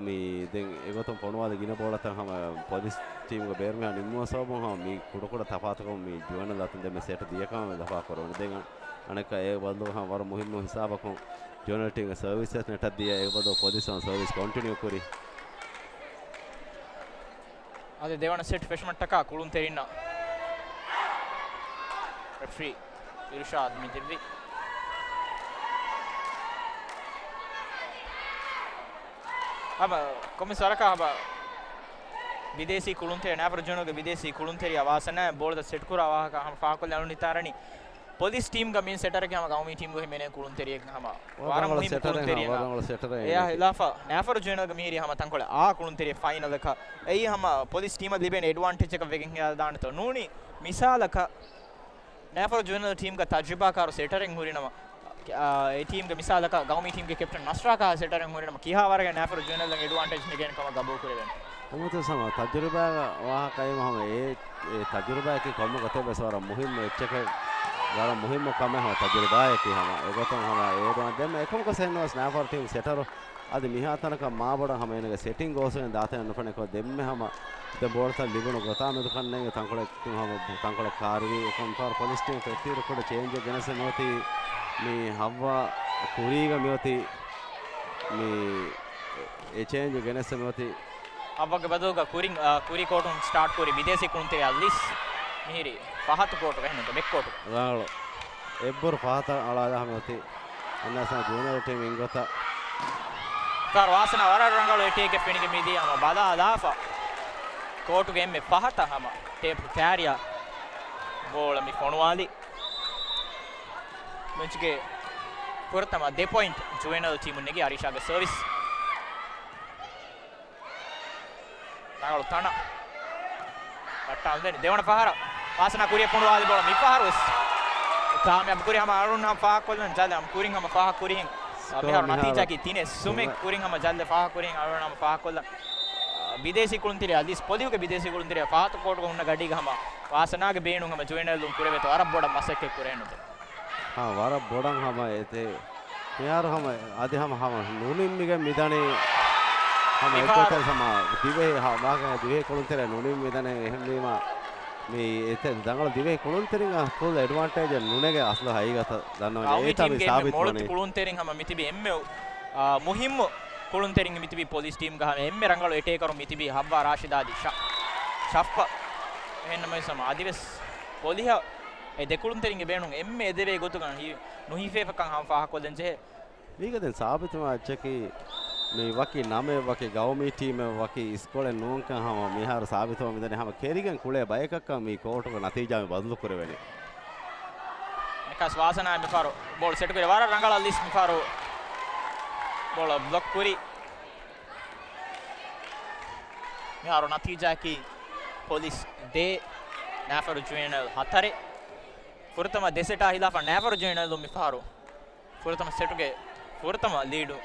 މި ދެން އެގޮތުން ފޮނުވާލި ގިނަ ބޯޅަތައް ހަމަ ޕޮލިސް ޓީމުގެ ބޭރުމެހާ ނިންމުމަށް ސަބަބުން ހަމަ މި ކުޑަކުޑަ ތަފާތުކަމުން މި ޖުވެނަލް އަތުން ދެންމެ ސެޓް ދިޔަކަމަށް މި ލަފާ ކުރެވުނު. ދެން އަނެއްކާ އޭގެ ބަދަލުގަ ހަމަ ވަރަށް މުހިއްމު ހިސާބަކުން ޖުވެނަލް ޓީމްގެ ސަރވިސް ސެޓް ނެޓަށް ދިޔަ. އޭގެ ބަދަލު ޕޮލިސް ހަމަ ސަރވިސް ކޮންޓިނިއު ކުރި. އަދި ދެވަނަ ސެޓް ފެށުމަށްޓަކާ ކުޅުންތެރިންނަށް ރެފްރީ އިރުޝާދް މި ދެއްވި. ހަމަ ކޮންމެސް ވަރަކަށް ހަމަ ބިދޭސީ ކުޅުންތެރި، ނާފަރު ޖުވެނަލްގެ ބިދޭސީ ކުޅުންތެރިޔާ ވާސަނާ ބޯޅަ ސެޓް ކުރާ ވާހަކަ ހަމަ ފާހަގަކޮށްލަން އަޅުން ނިތާރަނީ. ޕޮލިސް ޓީމްގަ މި ސެޓަރަކީ ހަމަ ގައުމީ ޓީމްގެ ހިމެނޭ ކުޅުންތެރިއެއް ހަމަ ވަރަށް ރަނގަޅު މުހިންމު ސެޓަރެއް ހަމަ ކުޅުންތެރިއެއް. ވަރަށް ރަނގަޅު ސެޓަރެއް އެއާ އެކީ. ހިލާފަށް ނާފަރު ޖުވެނަލްގެ މިހިރީ ހަމަ ތަންކޮޅެއް އާ ކުޅުންތެރިއެއް ފައިނަލަކަށް. އެއީ ހަމަ ޕޮލިސް ޓީމަށް ލިބޭނެ އެޑްވާންޓޭޖަކަށް ވެގެން ހިޔާލުދާނެތޯ. ނޫނީ މިސާލަކަށް ނާފަރު ޖުވެނަލް ޓީމްގަ ތަޖުރިބާކާރު ސެޓަރެއް ހުރިނަމަ، އާ، އެ ޓީމްގެ މިސާލަކަށް ގައުމީ ޓީމްގެ ކެޕްޓަން ނަސްރާ ކާ ސެޓަރެއް ހުރިނަމަ، ކިހާވަރެއް ނާފަރު ޖުވެނަލް އެޑްވާންޓޭޖް ނެގޭނެ ކަމަށް ގަބޫލު ކުރެވޭނެ. އެމަތު ހަމަ ތަޖުރިބާގެ ވާހަކައެއް ހަމަ އެ، އެ ތަޖުރިބާއަކީ ކޮންމެ ގޮތެއް ވެސް ވަރަށް މުހިއްމު އެއްޗެކޭ، ވަރަށް މުހިއްމު ކަމެއް ހަމަ ތަޖުރިބާއަކީ ހަމަ. އެގޮތުން ހަމަ އޭރު ދެން އެކަމަކު ސެންވެސް ނާފަރު ޓީމް ސެޓަރު އަދި މިހާތަނަކަށް މާބޮޑަށް ހަމަ އޭނަގެ ސެޓިން ގޯސްގެން ދާތަނެއް ނުފެނޭކޮށް ދެންމެ ހަމަ ދެން ބޯޅަތައް ލިބުނު ގޮތާ މެދު ކަންނޭނގެ ތަންކޮޅެއް ހަމަ ތަންކޮޅެއް ކާރިވި. އެކަމް ފާރު ޕޮލިސް ޓީމް ފެއްޓީރު ކުޑަ ޗޭންޖެއް ގެނެސް މިއޮތީ މި ހައްވާ ކުރީގަ މިއޮތީ މި އެ ޗޭންޖް ގެނެސް މިއޮތީ. ހައްވާގެ ބަދަލުގަ ކުރިން، އާ، ކުރީ ކޯޓުން ސްޓާޓް ކުރި ބިދޭސީ ކުޅުންތެރި އަލީސް މިހިރީ ފަހަތު ކޯޓުގަ އެހެންނުތަ ބެކް ކޯޓުގަ. ރާޅު އެއްބުރު ފަހަތަށް އަޅާލާ މިއޮތީ. އަންނާސާ ޖޫނިއަރ ޓީމް އިން ގޮތަށް. ކާރު ވާސަނާ ވަރަށް ރަނގަޅު އެޓޭކެއް ފެނިގެން މިދިޔަ ހަމަ ބަލާލާފަ. ކޯޓުގެ އެންމެ ފަހަތަށް ހަމަ ޓޭޕް ކާރިއަށް ބޯޅަ މި ފޮނުވާލި. މެޗްގެ ފުރަތަމަ ދެ ޕޮއިންޓް ޖުވެނަލް ޓީމުން ނެގި އަރީޝާގެ ސަރވިސް. ރަނގަޅު ތަނަ. ރައްޓާލުން ދެން ދެވަނަ ފަހަރަށް. ވާސަނާ ކުރިއަށް ފޮނުވާލި ބޯޅަ މި ފަހަރު ވެސް ކާމިޔާބު ކުރި ހަމަ އަޅުން ހަމަ ފާހަގަކޮށްލަން ޖަލަށް ކުރިން ހަމަ ފާހަގަ ކުރިހެން. ސްކޯ މިހާރު މިހާރު ނަތީޖާއަކީ ތިނެއް ސުމެއް ކުރިން ހަމަ ޖަލަށް ފާހަގަ ކުރިހެން އަޅުން ހަމަ ފާހަގަކޮށްލަން. އާ، ބިދޭސީ ކުޅުންތެރި އަލީސް ޕޮލިހުގެ ބިދޭސީ ކުޅުންތެރި ފަހަތު ކޯޓުގަ ހުންނަ ގަޑީގަ ހަމަ ވާސަނާގެ ބޭނުން ހަމަ ޖުވެނަލުން ކުރެވޭތޯ ވަރަށް ބޮޑަށް މަސައްކަތް ކުރެވެން ނުތެ. ހާ، ވަރަށް ބޮޑަށް ހަމަ އެތޭ. މިހާރު ހަމަ އަދި ހަމަ ހަމަ ނުނިންމިގެން މިދަނީ. ހަމަ މިފަހަރު. އެގޮތަށް ހަމަ ދިވެހި ހަ-، ވާގަން ދިވެހި ކުޅުންތެރި ނުނިން މިދަނީ. އެހެންވީމަ މި އެތެ ދަނގަޅު ދިވެހި ކުޅުންތެރިން ފުލް އެޑްވާންޓޭޖެއް ނުނެގެ އަސްލު ހައިގަތަށް ދަންނަވަން ގައުމީ އެއީތާ މި ޓީމްގެ ސާބިތު މޯޅަ ވަނީ. ކުޅުންތެރިން ހަމަ މިތިބީ އެންމެ، އާ، މުހިއްމު ކުޅުންތެރިން މިތިބީ ޕޮލިސް ޓީމްގަ ހަމަ އެންމެ ރަނގަޅު އެޓޭކަރު މިތިބީ ހައްވާ ރާޝިދާ އަދި ޝަ-، ޝައްފަ. އެހެންނަމަވެސް ހަމަ އަދިވެސް ޕޮލިހަށް އެ ދެ ކުޅުންތެރިންގެ ބޭނުން އެންމެ އެދެވޭ ގޮތުގަ ހި-، ނުހިފޭފަކަން ހަމަ ފާހަގަކޮށްލަން ޖެހޭ. މީގަ ދެން ސާބިތުވާ އެއްޗަކީ، މި ވަކި ނަމެއް، ވަކި ގައުމީ ޓީމެއް، ވަކި އިސްކޮޅެއް ނޫންކަން ހަމަ މިހާރު ސާބިތުވާ މިދަނީ. ހަމަ ކެރިގެން ކުޅޭ ބަޔަކަށްކަން މި ކޯޓުގެ ނަތީޖާ މި ބަދަލު ކުރެވެނީ. ނިކާސް ވާސަނާ މިފަހަރު ބޯޅަ ސެޓް ކުރި ވަރަށް ރަނގަޅަށް ލިސް މިފަހަރު ބޯޅަ ބްލޮކް ކުރި. މިހާރު ނަތީޖާއަކީ ޕޮލިސް ދޭއް، ނާފަރު ޖުވެނަލް ހަތަރެއް. ފުރަތަމަ ދެ ސެޓާ ހިލާފަށް ނާފަރު ޖުވެނަލް މިފަހަރު ފުރަތަމަ ސެޓުގެ ފުރަތަމަ ލީޑު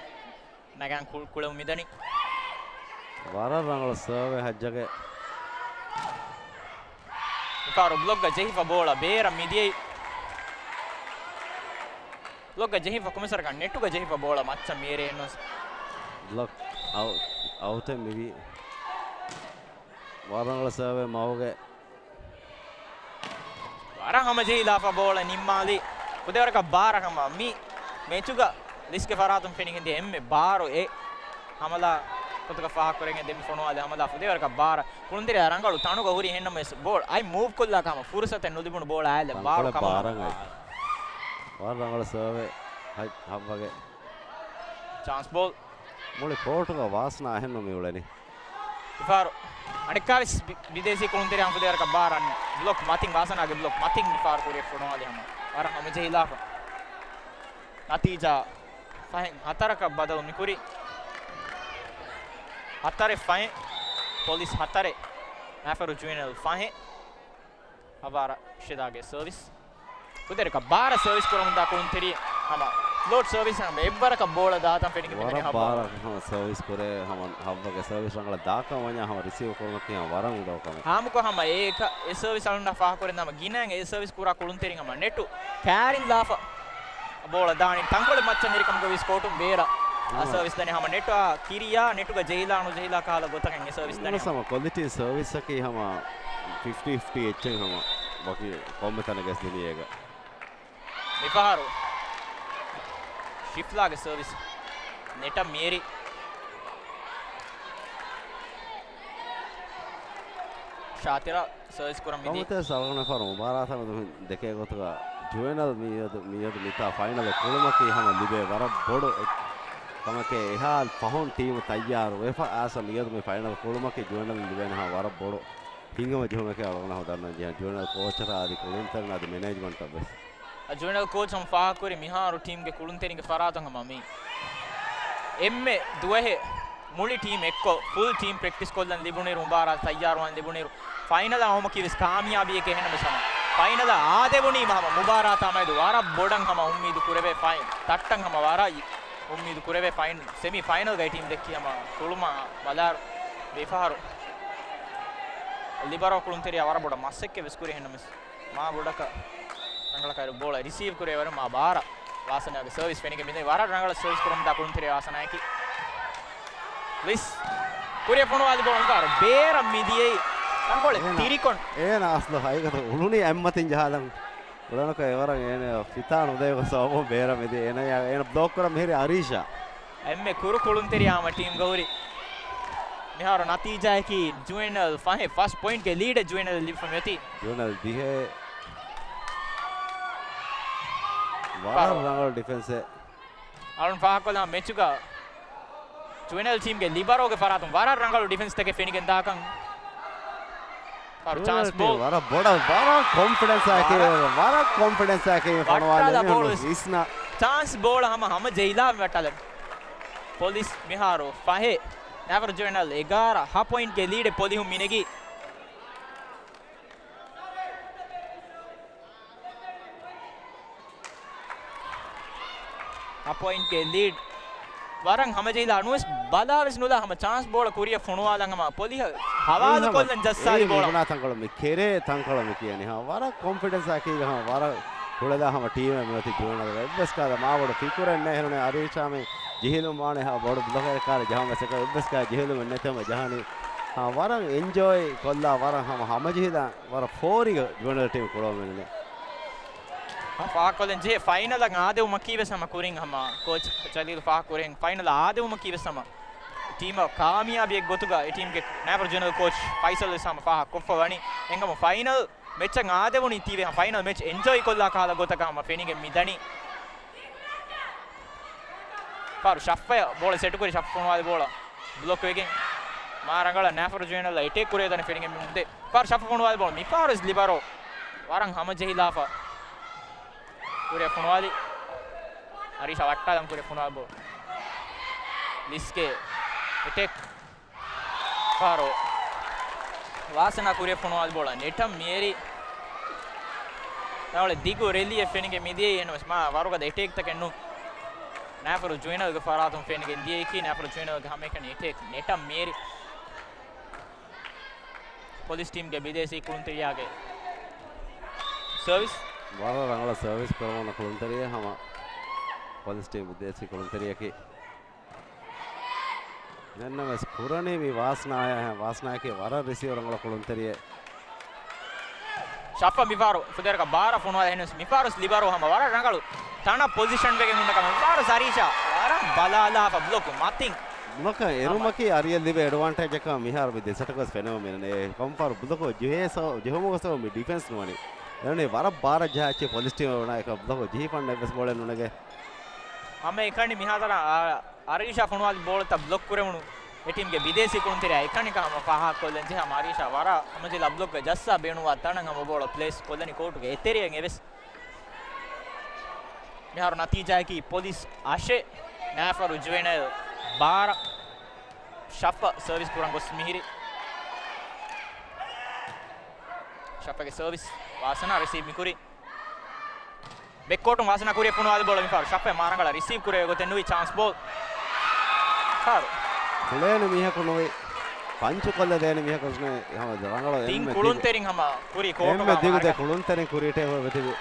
ނަގާން ކު-، ކުޅެވުން މިދަނީ. ވަރަށް ރަނގަޅު ސަރވެ ހައްޖަގެ. މިފަހަރު ބްލޮކްގަ ޖެހިފަ ބޯޅަ ބޭރަށް މިދިޔައީ. ބްލޮކްގަ ޖެހިފަ ކޮމިސަރަކަށް ނެޓުގަ ޖެހިފަ ބޯޅަ މައްޗަށް މިއެރޭ އެއްނުސް. ބްލޮކް އައު-، އައުތެއް މިވީ. ވަރަށް ރަނގަޅު ސަރވެ މައުގެ. ވަރަށް ހަމަޖެހިލާފަ ބޯޅަ ނިންމާލި. ފުދޭވަރަކަށް ބާރަށް ހަމަ މި މެޗުގަ ލިސްގެ ފަރާތުން ފެނިގެންދިޔަ އެންމެ ބާރު އެ ހަމަލާ ގޮތުގަ ފާހަގަކުރެގެން ދެން ފޮނުވާލި ހަމަލާ ފުދޭވަރަކަށް ބާރަށް. ކުޅުންތެރިޔާ ރަނގަޅު ތަނުގަ ހުރި އެހެންނަމަވެސް ބޯޅަ އަތް މޫވް ކޮށްލާކަށް ހަމަ ފުރުސަތެއް ނުލިބުނު ބޯޅަ އާއިލެއް ބާރު ކަމަށް. ބާރަށް އައި. ވަރަށް ރަނގަޅު ސަރވެ ހައް-، ހައްވަގެ. ޗާންސް ބޯލް. މުޅި ކޯޓުގަ ވާސްނާ އެހެންނު މި އުޅެނީ. މިފަހަރު އަނެއްކާވެސް ބި-، ބިދޭސީ ކުޅުންތެރިޔާ ފުދޭވަރަކަށް ބާރަށް ބްލޮކް މަތިން ވާސަނާގެ ބްލޮކް މަތިން މިފަހަރު ކުރިއަށް ފޮނުވާލި ހަމަ ވަރަށް ހަމަޖެހިލާފަ. ނަތީޖާ ފަހެއް ހަތަރަކަށް ބަދަލު މިކުރި. ހަތަރެއް ފަހެއް. ޕޮލިސް ހަތަރެއް. ނަފަރު ޖުވެނަލް ފަހެއް. ހަވާރަ ޝިދާގެ ސަރވިސް. ކުދިން ބާރަށް ސަރވިސް ކުރަމުންދާ ކުޅުންތެރި ހަމަ ފްލޯޓް ސަރވިސް ހަމަ އެއްވަރަކަށް ބޯޅަ ދާތަން ފެނިގެން މިދަނީ ވަރަށް ހައްވާ. ބާރަށް ހަމަ ސަރވިސް ކުރޭ ހަމަ ހައްވަގެ ސަރވިސް ރަނގަޅަށް ދާކަން ވަންޏާ ހަމަ ރިސީވް ކުރުމަކީ ހަމަ ވަރަށް އުނދަގޫ ކަމެއް. ހާމަކޮށް ހަމަ އެ އެ ސަރވިސް އަޅުންނަށް ފާހަގަކުރެއްވި ނަމަ ގިނައިން އެ ސަރވިސް ކުރާ ކުޅުންތެރިން ހަމަ ނެޓު ކާރިން ލާފަ ބޯޅަ ދާނީ ތަންކޮޅެއް މައްޗަށް މިރިކަމުގަ ވީސް ކޯޓުން ބޭރަށް އާ ސަރވިސް ދަނީ ހަމަ ނެޓާ ކިރިޔާ ނެޓުގަ ޖެހިލާ ނުޖެހިލާ ކަހަލަ ގޮތަކަށް އެ ސަރވިސް ދަނީ. ހަމަ ކޮލިޓީ ސަރވިސްއަކީ ހަމަ ފިފްޓީ ފިފްޓީ އެއްޗެއް ހަމަ ބަކި ކޮންމެ ތަނެއްގަސް ދުނިޔޭގަ. މިފަހަރު ޝިފްލާގެ ސަރވިސް ނެޓަށް މިއެރި. ޝާތިރާ ސަރވިސް ކުރަން މިދި. ކަމުތެ ސަލަގުނެފަރު މުބާރާތަށް މި ދެކޭ ގޮތުގަ ޖުވެނަލް މިއަދު، މިއަދު މިތާ ފައިނަލެއް ކުޅުމަކީ ހަމަ ލިބޭ ވަރަށް ބޮޑު އެއް ކަމެކޭ. އެހާ ފަހުން ޓީމު ތައްޔާރު ވެފަ އާސަ މިއަދު މި ފައިނަލް ކުޅުމަކީ ޖުވެނަލް ލިބޭނެ ހަމަ ވަރަށް ބޮޑު ހިތްހަމަޖެހުމެކޭ އަޅުގަނޑަށް ދަންނަން ޖެހޭ. ޖުވެނަލް ކޯޗަށް އަދި ކުޅުންތެރިން އަދި މެނޭޖްމަންޓަށް ވެސް. އަ، ޖުވެނަލް ކޯޗް ހަމަ ފާހަގަކުރި މިހާރު ޓީމްގެ ކުޅުންތެރިންގެ ފަރާތުން ހަމަ މި އެންމެ ދުވަހެއް މުޅި ޓީމް އެއްކޮށް، ފުލް ޓީމް ޕްރެކްޓިސް ކޮށްލަން ލިބުނިއިރު، މުބާރާތަށް ތައްޔާރުވާން ލިބުނިއިރު، ފައިނަލާ އައުމަކީ ވެސް ކާމިޔާބީއެކޭ. އެހެންނަމަވެސް ހަމަ ފައިނަލާ އާދެވުނީމަ ހަމަ މުބާރާތާ މެދު ވަރަށް ބޮޑަށް ހަމަ އުއްމީދު ކުރެވޭ ފައިން، ތައްޓަށް ހަމަ ވަރަށް އުއްމީދު ކުރެވޭ ފައިން، ސެމީ ފައިނަލްގައި ޓީމް ދެއްކި ހަމަ ކުޅުމާ ބަލާރު މިފަހަރު ލިބަރޯ ކުޅުންތެރިޔާ ވަރަށް ބޮޑަށް މަސައްކަތް ވެސް ކުރި. އެހެންނަމަވެސް މާ ބޮޑަކަށް ރަނގަޅަކަށް ބޯޅަ ރިސީވް ކުރެވޭވަރު މާ ބާރަށް ވާސަނާގެ ސަރވިސް ފެނިގެން މިދަނީ. ވަރަށް ރަނގަޅަށް ސަރވިސް ކުރަމުންދާ ކުޅުންތެރިޔާ ވާސަނާއަކީ. ލިސް ކުރިއަށް ފޮނުވާލި ބޯޅަ މިފަހަރު ބޭރަށް މިދިޔައީ ތަންކޮޅެއް އޭނާ، ތިރިކޮން. އޭނާ އަސްލު ހަގީގަތަށް އުޅުނީ އެއްމަތިން ޖަހާލަން. އުޅަނުކަ އެވަރަށް އޭނަ ފިތާ ނުދޭ ގޮސް އަވަމުން ބޭރަށް މިދިޔަ. އޭނަ، އޭނަ ބްލޮކް ކުރަން މިހިރީ އަރީޝާ. އެންމެ ކުރު ކުޅުންތެރިޔާ ހަމަ ޓީމްގަ ހުރި. މިހާރު ނަތީޖާއަކީ ޖުވެނަލް ފަހެއް، ފަސް ޕޮއިންޓްގެ ލީޑެއް ޖުވެނަލް ލިބިފަ މިއޮތީ. ޖުވެނަލް ދިހައެއް. ވަރަށް ރަނގަޅު ޑިފެންސެއް. އަޅުން ފާހަގަކޮށްލާ މެޗުގަ ޖުވެނަލް ޓީމްގެ ލިބަރޯގެ ފަރާތުން ވަރަށް ރަނގަޅު ޑިފެންސްތަކެއް ފެނިގެން ދާކަން. ފަހަރު ޖުވެނަލް ޗާންސް ޓީމް ބޯލް. ވަރަށް ބޮޑަށް، ވަރަށް ކޮންފިޑެންސް އަކީ، ވަރަށް، ވަރަށް ކޮންފިޑެންސް އަކީ ފޮނުވާލެ ވައްޓާލާ މި ބޯޅަ ހުން ވެސް. ވިސްނާ. ޗާންސް ބޯޅަ ހަމަ، ހަމަ ޖެހިލާ ވައްޓާލެ. ޕޮލިސް މިހާރު ފަހެ. ނަފަރު ޖުވެނަލް އެގާރަ، ހަ ޕޮއިންޓްގެ ލީޑެއް ޕޮލިހުން މިނެގީ. އަ ޕޮއިންޓްގެ ލީޑް ވަރަށް ހަމަޖެހިލާ ނުވެސް ބަލާވެސް ނުލާ ހަމަ ޗާންސް ބޯޅަ ކުރިއަށް ފޮނުވާލަން ހަމަ ޕޮލިހަށް ހަވާލު ކޮށްލަން ޖައްސާލި ބޯޅަ. ތަންކޮޅު މި ކެރޭ ތަންކޮޅު މި ކިޔަނީ ހަމަ ވަރަށް ކޮންފިޑެންސް އަކީގަ ހަމަ ވަރަށް ކުޅެލާ ހަމަ ޓީމެއް މިއޮތީ ޖުވެނަލް. އެއްވެސް ކާލަ މާ ބޮޑު ފިކުރެއް ނެހެނުނެ އަރީޝާމެ ޖެހިލުން ވާނެ ހަމަ ބޮޑު ބްލޮކެއް ކާރެއް ޖަހަމަސް އެއްވެސް ކާ ޖެހިލުމެއް ނެތެމަ ޖަހަނީ. ހަމަ ވަރަށް އެންޖޯއި ކޮށްލާ ވަރަށް ހަމަ ހަމަޖެހިލާ ވަރަށް ފޯރިގަ ޖުވެނަލް ޓީމް ކުޅަވަމެންނެ. ފާކޮލެން ޖެހޭ ފައިނަލަށް އާދެވުމަކީ ވެސް ހަމަ ކުރިން ހަމަ ކޯޗް ޖަލީލް ފާހަގަކުރިން ފައިނަލަށް އާދެވުމަކީ ވެސް ހަމަ ޓީމަށް ކާމިޔާބީއެއް ގޮތުގަ އެ ޓީމްގެ ނާފަރު ޖެނެރަލް ކޯޗް ފައިސަލް ވެސް ހަމަ ފާހަގަކޮށްފަ ވަނީ. އެންގަމު ފައިނަލް މެޗަށް އާދެވުނީ ތީވެ ހަމަ ފައިނަލް މެޗް އެންޖޯއި ކޮށްލާ ކަހަލަ ގޮތަކަށް ހަމަ ފެނިގެން މިދަނީ. ފާރު ޝައްފަޔަށް ބޯޅަ ސެޓުކުރި ޝައްފަ ފޮނުވާލި ބޯޅަ ބްލޮކް ވެގެން މާ ރަނގަޅަށް ނާފަރު ޖުވެނަލް އެޓޭކް ކުރޭ ދަނެ ފެނިގެން މި މުދެ. ފާރު ޝައްފަ ފޮނުވާލި ބޯޅަ މިފާރު ވެސް ލިބަރޯ ވަރަށް ހަމަޖެހިލާފަ. ކުރިއަށް ފޮނުވާލި. އަރީޝާ ވައްޓާލަން ކުރިއަށް ފޮނުވާލި ބޯޅަ. ލިސްގެ އެޓޭކް. ފާރު ވާސަނާ ކުރިއަށް ފޮނުވާލި ބޯޅަ ނެޓަށް މިއެރި. ނަވަޅެ ދިގު ރެލީއެއް ފެނިގެން މިދިޔައީ އެންނަމަސް މާ ވަރުގަދަ އެޓޭކްތަކެއް ނޫން. ނާފަރު ޖުވެނަލްގެ ފަރާތުން ފެނިގެން ދިޔައީކީ ނާފަރު ޖުވެނަލްގެ ހަމައެކަނި އެޓޭކް ނެޓަށް މިއެރި. ޕޮލިސް ޓީމްގެ ބިދޭސީ ކުޅުންތެރިޔާގެ ސަރވިސް. ވަރަށް ރަނގަޅަށް ސަރވިސް ކުރަމުން ކުޅުންތެރިޔާ ހަމަ ޕޮލިސް ޓީމް ބިދޭސީ ކުޅުންތެރިޔަކީ. އެހެންނަމަވެސް ކުރަނީ މި ވާސްނާޔާ، ވާސްނާޔަކީ ވަރަށް ރިސީވް ރަނގަޅަށް ކުޅުންތެރިއެއް. ޝައްފަ މިފާރު ފުދޭވަރަކަށް ބާރަށް ފޮނުވާލާ އެހެންނަމަވެސް މިފާރު ސްލިބަރު ހަމަ ވަރަށް ރަނގަޅު ތަނަށް ޕޮޒިޝަން ވެގެން ހުންނަ ކަމަށް މިފާރު ސަރީޝާ ވަރަށް ބަލާލާފަ ބްލޮކު މަތިން. ބްލޮކަށް އެރުމަކީ އަރިއަށް ލިބޭ އެޑްވާންޓޭޖަކަށް މިހާރު މި ދެ ސެޓަކަސް ފެނެވަމިނެ. ކޮންފާރު ބްލޮކު ޖެހޭ ސަ-، ޖެހުމުގެ ސަބަބުން މި ޑިފެންސް ނުވަނީ. އެރުނީ ވަރަށް ބާރަށް ޖަހާ އެއްޗެއް ޕޮލިސް ޓީމަށް ވަނާ އެކަ ބްލޮކު ޖެހިފަންނަ އެއްވެސް ބޯޅެއް ނުނެގޭ. ހަމަ އެކަނި މިހާތަނަށް އާ، އަރީޝާ ފޮނުވާލި ބޯޅަތައް ބްލޮކް ކުރެވުނު އެ ޓީމްގެ ބިދޭސީ ކުޅުންތެރިޔާ އެކަނިކަ ހަމަ ފާހަގަކޮށްލަން ޖެހޭ ހަމަ އަރީޝާ ވަރަށް ހަމަޖެހިލާ ބްލޮކްގަ ޖައްސާ ބޭނުންވާ ތަނަށް ހަމަ ބޯޅަ ޕްލޭސް ކޮށްލަނީ ކޯޓުގެ އެތެރެއަށް އެވެސް. މިހާރު ނަތީޖާއަކީ ޕޮލިސް އަށެއް، ނާފަރު ޖުވެނައިލް ބާރަ. ޝައްފަ ސަރވިސް ކުރަން ގޮސް މިހިރި. ޝައްފަގެ ސަރވިސް ވާސަނާ ރިސީވް މިކުރި. ބެކްކޯޓުން ވާސަނާ ކުރިއަށް ފޮނުވާލި ބޯޅަ މިފަހަރު ޝައްފަ މާރަނގަޅަށް ރިސީވް ކުރެވޭ ގޮތެއް ނުވި ޗާންސް ބޯލް. ފަހަރު. ކުޅޭނެ މީހަކު ނުވި. ޕަންޗު ކޮށްލަ ދޭނެ މީހަކު ނުވި. ހަމަ ރަނގަޅު ތިން އެންމެ ދިގު-، ކުޅުންތެރިން ހަމަ ކުރި ކޯޓުގަ އެންމެ ދިގު ދެ ކުޅުންތެރިން ކުރިއަށް އެބަ ތިބި.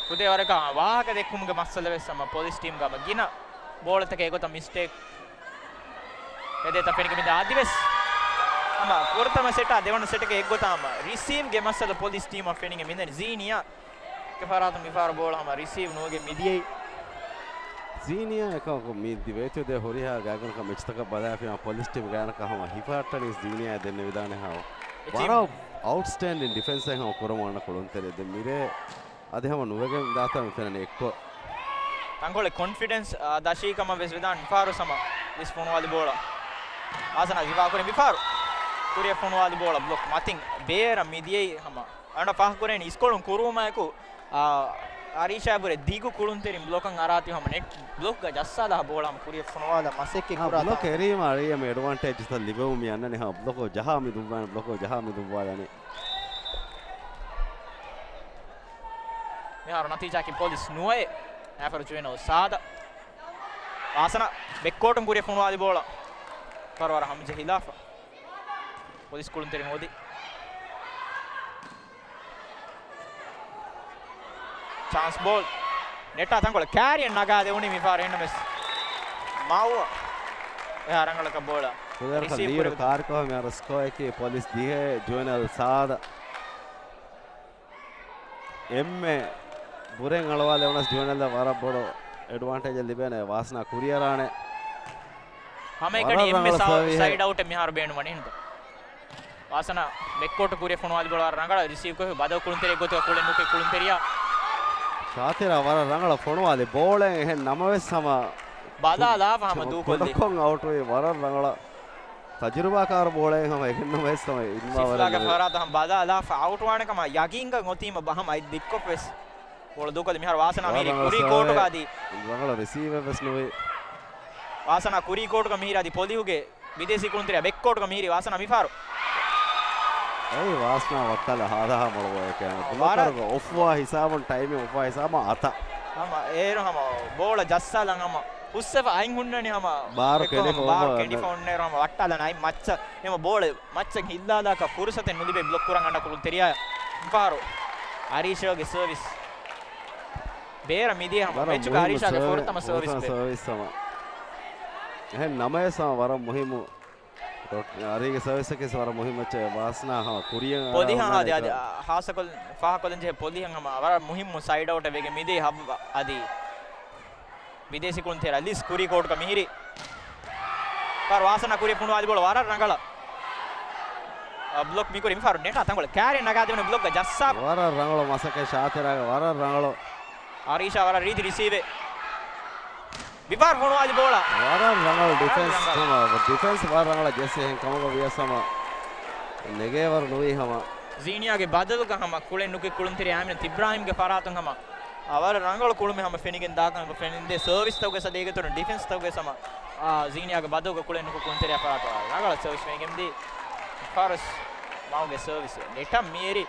ފުދޭވަރަކަށް ވާހަކަ ދެއްކުމުގެ މައްސަލަ ވެސް ހަމަ ޕޮލިސް ޓީމްގަ ހަމަ ގިނަ ބޯޅަތަކެއް އެގޮތަށް މިސްޓޭކް އެދޭތަ ފެނިގެން މިދާ އަދިވެސް ހަމަ ފުރަތަމަ ސެޓާ ދެވަނަ ސެޓެކޭ އެއްގޮތަށް ހަމަ ރިސީވްގެ މައްސަލަ ޕޮލިސް ޓީމަށް ފެނިގެން މިދަނީ. ޒީނިޔާ އެކަ ފަރާތުން މިފަހަރު ބޯޅަ ހަމަ ރިސީވް ނުވެގެން މިދިޔައީ. ޒީނިޔާ އެކަކު މި ދިވެހި ދެ ހުރިހާ ގާތްގަނޑަކަށް މެޗްތަކަށް ބަލާފި ހަމަ ޕޮލިސް ޓީމް ގާތްގަނޑަކަށް ހަމަ ހިފަހައްޓަނީސް ޒީނިޔާ ދެންނެވިދާނެ ހަމަ. އެ ޓީމް ވަރަށް އައުޓްސްޓޭންޑިން ޑިފެންސެއް ހަމަ ކުރަމުން އަންނަ ކުޅުންތެރި ދެ މިރޭ އަދި ހަމަ ނުވެގެން ދާތާ މި ފެންނަނީ އެއްކޮށް. ތަންކޮޅެއް ކޮންފިޑެންސް، އާ، ދަށީ ކަމަށް ވެސް ވެދާނެ މިފަހަރު ހަމަ ލިސް ފޮނުވާލި ބޯޅަ. ވާސަނާ ދިފާ ކުރި މިފަހަރު. ކުރިއަށް ފޮނުވާލި ބޯޅަ ބްލޮކް މަތިން ބޭރަށް މިދިޔައީ ހަމަ. އަނޑަ ފާހަގަކުރޭނީ އިސްކޮޅުން ކުރުވުމާއެކު، އާ، އަރީޝާ ބުރެ ދިގު ކުޅުންތެރިން ބްލޮކަށް އަރާތީ ހަމަ ނެޓް ބްލޮކްގަ ޖައްސާލާ ބޯޅަ ހަމަ ކުރިއަށް ފޮނުވާލާ މަސައްކަތް ހަމަ ކުރާ ބްލޮކް ތާ. އެރީމަ އަރީ އެމް އެޑްވާންޓޭޖްތައް ލިބެވުމީ އަންނަނީ ހަމަ ބްލޮކު ޖަހާ މި ދުއްވާނެ، ބްލޮކު ޖަހާ މި ދުއްވާލާނީ. މިހާރު ނަތީޖާއަކީ ޕޮލިސް ނުވައެއް، ނާފަރު ޖުވެނައު ސާދަ. ވާސަނާ ބެކްކޯޓުން ކުރިއަށް ފޮނުވާލި ބޯޅަ. ފަރުވާރަށް ހަމަޖެހިލާފަ. ޕޮލިސް ކުޅުންތެރިން ހޯދި. ޗާންސް ބޯލް. ނެޓާ ތަންކޮޅެއް ކާރިއަށް ނަގާ ދެވުނީ މިފަހަރު އެހެންނަމަވެސް. މައު އެހާ ރަނގަޅަކަށް ބޯޅަ. ކުލަރަކަށް ރިސީވް ލީޑު ކުރެވި. ކާރިކޮށް މިހާރު ސްކޯއަކީ ޕޮލިސް ދިހައެއް ޖުވެނައިލް ސާދަ. އެންމެ ބުރެއް އަޅުވާލެވުނަސް ޖުވެނަލްއަށް ވަރަށް ބޮޑު އެޑްވާންޓޭޖެއް ލިބޭނެ. ވާސްނާ ކުރިއަރާނެ. ހަމައެކަނި ވަރަށް އެންމެ ރަނގަޅަ ސަ-، ސަރވިހެއް. ސައިޑް އައުޓެއް މިހާރު ބޭނުންވަނީ ހިނދު. ވާސަނާ ބެކްކޯޓު ކުރިއަށް ފޮނުވާލި ބޯޅަ ވަރަށް ރަނގަޅަށް ރިސީވް ކޮށް ބަދަލު ކުޅުންތެރި ގޮތުގަ ކުޅެން ނުކެ ކުޅުންތެރިޔާ. ޝާތިރާ ވަރަށް ރަނގަޅަށް ފޮނުވާލި ބޯޅައެއް އެހެން ނަމަވެސް ހަމަ ބަލާލާފަ ހަމަ ދޫކޮށްލި. ކުޑަކޮށް އައުޓްވި ވަރަށް ރަނގަޅަށް. ތަޖުރިބާކާރު ބޯޅައެއް ހަމަ އެހެންނަމަވެސް ހަމަ އިންމާ ވަރަށް ސިފްލާގެ ދެރަވެ. ފަރާތަށް ހަމަ ބަލާލާފަ އައުޓް ވާނެ ކަމަށް ޔަގީންގަ އޮތީމަ ބަ-، ހަމަ އަތް ދިއްކޮށް ވެސް ބޯޅަ ދޫކޮށްލި މިހާރު ވާސަނާ މިހިރީ ކުރީ ކޯޓުގަ އަދި ރަނގަޅަށް ރިސީވެއް ވެސް ނުވި. ވާސަނާ ކުރީ ކޯޓުގަ މިހިރީ އަދި ޕޮލިހުގެ ބިދޭސީ ކުޅުންތެރިޔާ ބެކްކޯޓުގަ މިހިރީ ވާސަނާ މިފަހަރު. އެއީ ވާސަނާ ވައްޓާލާ ހާދަހާ މޮޅު ބޯޅައެކޭ. ވަރަށް ބުލޮކަރުގެ އޮފްވާ ހިސާބުން ޓައިމިން އޮފްވާ ހިސާބުން އަތަށް. ހަމަ އޭރު ހަމަ ބޯޅަ ޖައްސާލަން ހަމަ ހުސްވެފަ އަތް ހުންނަނީ ހަމަ ބާރު އެކޮށް ކެނޑިފަ ހަމަ ބާރު އޮވާ ކެނޑިފަ އޮންނައިރު ހަމަ ވައްޓާލަން އަތް މައްޗަށް. ހަމަ ބޯޅަ މައްޗަށް ހިއްލާލާކަށް ފުރުސަތެއް ނުލިބޭ ބްލޮކް ކުރަން އަންނަ ކުޅުންތެރިޔާ. މިފަހަރު އަރީޝާގެ ސަރވިސް. ބޭރަށް މިދިޔަ ހަމަ ވަރަށް މެޗުގަ މުހިއްމު އަރީޝާގެ ސަރވި-، ފުރަތަމަ ސަރވިސް ފުރަތަމަ ބޭ. ސަރވިސް ހަމަ. އެހެން ނަމަވެސް ހަމަ ވަރަށް މުހިއްމު. ޑޮޓް-، އަރީގެ ސަރވިސް އަކީ ވަރަށް މުހިއްމު އެއްޗެއް. ވާސްނާ ހަމަ ކުރިޔަށް ޕޮލިހަށް އަރާ އަދި، އަދި، އާ، ހާސަކޮށް-، ފާހަކޮށްލަން ޖެހޭ ޕޮލިހަށް ހަމަ ވަރަށް މުހިއްމު ސައިޑް އައުޓެއް ވެގެން މިދިޔަ ހައްވަ އަދި ބިދޭސީ ކުޅުންތެރިޔާ ލިސް ކުރީ ކޯޓުގަ މިހިރީ. ފަހަރު ވާސަނާ ކުރިއަށް ފޮނުވާލި ބޯޅަ ވަރަށް ރަނގަޅަށް. އަ، ބްލޮކް މިކުރި މިފަހަރު ނެޓާ ތަންކޮޅެއް ކާރިއަށް ނަގާދެވުނު ބްލޮކްގަ ޖައްސާފަ. ވަރަށް ރަނގަޅު މަސައްކަތް ޝާތިރާގެ ވަރަށް ރަނގަޅު. އަރީޝާ ވަރަށް ރީތި ރިސީވެއް. މިފަހަރު ފޮނުވާލި ބޯޅަ. ވަރަށް ރަނގަޅު ވަރަށް ޑިފެންސް ރަނގަޅު. ހަމަ، ޑިފެންސް ވަރަށް ރަނގަޅަށް ޖެއްސި އެހެން ކަމަކަށް ވިޔަސް ހަމަ ނެގޭވަރު ނުވީ ހަމަ. ޒީނިޔާގެ ބަދަލުގަ ހަމަ ކުޅެން ނުކި ކުޅުންތެރި އާމިނަ ތިބްރާހިމްގެ ފަރާތުން ހަމަ އަ، ވަރަށް ރަނގަޅު ކުޅުމެއް ހަމަ ފެނިގެން ދާކަން ފެނިދޭ ސަރވިސްތަކުގެ ސަ ދޭގެތުރުން ޑިފެންސްތަކުގެ ހަމަ، އާ، ޒީނިޔާގެ ބަދަލުގަ ކުޅެން ނުކު ކުޅުންތެރިޔާ ފަރާތު ރަނގަޅަށް ސަރވިސް ފެނިގެންދީ. ފާރިސް މައުގެ ސަރވިސް ނެޓަށް މިއެރި.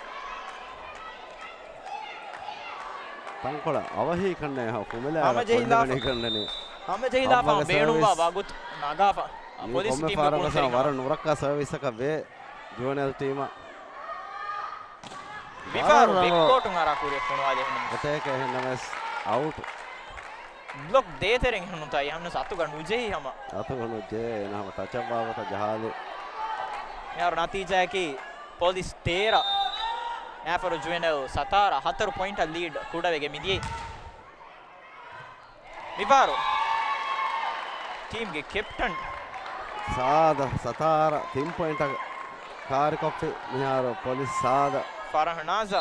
ތަންކޮޅަށް އަވަހީ ކަންނޭ ހަ، ފުމެލާ ހަމަޖެހިލާފަ. ކޮންނެވެނީ ކަންނެނީ. ހަމަޖެހިލާފަ ހައްވަގެ ބޭނުންވާ ސަރވިސް. ވަގުތު ނަގާފަ. މި ޕޮލިސް ކޮންމެ ޓީމްގެ ފާރަކަށް ކުޅުންތެރިން ވަރަށް ނުރައްކާ ސަރވިސްއަކަށް ވޭ. ޖުވެނައިލް ޓީމަށް. މިފަހަރު ވަރަށް ރަނގަޅު ބެކްކޯޓުން އަރާ ކުރިއަށް ފޮނުވާލި އެހެންނަމަވެސް. އެޓޭކް އެހެންނަމަވެސް އައުޓް. ބްލޮކް ދޭތެރެއިން ހުންނުތާ އެހެންނަމަވެސް އަތުގަ ނުޖެހި ހަމަ. އަތުގަ ނުޖެހި އޭނަ ހަމަ ޓަޗަށް ވާގޮތަށް ޖަހާލި. މިހާރު ނަތީޖާއަކީ ޕޮލިސް ތޭރަ، ނާފަރު ޖުވެނައިލް ސަތާރަ. ހަތަރު ޕޮއިންޓަށް ލީޑް ކުޑަވެގެން މިދިޔައީ. މިފަހަރު ޓީމްގެ ކެޕްޓަން ސާދަ ސަތާރަ ތިން ޕޮއިންޓަށް ކާރިކޮށްފި. މިހާރު ޕޮލިސް ސާދަ. ފަރަހަނާޒަ.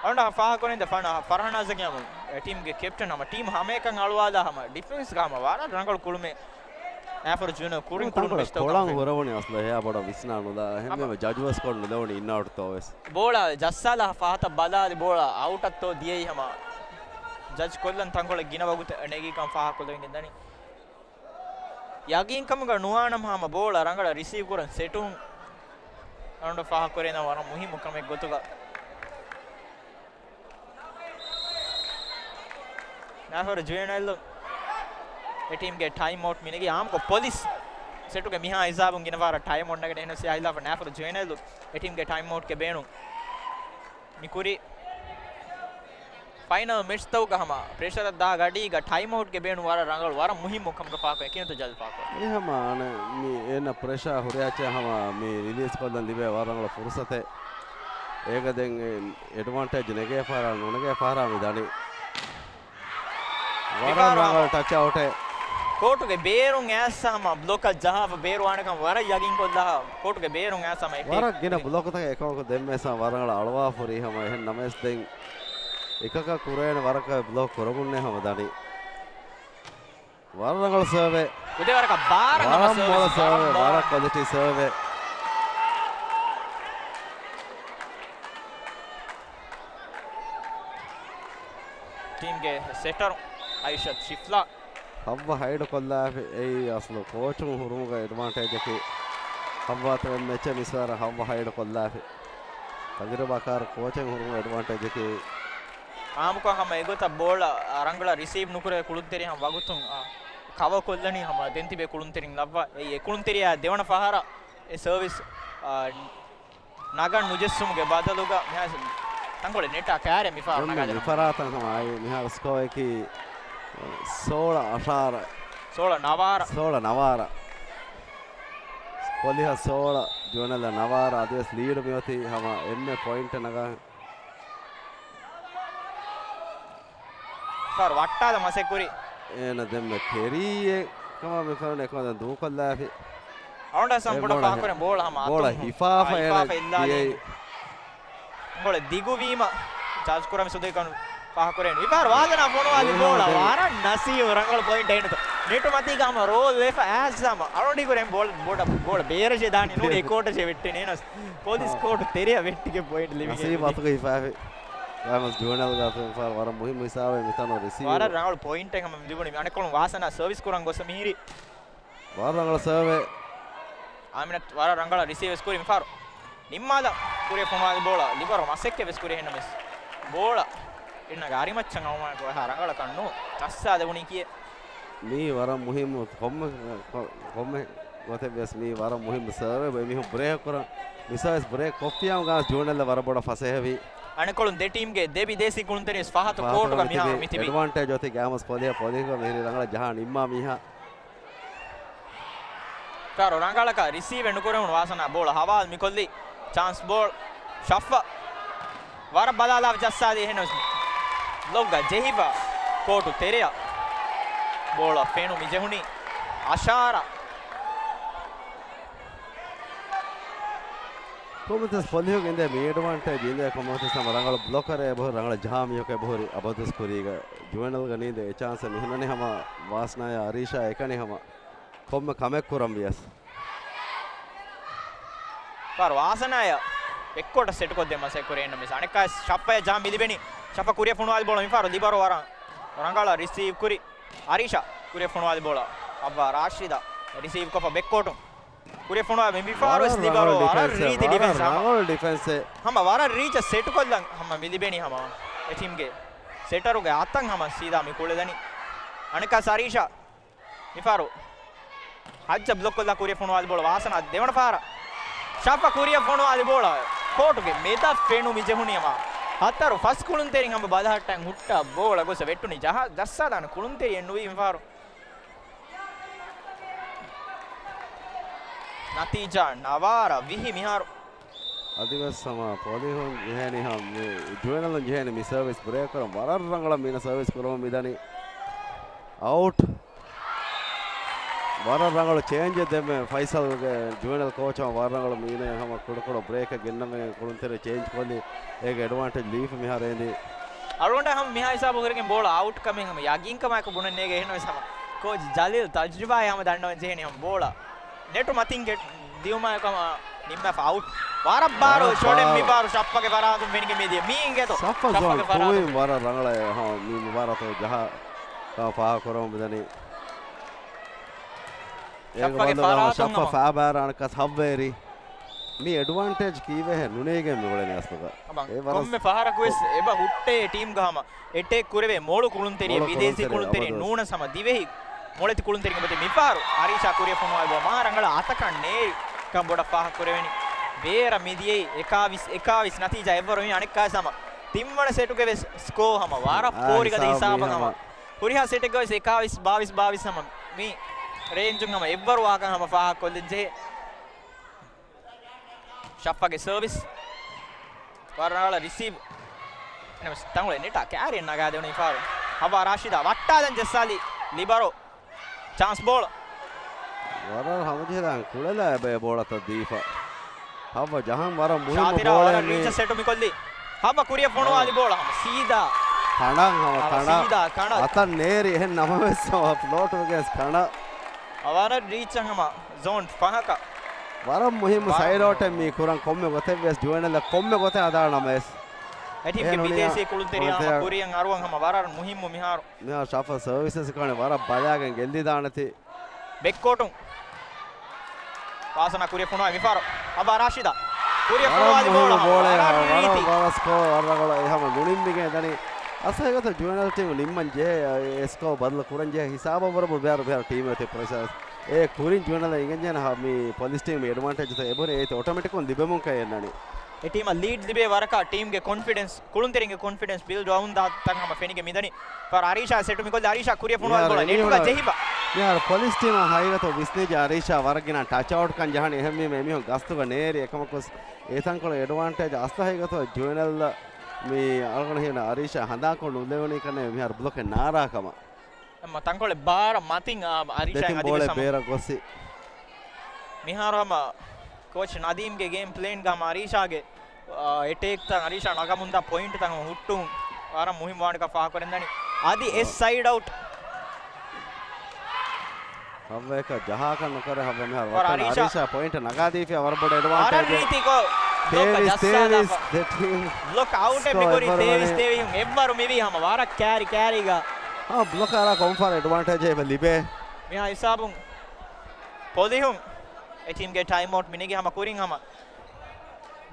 އަނޑަ ފާހަގަކުރެންދެ ފަނަ ފަރަހަނާޒަގެ ހަމަ ޓީމްގެ ކެޕްޓަން ހަމަ ޓީމް ހަމައެކަން އަޅުވާލާ ހަމަ ޑިފެންސްގަ ހަމަ ވަރަށް ރަނގަޅު ކުޅުމެއް. ނާފަރު ޖުން ކުރިން ކުޅުން ތަންކޮޅެއް ވެސް ކޮޅަން ހުރެވުނީ އަސްލު އެހާ ބޮޑަށް ވިސްނާ ނުލާ. އެހެންވީމަ ޖަޖުވެސް ކޮށް ނުލެވުނީ އިން އައުޓްތޯ ވެސް. ބޯޅަ ޖައްސާލާ ފަހަތަށް ބަލާލި ބޯޅަ އައުޓަށްތޯ ދިޔައީ ހަމަ ޖަޖް ކޮށްލަން ތަންކޮޅެއް ގިނަ ވަގުތެއް ނެގިކަން ފާހަގަކޮށްލަން ދަނީ. ޔަގީންކަމުގަ ނުވާނަމަ ހަމަ ބޯޅަ ރަނގަޅަށް ރިސީވް ކުރަން ސެޓުން އަނޑު ފާހަގަކުރޭނަ ވަރަށް މުހިއްމު ކަމެއް ގޮތުގަ. ނާފަރު ޖުވެނައިލް އެ ޓީމްގެ ޓައިމް އައުޓް މިނެގީ އާމްކޮށް ޕޮލިސް ސެޓުގެ މިހާ ހިސާބުން ގިނަ ފަހަރަށް ޓައިމް އައުޓް ނެގެން އެހެން ސިޔާ ހިލާފަށް ނާފަރު ޖުވެނައިލް އެ ޓީމްގެ ޓައިމް އައުޓްގެ ބޭނުން. މިކުރީ ފައިނަލް މެޗްތަކުގަ ހަމަ ޕްރެޝަރަށް ދާ ގަޑީގަ ޓައިމް އައުޓްގެ ބޭނުން ވަރަށް ރަނގަޅު، ވަރަށް މުހިއްމު ކަމުގަ ފާހަގަ ކިނުތު ޖަލް ފާކޮށް. އެ ހަމަ އަނެ މި އޭނަ ޕްރެޝާ ހުރިހާ އެއްޗެއް ހަމަ މި ރިލީސް ކޮށްލަން ލިބޭ ވަރަށް ރަނގަޅު ފުރުސަތެއް. އޭގަ ދެން އެ އެޑްވާންޓޭޖް ނެގޭ ފަހަރާ ނުނެގޭ ފަހަރާ މި ދަނީ. ވަރަށް މިފަހަރު ރަނގަޅު ޓަޗް އައުޓެއް. ކޯޓުގެ ބޭރުން އައިސް ހަމަ ބްލޮކަށް ޖަހާފަ ބޭރު ވާނެކަން ވަރަށް ޔަގީންކޮށްލާ. ކޯޓުގެ ބޭރުން އައިސް ހަމަ އެޓޭކް ވަރަށް ގިނަ ކުރި. ބްލޮކުތަކެއް އެކަމަކު ދެންމެސް ހަމަ ވަރަށް ރަނގަޅަށް އަޅުވާފަ ހުރީ ހަމަ އެހެން ނަމަވެސް ދެން އެކަކަށް ކުރޭނެ ވަރަކަށް ބްލޮކް ކުރަމުންނޭ ހަމަ ދަނީ. ވަރަށް ރަނގަޅު ސަރވޭ. ކުދި ވަރަކަށް ބާރަށް ހަމަ ވަރަށް ސަރވިސް، މޮޅަ ސަރވޭ، ވަރަށް ވަރަށް ކޮލިޓީ ސަރވޭ. ޓީމްގެ ސެޓަރު އައިޝަތް ޝިފްލާ. ހައްވަ ހައިޑް ކޮށްލާފި. އެއީ އަސްލު ކޯޗުން ހުރުމުގަ އެޑްވާންޓޭޖަކީ. ހައްވާ ތަން މެޗެއް މިސްވާރަ ހައްވަ ހައިޑް ކޮށްލާފި. ތަޖުރިބާކާރު ކޯޗެއް ހުރުމުގަ އެޑްވާންޓޭޖަކީ. އާންމުކޮށް ހަމަ އެގޮތަށް ބޯޅަ ރަނގަޅަށް ރިސީވް ނުކުރޭ ކުޅުންތެރި ހަމަ ވަގުތުން، އާ، ކަވަ ކޮށްލަނީ ހަމަ ދެން ތިބޭ ކުޅުންތެރިން ލައްވާ. އެއީ އެ ކުޅުންތެރިޔާ ދެވަނަ ފަހަރަށް އެ ސަރވިސް، އާ، ނަގަން ނުޖެއްސުމުގެ ބަދަލުގަ މިހާރު ތަންކޮޅެއް ނެޓާ ކާރެއް މިފަހަރު ނަގާދެން. މިފަރާތަށް ހަމަ އައި މިހާރު ސްކޯއަކީ ސޯޅަ އަށާރަ. ސޯޅަ ނަވާރަ. ސޯޅަ ނަވާރަ. ޕޮލިހަށް ސޯޅަ، ޖުވެނަލް ނަވާރަ. އަދިވެސް ލީޑު މިއޮތީ ހަމަ އެންމެ ޕޮއިންޓެއް ނަގާ. ފަރު ވައްޓާލަ މަސެއް ކުރި. އޭނަ ދެންމެ ކެރީއެއް ކަމަށް މި ފެނުނީ އެކަމަށް ދެން ދޫކޮށްލާފި. އަވަނޑަސަން ބޮޑަށް ފާކުރެން ބޯޅަ ހަމަ ބޯޅަ އަތުން ހިފާފަ އެޅެ ހިފާފަ އިއްލާލީ. ދިޔައީ. ބޯޅަ ދިގުވީމަ ޖާޒް ކުރަމި ސުދޭކަން ފާހަކުރެން. މިފަހަރު ވާދަނާ ފޮނުވާލި މިހާރު ބޯޅަ ދެން ވަރަށް ނަސީބު ރަނގަޅު ޕޮއިންޓް އެހިނުތަ. ނެޓު މަތީގަ ހަމަ ރޯލް ވެފަ އައިސް ހަމަ އަޅުނޑި ކުރެން ބޯޅަ ބޯޑަ ބޯޅަ ބޭރަށޭ ދާނީ ނޫނީ އެ ކޯޓަށޭ ވެއްޓެނީ ނަސް. ޕޮލިސް ކޯޓު ތެރެއަށް ވެއްޓިގެން ޕޮއިންޓް ލިބިގެން ނަސީބު އިނދެ. އަތުގަ ހިފާފި. ގާމަސް ޖުވެނަލް ގާތު މިފަހަރު ވަރަށް މުހިއްމު ހިސާބެއް މިތަނުން ރިސީވް. ވަރަށް ރަނގަޅު ޕޮއިންޓެއް ހަމަ ލިބުނީ. އަނެއްކޮޅުން ވާސަނާ ސަރވިސް ކުރަން ގޮސް މިހިރީ. ވަރަށް ރަނގަޅަށް ސަރވޭ. އާމިނަތު ވަރަށް ރަނގަޅަށް ރިސީވް ވެސް ކުރި މިފަހަރު. ނިންމާލަ ކުރިއަށް ފޮނުވާލި ބޯޅަ ލިބަރު މަސެއްކެ ވެސް ކުރި އެހެންނަމެސް. ބޯޅަ އިންނަގ އަރިމައްޗަށް އައުމާ ކޮއެހާ ރަނގަޅަކަށް ނޫ ޖައްސާލެވުނީ ކިޔެ. މީ ވަރަށް މުހިއްމު ކޮންމެ، ކޮ-، ކޮންމެ ގޮތެއް ވެސް މީ ވަރަށް މުހިއްމު ސަރވޭ. އެމީހުން ބްރޭކް ކުރަން މިސާ ވެސް ބްރޭކް ކޮށްފިޔާމު ގާސް ޖޫނެލް ވަރަށް ބޮޑަށް ފަސޭހަވީ. އަނެކޮޅުން ދެ ޓީމްގެ ދެ ބިދޭސީ ކުޅުންތެރިން ވެސް ފަހަތު ފަހަތު ކޯޓުގަ މިތިބީ. މިހާރު މިތިބީ. އެޑްވާންޓޭޖް އޮތީ ގާމަސް ޕޮލިހަ ޕޮލިހަ މިހިރީ ރަނގަޅަށް ޖަހާ ނިންމާ މީހާ. ފަރު ރަނގަޅަކަށް ރިސީވެއް ނުކުރެވުނު ވާސަނާ ބޯޅަ ހަވާލު މިކޮށްލީ. ޗާންސް ބޯޅަ ޝަފްފަ. ވަރަށް ބަލާލާ ޖައްސާލީ އެހެން ބްލޮކްގަ ޖެހިފަ ކޯޓު ތެރެއަށް. ބޯޅަ ފެނު މިޖެހުނީ އަށާރަ. ކޮންމެތިސް ޕޮލިހުގެ އިނދޭ މި އެޑްވާންޓޭޖް އިނދޭ ކޮންމެތިސް ހަމަ ރަނގަޅު ބްލޮކަރެއް އެބަހުރި ރަނގަޅަށް ޖަހާ މީހަކު އެބަހުރި އަބަދުސް ކުރީގަ ޖުވެނަލްގަ ނީނދެ އެ ޗާންސެއް މިހުންނަނީ ހަމަ ވާސްނާޔާ އަރީޝާ އެކަނި ހަމަ ކޮންމެ ކަމެއް ކުރަން ވިޔަސް. ފަރު ވާސަނާޔަށް ބެކްކޯޓަށް ސެޓުކޮށްދޭ މަސައްކަތް ކުރޭ އެންނަމެސް އަނެއްކާ ޝަފްފަޔަށް ޖަހަން މިލިބެނީ. ޝަފްފަ ކުރިއަށް ފޮނުވާލި ބޯޅަ މިފަހަރު ލިބަރޯ ވަރަށް ރަނގަޅަށް ރިސީވް ކުރި. އަރީޝާ ކުރިއަށް ފޮނުވާލި ބޯޅަ އައްވާ ރާޝިދަށް ރިސީވް ކޮށްފަ ބެކްކޯޓުން. ކުރިއަށް ފޮނުވާ މި މިފަހަރު ވެސް ވަރަށް ލިބަރޯ ރަނގަޅު ވަރަށް ޑިފެންސެއް، ރީތި ވަރަށް ޑިފެންސް ހަމަ. ރަނގަޅު ޑިފެންސެއް. ހަމަ ވަރަށް ރީޗަށް ސެޓުކޮށްލަން ހަމަ މިލިބެނީ ހަމަ އެ ޓީމްގެ ސެޓަރުގެ އަތަށް ހަމަ ސީދާ މި ކުޅެލަނީ. އަނެއްކާ ސަރީޝާ މިފަހަރު ހައްޖަ ބްލޮކް ކޮށްލާ ކުރިއަށް ފޮނުވާލި ބޯޅަ ވާސަނާ ދެވަނަ ފަހަރަށް. ޝައްފަ ކުރިއަށް ފޮނުވާލި ބޯޅަ ކޯޓުގެ މެދަށް ފެނުމި ޖެހުނީ ހަމަ ހަތަރު ފަސް ކުޅުންތެރިން ހަމަ ބަލަހައްޓަން ހުއްޓާ ބޯޅަ ގޮސް ވެއްޓުނީ ޖަހާ ޖައްސާލާނެ ކުޅުންތެރިއެއް ނުވީ މިފަހަރު. ނަތީޖާ ނަވާރަ ވިހި މިހާރު. އަދިވެސް ހަމަ ޕޮލިހުން ޖެހޭނީ ހަމަ މި ޖުވެނަލުން ޖެހޭނީ މި ސަރވިސް ބްރޭކަރުން ވަރަށް ރަނގަޅަށް މީނަ ސަރވިސް ކުރަމުން މިދަނީ. އައުޓް. ވަރަށް ރަނގަޅު ޗޭންޖެއް ދެންމެ ފައިސަލްގެ ޖުވެނަލް ކޯޗަށް ވަރަށް ރަނގަޅު މީނަ ހަމަ ކުޑަކުޑަ ބްރޭކެއް ގެންނަމެ ކުޅުންތެރި ޗޭންޖް ކޮށްލި އޭގެ އެޑްވާންޓޭޖް ލީފަ މިހާރު އެނދި. އަޅުގަނޑަށް ހަމަ މިހާ ހިސާބު ކުރެގެން ބޯޅަ އައުޓް ކަމެއް ހަމަ ޔަގީންކަމާއެކު ބުނަން ނޭގެ އެހެންވެސް ހަމަ ކޯޗް ޖަލީލް ތަޖްރިބާއެއް ހަމަ ދަންނަވަން ޖެހެނީ ހަމަ ބޯޅަ ނެޓު މަތިން ގެ ދިއުމާއެކު ހަމަ ނިންމާފަ އައުޓް. ވަރަށް ބާރު ވަރަށް ޝޮޓެއް ބާރު. މިފަހަރު ޝައްފަގެ ފަރާތުން ފެނިގެން މިދިޔަ މީ އިނގޭތޯ. ޝައްފަ ޝައްފަގެ ޒޯން ފަރާތުން ކުރުވީ ވަރަށް ރަނގަޅަށް ހަމަ މި މުބާރާތު ޖަހާ ކަމަށް ފާހަގަކުރަމުން މިދަނީ. އޭގެ ޝައްފަގެ ބަދަލުގަ ފަރާތުން ޝައްފަ ހަމަ. ފާބާރާން ކަސް ހައްވައިރި. މި އެޑްވާންޓޭޖް ކީއްވެހޭ ނުނޭގެން މި އުޅެނީ އަސްލުގަ. އަބަ، އެ ވަރަށް ކޮންމެ ފަހަރަކުވެސް އެބަ ހުއްޓޭ ޓީމްގަ ހަމަ އެޓޭކް ކުރެވޭ މޮޅު ކުޅުންތެރި މޮޅު ބިދޭސީ ކުޅުންތެރި ކުޅުންތެރި އަބަދުވެސް. ނޫނަސް ހަމަ ދިވެހި މޮޅެތި ކުޅުންތެރިންގެ މަތި މިފަހަރު އަރީޝާ ކުރިއަށް ފޮނުވާލި ބޯ މާ ރަނގަޅަށް އަތަކަށް ނޭރި ކަން ބޮޑަށް ފާހަގަ ކުރެވެނީ. ބޭރަށް މިދިޔައީ އެކާވީސް އެކާވީސް ނަތީޖާ އެއްވަރު މި އަނެއްކާ ހަމަ ތިންވަނަ ސެޓުގެ ވެސް ސްކޯ ހަމަ ވަރަށް އާ، ފޯރިގަދަ ހިސާބު ހިސާބަށް ހަމަ. ހަމަ. ހުރިހާ ސެޓެއްގަ ވެސް އެކާވީސް ބާވީސް ބާވީސް ހަމަ މި ރޭންޖުން ހަމަ އެއްވަރު ވާކަން ހަމަ ފާހަގަ ކޮށްލަން ޖެހޭ. ޝައްފަގެ ސަރވިސް. ވަރަށް ރަނގަޅަށް ރިސީވް. އެނަމަސް ތަނގުޅެ ނެޓާ ކާރިއެއް ނަގާދެވުނީ ފާރު. ހައްވާ ރާޝިދާ ވައްޓާލަން ޖައްސާލި ލިބަރޯ. ޗާންސް ބޯޅަ. ވަރަށް ހަމަޖެހިދާން ކުޅެލާ އެބަ އެ ބޯޅަތައް ދީފަ. ހައްވަ ޖަހަން ވަރަށް މުހިއްމު ޝާތިރާ ބޯޅައެއް ވަރަށް މީ. ރީޗަށް ސެޓު މިކޮށްލީ. ހައްވަ ކުރިއަށް ފޮނުވާލި އާ. ބޯޅަ ހަމަ ސީދާ. ކަނޑަށް ހަމަ ހަމަ ކަނޑަށް. ސީދާ ކަނޑަށް. އަތަށް ނޭރި އެހެން ނަމަވެސް ހަމަ ފްލޯޓު ވެގެން ކަނޑަށް. އަވާނަށް ރީޗަށް ހަމަ ޒޯން ފަހަކަށް. ވަރަށް މުހިއްމު ވަރަށް ސައިޑް އައުޓެއް މީ ކުރަން ކޮންމެ ގޮތެއް ވެސް ޖުވެނަލް ކޮންމެ ގޮތެއް ހަދާނަމަވެސް. އެޓީމްގެ އެހެން ބިދޭސީ ކުޅުންތެރިޔާ ހަމަ ކުޅުންތެރިޔާ. ކުރިއަށް އަރުވަން ހަމަ ވަރަށް މުހިއްމު މިހާރު. މިހާރު ޝައްފަ ސަރވިސަސް ކަން ވަރަށް ބަލާގެން ގެއްލިދާނެތީ. ބެކްކޯޓުން. ފާސަނާ ކުރިއަށް ފޮނުވާ މިފަހަރު. އަބާ ރާޝިދާ. ކުރިއަށް ފޮނުވާލި ބޯޅަ. ވަރަށް ރީތި. ވަރަސް ކޯ ވަރަގަޅ އެހަމަ ނުނިންމިގެން ދަނީ. އަސް ހަގީގަތަށް ޖުވެނަލް ޓީމް ނިންމަން ޖެހޭ އެ ސްކޯ ބަދަލު ކުރަން ޖެހޭ ހިސާބަށް ވަރަށް ބު ބޭރު ބޭރު ޓީމް އެތި ޕްރެޝަރ. އެ ކުރިން ޖުވެނަލް އިނގެން ޖެހޭ މި ޕޮލިސް ޓީމް އެޑްވާންޓޭޖް ތައް އެބުރި އޭތި އޮޓޮމެޓިކުން ލިބެމުން ކައި އެންނަނީ. އެ ޓީމަށް ލީޑް ލިބޭ ވަރަކަށް ޓީމްގެ ކޮންފިޑެންސް، ކުޅުންތެރިންގެ ކޮންފިޑެންސް ބިލްޑް ވަމުން ދާ ތަން ހަމަ ފެނިގެ މިދަނީ. ފަރު އަރީޝާ ސެޓު މިކޮށްލި އަރީޝާ ކުރިއަށް ފޮނުވާލި ބޯޅަ ނެޓުގަ ޖެހިފަ. މިހާރު ޕޮލިސް ޓީމަށް ހަގީގަތު ވިސްނިޖެ އަރީޝާ ވަރަށް ގިނަ ޓަޗް އައުޓް ކަން ޖަހަނީ އެހެންވީމަ އެމީހުން ގަސްތުގަ ނޭރި އެކަމަކުސް އެތަންކޮޅު އެޑްވާންޓޭޖް އަސްލު ހަގީގަތު ޖުވެނަލް މި އަޅުގަނޑު ހީވަނީ އަރީޝާ ހަނދާންކޮށް ނުލެވުނީ ކަންނޭ މިހާރު ބްލޮކެއް ނާރާ ކަމަށް. އެމަ ތަންކޮޅެއް ބާރަށް މަތިން އާ، އަރީޝާ ދެތިން އަދިވެސް ބޯޅަ ހަމަ. ބޭރަށް ގޮސްސި. މިހާރު ހަމަ ކޯޗް ނަދީމްގެ ގޭމް ޕްލޭންގަ ހަމަ އަރީޝާގެ، އާ، އެޓޭކްތައް އަރީޝާ ނަގަމުންދާ ޕޮއިންޓްތައް ހަމަ ހުއްޓުން ވަރަށް މުހިންމު ވާނެކަން ފާހަގަކުރެންދަނީ. އަދި އެއް ސައިޑް އައުޓް. ހައްވައަކަށް ޖަހާކަށް ނުކަރޭ ހައްވަ މިހާރު ވަރަށް ވަރަށް އަރީޝާ. އަރީޝާ ޕޮއިންޓް ނަގާދީފި ވަރަށް ބޮޑު އެޑްވާންޓޭޖެއް. ވަރަށް ރީތިކޮށް ބްލޮކަށް ތޭވީސް، ޖައްސާލާފަ. ތޭވީސް، ދެތިން. ބްލޮކް އައުޓެއް ސްކޯ މިކުރީ އެއްވަރު ތޭވީސް، ވަނީ. ތޭވީސް ހުން އެއްވަރު މިވީ ހަމަ ވަރަށް ކާރި ކާރީގަ. ހަމަ ބްލޮކަރާ ކޮންފަރ އެޑްވާންޓޭޖެއް އެބަ ލިބޭ. މިހާ ހިސާބުން ޕޮލިހުން އެ ޓީމްގެ ޓައިމް އައުޓް މިނެގި ހަމަ ކުރިން ހަމަ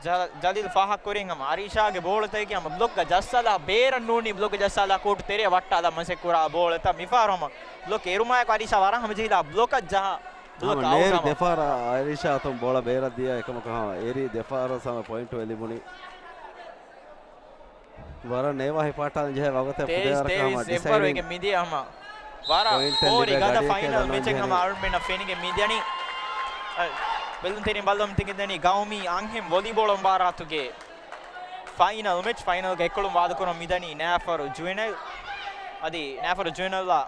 ޖަ-، ޖަލީލް ފާހަގަކުރިން ހަމަ އަރީޝާގެ ބޯޅަތަކެއް ހަމަ ބްލޮކްގަ ޖައްސާލާ ބޭރަށް ނޫނީ ބްލޮކްގަ ޖައްސާލާ ކޯޓު ތެރެއަށް ވައްޓާލާ މަސެއް ކުރާ ބޯޅަތައް މިފަހަރު ހަމަ ބްލޮކް އެރުމާއެކު އަރީޝާ ވަރަށް ހަމަޖެހިލާ ބްލޮކަށް ޖަހާ ބްލޮކް ހަމަ އައުޓް ނޭރި ހަމަ. ދެފަހަރަށް އަރީޝާ އަތުން ބޯޅަ ބޭރަށް ދިޔަ އެކަމަކު ހަމަ އެރީ ދެފަހަރަށް ހަމަ ޕޮއިންޓު އެ ލިބުނީ. ވަރަށް ނޭވާ ހިފާއްޓާލަން ޖެހޭ ވަގުތެއް ތޭވީސް، ފުދޭވަރަކަށް ހަމަ ތޭވީސް އެއްވަރު ޑިސައިޑިން އެގެ މިދިޔަ ހަމަ ވަރަށް ޕޮއިންޓެއް ކޯރި ލިބޭ ގަދަ ގަޑިއެކޭ ފައިނަލް ދަންނަވަން މެޗެއް ޖެހެނީ. ހަމަ އަޅުމެންނަށް ފެނިގެ މިދިޔަނީ. އަ، ބެލުންތެރިން ބަލަމުން ތިނގެދެނީ ގައުމީ އަންހެން ވޮލީބޯޅަ މުބާރާތުގެ ފައިނަލް މެޗް. ފައިނަލްގެ އެއްކޮޅުން ވާދަކުރަމުން މިދަނީ ނާފަރު ޖުވެނައިލް. އަދި ނާފަރު ޖުވެނައިލްއާ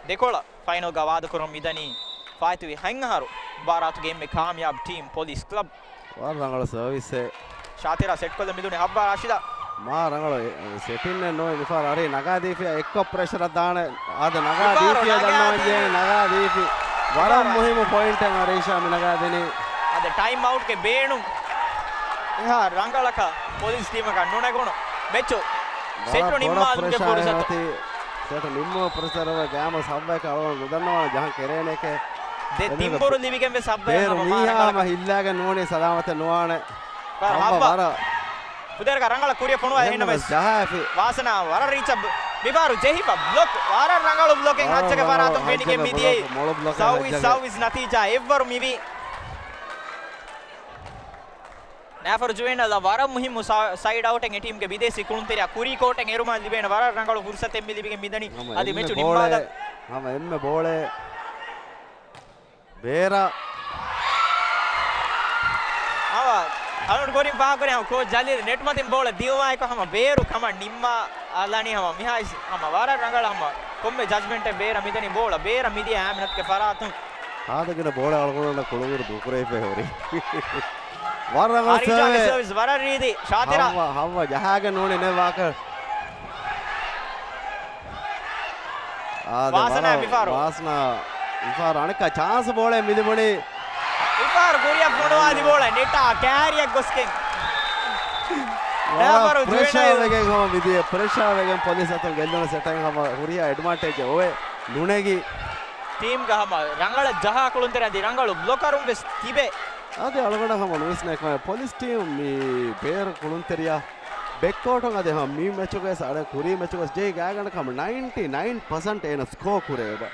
ދެކޮޅަށް ފައިނަލްގަ ވާދަކުރަމުން މިދަނީ ފާއިތުވި ހަތް އަހަރު މުބާރާތުގެ އެންމެ ކާމިޔާބު ޓީމް ޕޮލިސް ކްލަބް. ވަރަށް ރަނގަޅު ސަރވިސްއެއް. ޝާތިރާ ސެޓްކޮށްލަ މިދުނީ ހައްވާ ރާޝިދާ. މާ ރަނގަޅު އެ، ސެޓިންއެއް ނޫން މިފަހަރު އަރީ ނަގާދީފިޔާ އެއްކޮށް ޕްރެޝަރަށް ދާނެ. އާދެ ނަގާދީފިޔާ ދަންނަވަން ޖެހޭ ނަގާދީފި. ވަރަށް މުހިއްމު ޕޮއިންޓެއް އަރީޝާ މި ނަގާދިނީ. އާދެ ޓައިމް އައުޓްގެ ބޭނުން އެހާ ރަނގަޅަކަށް ޕޮލިސް ޓީމަކަށް ނުނެގުނު މެޗު ސެޓު ނިންމާލުމުގެ ފުރުސަތު. ސެޓު ނިންމުމަށް ފުރުސަތު ގާމަ ސައްވައިކަ އަޅުގަނޑު ނުދަންނަވާނެ ޖަހަން ކެރޭނެކޭ. ދެ ތިންބުރު ލިބިގެން ވެސް ހައްވައި ހަމަ މީހާ ހަމަ ހިއްލާގެން ނޫނީ ސަލާމަތެއް ނުވާނެ. ހައްވަ ވަރަށް ފުދޭވަރަކަށް ރަނގަޅަށް ކުރިއަށް ފޮނުވާ އެހެންނަމަވެސް ވާސަނާ ވަރަށް ރީޗަށް މިފަހަރު ޖެހިފަ ބްލޮކް ވަރަށް ރަނގަޅު ބްލޮކެއް ހައްޖަގެ ފަރާތުން ފެނިގެން މިދިޔައީ. ސައުވީސް ސައުވީސް ނަތީޖާ އެއްވަރު މިވީ. ނައިފަރު ޖުވެނަލް ވަރަށް މުހިއްމު ސަ-، ސައިޑް އައުޓެއް އެ ޓީމްގެ ބިދޭސީ ކުޅުންތެރިޔާ ކުރީ ކޯޓެއް އެރުމަށް ލިބޭނެ ވަރަށް ރަނގަޅު ފުރުސަތެއް މި ލިބިގެން މިދަނީ. ހަމަ އަދި އެންމެ މެޗު ބޯޅަ، ނިންމާލަން. ހަމަ އެންމެ ބޯޅަ ބޭރަށް. ހަމަ އަޅުގަނޑު ކުރިން ފާހަގަކުރި ހަމަ ކޯޗް ޖަލީލް ނެޓް މަތިން ބޯޅަ ދިއުމާއެކު ހަމަ ބޭރު ކަމަށް ނިންމާ އަލަނީ ހަމަ މިހާ ހަމަ ވަރަށް ރަނގަޅަށް ހަމަ ކޮންމެ ޖަޖްމަންޓެއް ބޭރަށް މިދަނީ ބޯޅަ ބޭރަށް މިދިޔަ އާމިނަތުގެ ފަރާތުން. ހާދަގިނަ ބޯޅަ އަޅުގަނޑު ކުޅުންއިރު ދޫކުރެވިފައި ހުރި. ވަރަށް ރަނގަޅު ހަރީޝާގެ ސެވެ. ސަރވިސް ވަރަށް ރީތި. ޝާތިރާ. ހައްވާ، ހައްވާ ޖަހާގެން ނޫނީ ނެއް ވާކަރ. އާދެ، ވާސަނާ ވަރަށް މިފާރު. ވާސަނާ މިފާރު އަނެއްކާ ޗާންސް ބޯޅަ މިލިބުނީ. މިފާރު ކުރިއަށް ފޮނުވާލި ބޯޅަ ނެޓާ ކާރިއަށް ގޮސްގެން. ވަރަށް ނާފަރު ޕްރެޝާ ޖުވެނަލް. ވެގެން ހަމަ މިދިޔަ، ޕްރެޝާ ވެގެން ޕޮލިސް އަތުން ގެއްލުނު ސެޓަށް ހަމަ ހުރިހާ އެޑްވާންޓޭޖެއް އޮވެ ނުނެގި. ޓީމްގަ ހަމަ ރަނގަޅަށް ޖަހާ ކުޅުންތެރި އަދި ރަނގަޅު ބްލޮކަރުން ވެސް ތިބެ. އަދި އަޅުގަނޑަށް ހަމަ ނުވިސްނެކު ޕޮލިސް ޓީމް މި ބޭރު ކުޅުންތެރިޔާ ބެކްކޯޓުން އަދި ހަމަ މި މެޗުގަ ވެސް އަޅެ ކުރީ މެޗުގަ ވެސް ޖެހި ގާތްގަނޑަކަށް ހަމަ ނައިންޓީ ނައިން ޕަސެންޓް އޭނަ ސްކޯ ކުރެވޭ ބަ.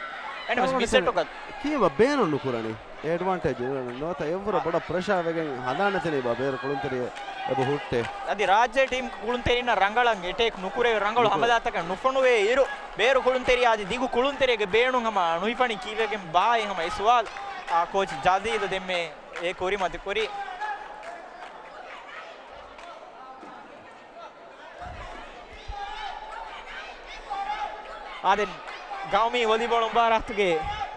އެން އެމް އެސް މި ސެޓުގަ. ކީއްވެ ބޭނުން ނުކުރަނީ؟ އެޑްވާންޓޭޖް ނުވަތަ އެއްވުރެ ބޮޑަށް ޕްރެޝާ ވެގެން ހަނދާން ނެތިނީ ބާ ބޭރު ކުޅުންތެރިއެއް އެބަ ހުއްޓޭ. އަދި ރާއްޖޭ ޓީމް ކުޅުންތެރިންނަށް ރަނގަޅަށް އެޓޭކް ނުކުރެވޭ، ރަނގަޅު ނުކުރެ. ހަމަލާތަކަށް ނުފޮނުވޭ އިރު، ބޭރު ކުޅުންތެރިޔާ އަދި ދިގު ކުޅުންތެރިއެއްގެ ބޭނުން ހަމަ ނުހިފަނީ ކީއްވެގެން ބާއޭ ހަމަ އެ ސުވާލު، އާ، ކޯޗް ޖަލީލު ދެންމެ އެ ކުރިމަތި ކުރީ. އާދެން ގައުމީ ވޮލީބޯޅު މުބާރާތުގެ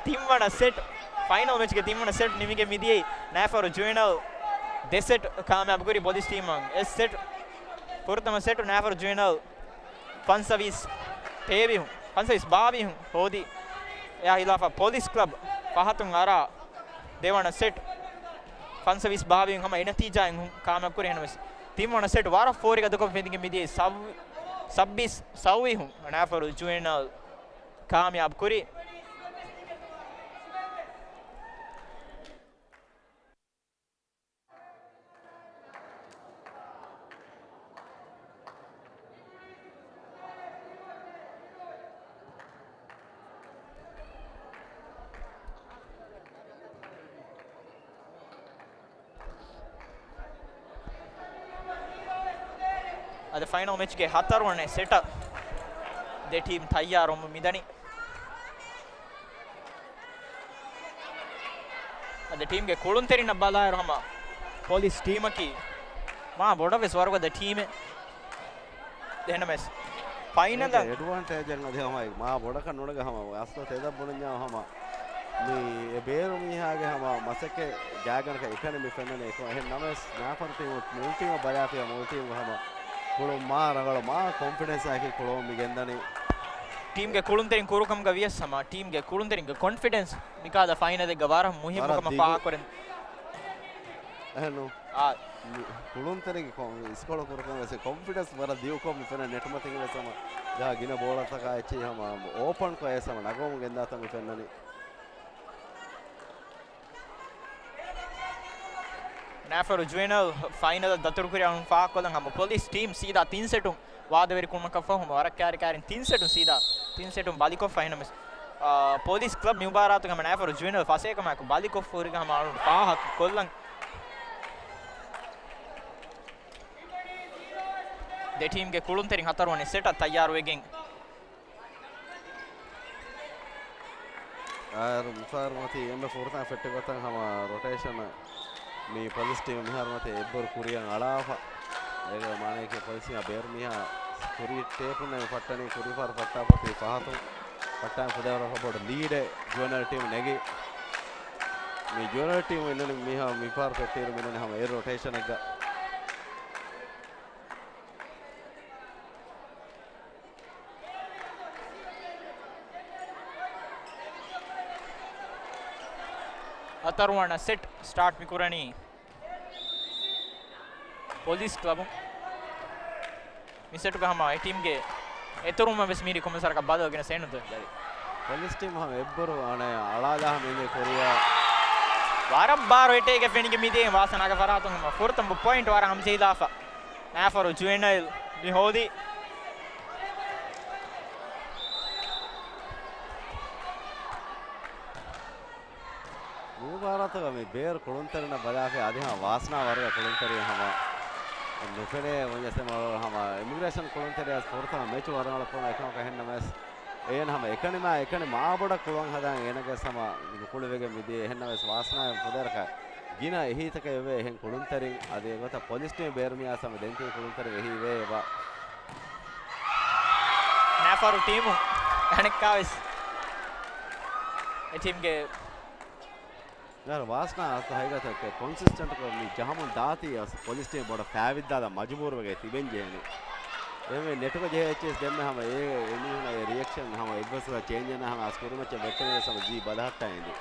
ތިންވަނަ ސެޓް، ފައިނަލް މެޗްގެ ތިންވަނަ ސެޓް ނިމިގެން މިދިޔައީ ނައިފަރު ޖުވެނަލް ދެ ސެޓް ކާމިޔާބު ކުރި ޕޮލިސް ޓީމަށް އެއް ސެޓް. ފުރަތަމަ ސެޓް ނައިފަރު ޖުވެނަލް ފަންސަވީސް ތޭވީސް، ފަންސަވީސް ބާވީސް ހޯދި. އެއާ ހިލާފަށް ޕޮލިސް ކްލަބް ފަހަތުން އަރާ ދެވަނަ ސެޓް ފަންސަވީސް ބާވީސް ހަމަ އެ ނަތީޖާއިން ކާމިޔާބު ކުރި. އެހެންވެސް ތިންވަނަ ސެޓް ވަރަށް ފޯރިގަދަކޮށް ފެނިގެން މިދިޔައީ ސައް-، ސައްބީސް ސައްވީސް ނައިފަރު ޖުވެނަލް ކާމިޔާބު ކުރި. އަދި ފައިނަލް މެޗްގެ ހަތަރުވަނަ ސެޓަށް ދެ ޓީމް ތައްޔާރުވަމުން މިދަނީ. އަދި ޓީމްގެ ކުޅުންތެރިންނަށް ބަލާއިރު ހަމަ ޕޮލިސް ޓީމަކީ މާ ބޮޑަށް ވެސް ވަރުގަދަ ޓީމެއް. އެހެންނަމަވެސް ފައިނަލަށް އެޑްވާންޓޭޖެއް އަދި ހަމަ މާ ބޮޑަކަށް ނުނަގަ ހަމަ އަސްލު ތެދަށް ބުނަންޏާ ހަމަ މި އެ ބޭރު މީހާގެ ހަމަ މަސައްކަތް ގާތްގަނޑަކަށް އެކަނި މި ފެންނަނީ. އެކަމަ އެހެން ނަމަވެސް ނާފަރު ޓީމު މުޅު ޓީމަށް ބަލާފިޔާ މުޅު ޓީމުގެ ހަމަ ކުޅުން މާ ރަނގަޅު މާ ކޮންފިޑެންސް އާއެކީ ކުޅުން މި ގެންދަނީ. ޓީމްގެ ކުޅުންތެރިން ކުރުކަމުގަ ވިޔަސް ހަމަ ޓީމްގެ ކުޅުންތެރިންގެ ކޮންފިޑެންސް މިކާލަ ފައިނަލެއްގަ ވަރަށް މުހިއްމު ވަރަށް ކަމަށް ދިގު. ފާހަގަކުރެން. އެހެންނު. އާ. މި ކުޅުންތެރިންގެ ކޮން-، އިސްކޮޅު ކުރުކަން ވެސް ކޮންފިޑެންސް ވަރަށް ދިޔުކޮށް މި ފެންނަ ނެޓްމަތިން ވެސް ހަމަ ޖާ ގިނަ ބޯޅަތަކާ އެއްޗެހި ހަމަ އޯޕަންކޮށް އެސް ހަމަ ނަގަމުން ގެންދާތަން މި ފެންނަނީ. ނައިފަރު ޖުވެނަލް ފައިނަލަށް ދަތުރުކުރި އަޅުން ފާހަގަކޮށްލަން ހަމަ ޕޮލިސް ޓީމް ސީދާ ތިން ސެޓުން ވާދަވެރިކުރުމަށްކަން ފަހު ހަމަ ވަރަށް ކައިރި ކައިރިން ތިން ސެޓުން ސީދާ ތިން ސެޓުން ބަލިކޮށްފަ އެހެންނަމަވެސް، އާ، ޕޮލިސް ކްލަބް މި މުބާރާތުގަ ހަމަ ނައިފަރު ޖުވެނަލް ފަސޭކަމާއެކު ބަލިކޮށްފަ ހުރިގެން ހަމަ އަޅުން ފާހަގަކޮށްލަން. ދެ ޓީމްގެ ކުޅުންތެރިން ހަތަރުވަނަ ސެޓަށް ތައްޔާރުވެގެން. އާއިރު މިފަހަރު މަތީ އެންމެ ފުރަތަމަ ފެއްޓި ގޮތަށް ހަމަ ރޮޓޭޝަނަށް މި ޕޮލިސް ޓީމް މިހާރު މަތީ އެއްބުރު ކުރިއަށް އަޅާފަ. އޭގެ މާނައަކީ ޕޮލިސް މިހާ ބޭރު މީހާ ކުރީ ޓޭޕުންނެވި ފައްޓަނީ ކުރީ ފަހަރު ފައްޓާފަ ތީ ފަހަތުން ފައްޓާ ފުދޭވަރަށް ބޮޑު ލީޑެއް ޖުވެނަލް ޓީމް ނެގި. މި ޖުވެނަލް ޓީމް އިންނަނީ މިހާ މިފަހަރު ފެއްޓިއިރު މިންނަނީ ހަމަ އެއް ރޮޓޭޝަނެއްގަ. ހަތަރުވަނަ ސެޓް ސްޓާޓް މިކުރަނީ ޕޮލިސް ކްލަބުން. މި ސެޓުގަ ހަމަ އެ ޓީމްގެ އެތުރުމަށް ވެސް މީރި ކޮމެސަރަކަށް ބަދަލު ގިނަ ސޭނު ދޮއްޖަލި. ޕޮލިސް ޓީމް ހަމަ އެއްބުރު އަނެ އަޅާލާ ހަމަ އިނދެ ކުރިޔާ. ވަރަށް ބާރު އެޓޭކެއް ފެނިގެން މިދިޔައީ ވާސަނާގެ ފަރާތުން ހަމަ ފުރަތަމަ ޕޮއިންޓް ވަރަށް ހަމަޖެހިލާފަ. ނާފަރު ޖުވެނައިލް މި ހޯދީ. މި މުބާރާތުގަ މި ބޭރު ކުޅުންތެރިންނަށް ބަލާފައި އަދި ހަމަ ވާސްނާ ވަރުގެ ކުޅުންތެރިން ހަމަ ނުފެނޭ ވަންޏަސް އެމަ ހަމަ އިމިގްރޭޝަން ކުޅުންތެރިޔާ ފުރަތަމަ މެޗު ވަރަށް އަޅަ ކުޅުން އެކަމަކަށް އެހެންނަމަވެސް އޭނަ ހަމަ އެކަނިމާ އެކަނި މާބޮޑަށް ކުޅުން ހަދާން އޭނަގެ ހަމަ ނުކުޅެވިގެން މިދިޔަ އެހެންނަމަވެސް ވާސްނާއިން ފުދޭވަރަކަށް ގިނަ އެހީތަކެއް އެވޭ އެހެން ކުޅުންތެރިން އަދި އެގޮތަށް ޕޮލިސް ޓީމް ބޭރު މިޔާ ހަމަ ދެން ތިން ކުޅުންތެރިން އެހީ ވޭ އެބަ. ނާފަރު ޓީމު އަނެއްކާވެސް އެ ޓީމްގެ ވާސްނާ އަސް ހަގީގަތަށް ކޮންސިސްޓެންޓްކޮށް މި ޖަހަމުން ދާތީ އަސް ޕޮލިސް ޓީމް ބޮޑަށް ފައިވިއްދާލަން މަޖުބޫރުވެގެން ތިބެން ޖެހެނީ. އެހެންވެ ނެޓުގަ ޖެހޭ އެއްޗެސް ދެންމެ ހަމަ އެ އެމީހުން އެ ރިއެކްޝަން ހަމަ އެއްވެސް ޗޭންޖެއް ނެތް ހަމަ އަސް ކުރިމައްޗަށް ވެއްޓެނީ ވެސް ހަމަ ޖީ ބަލަހައްޓާ އިނދި.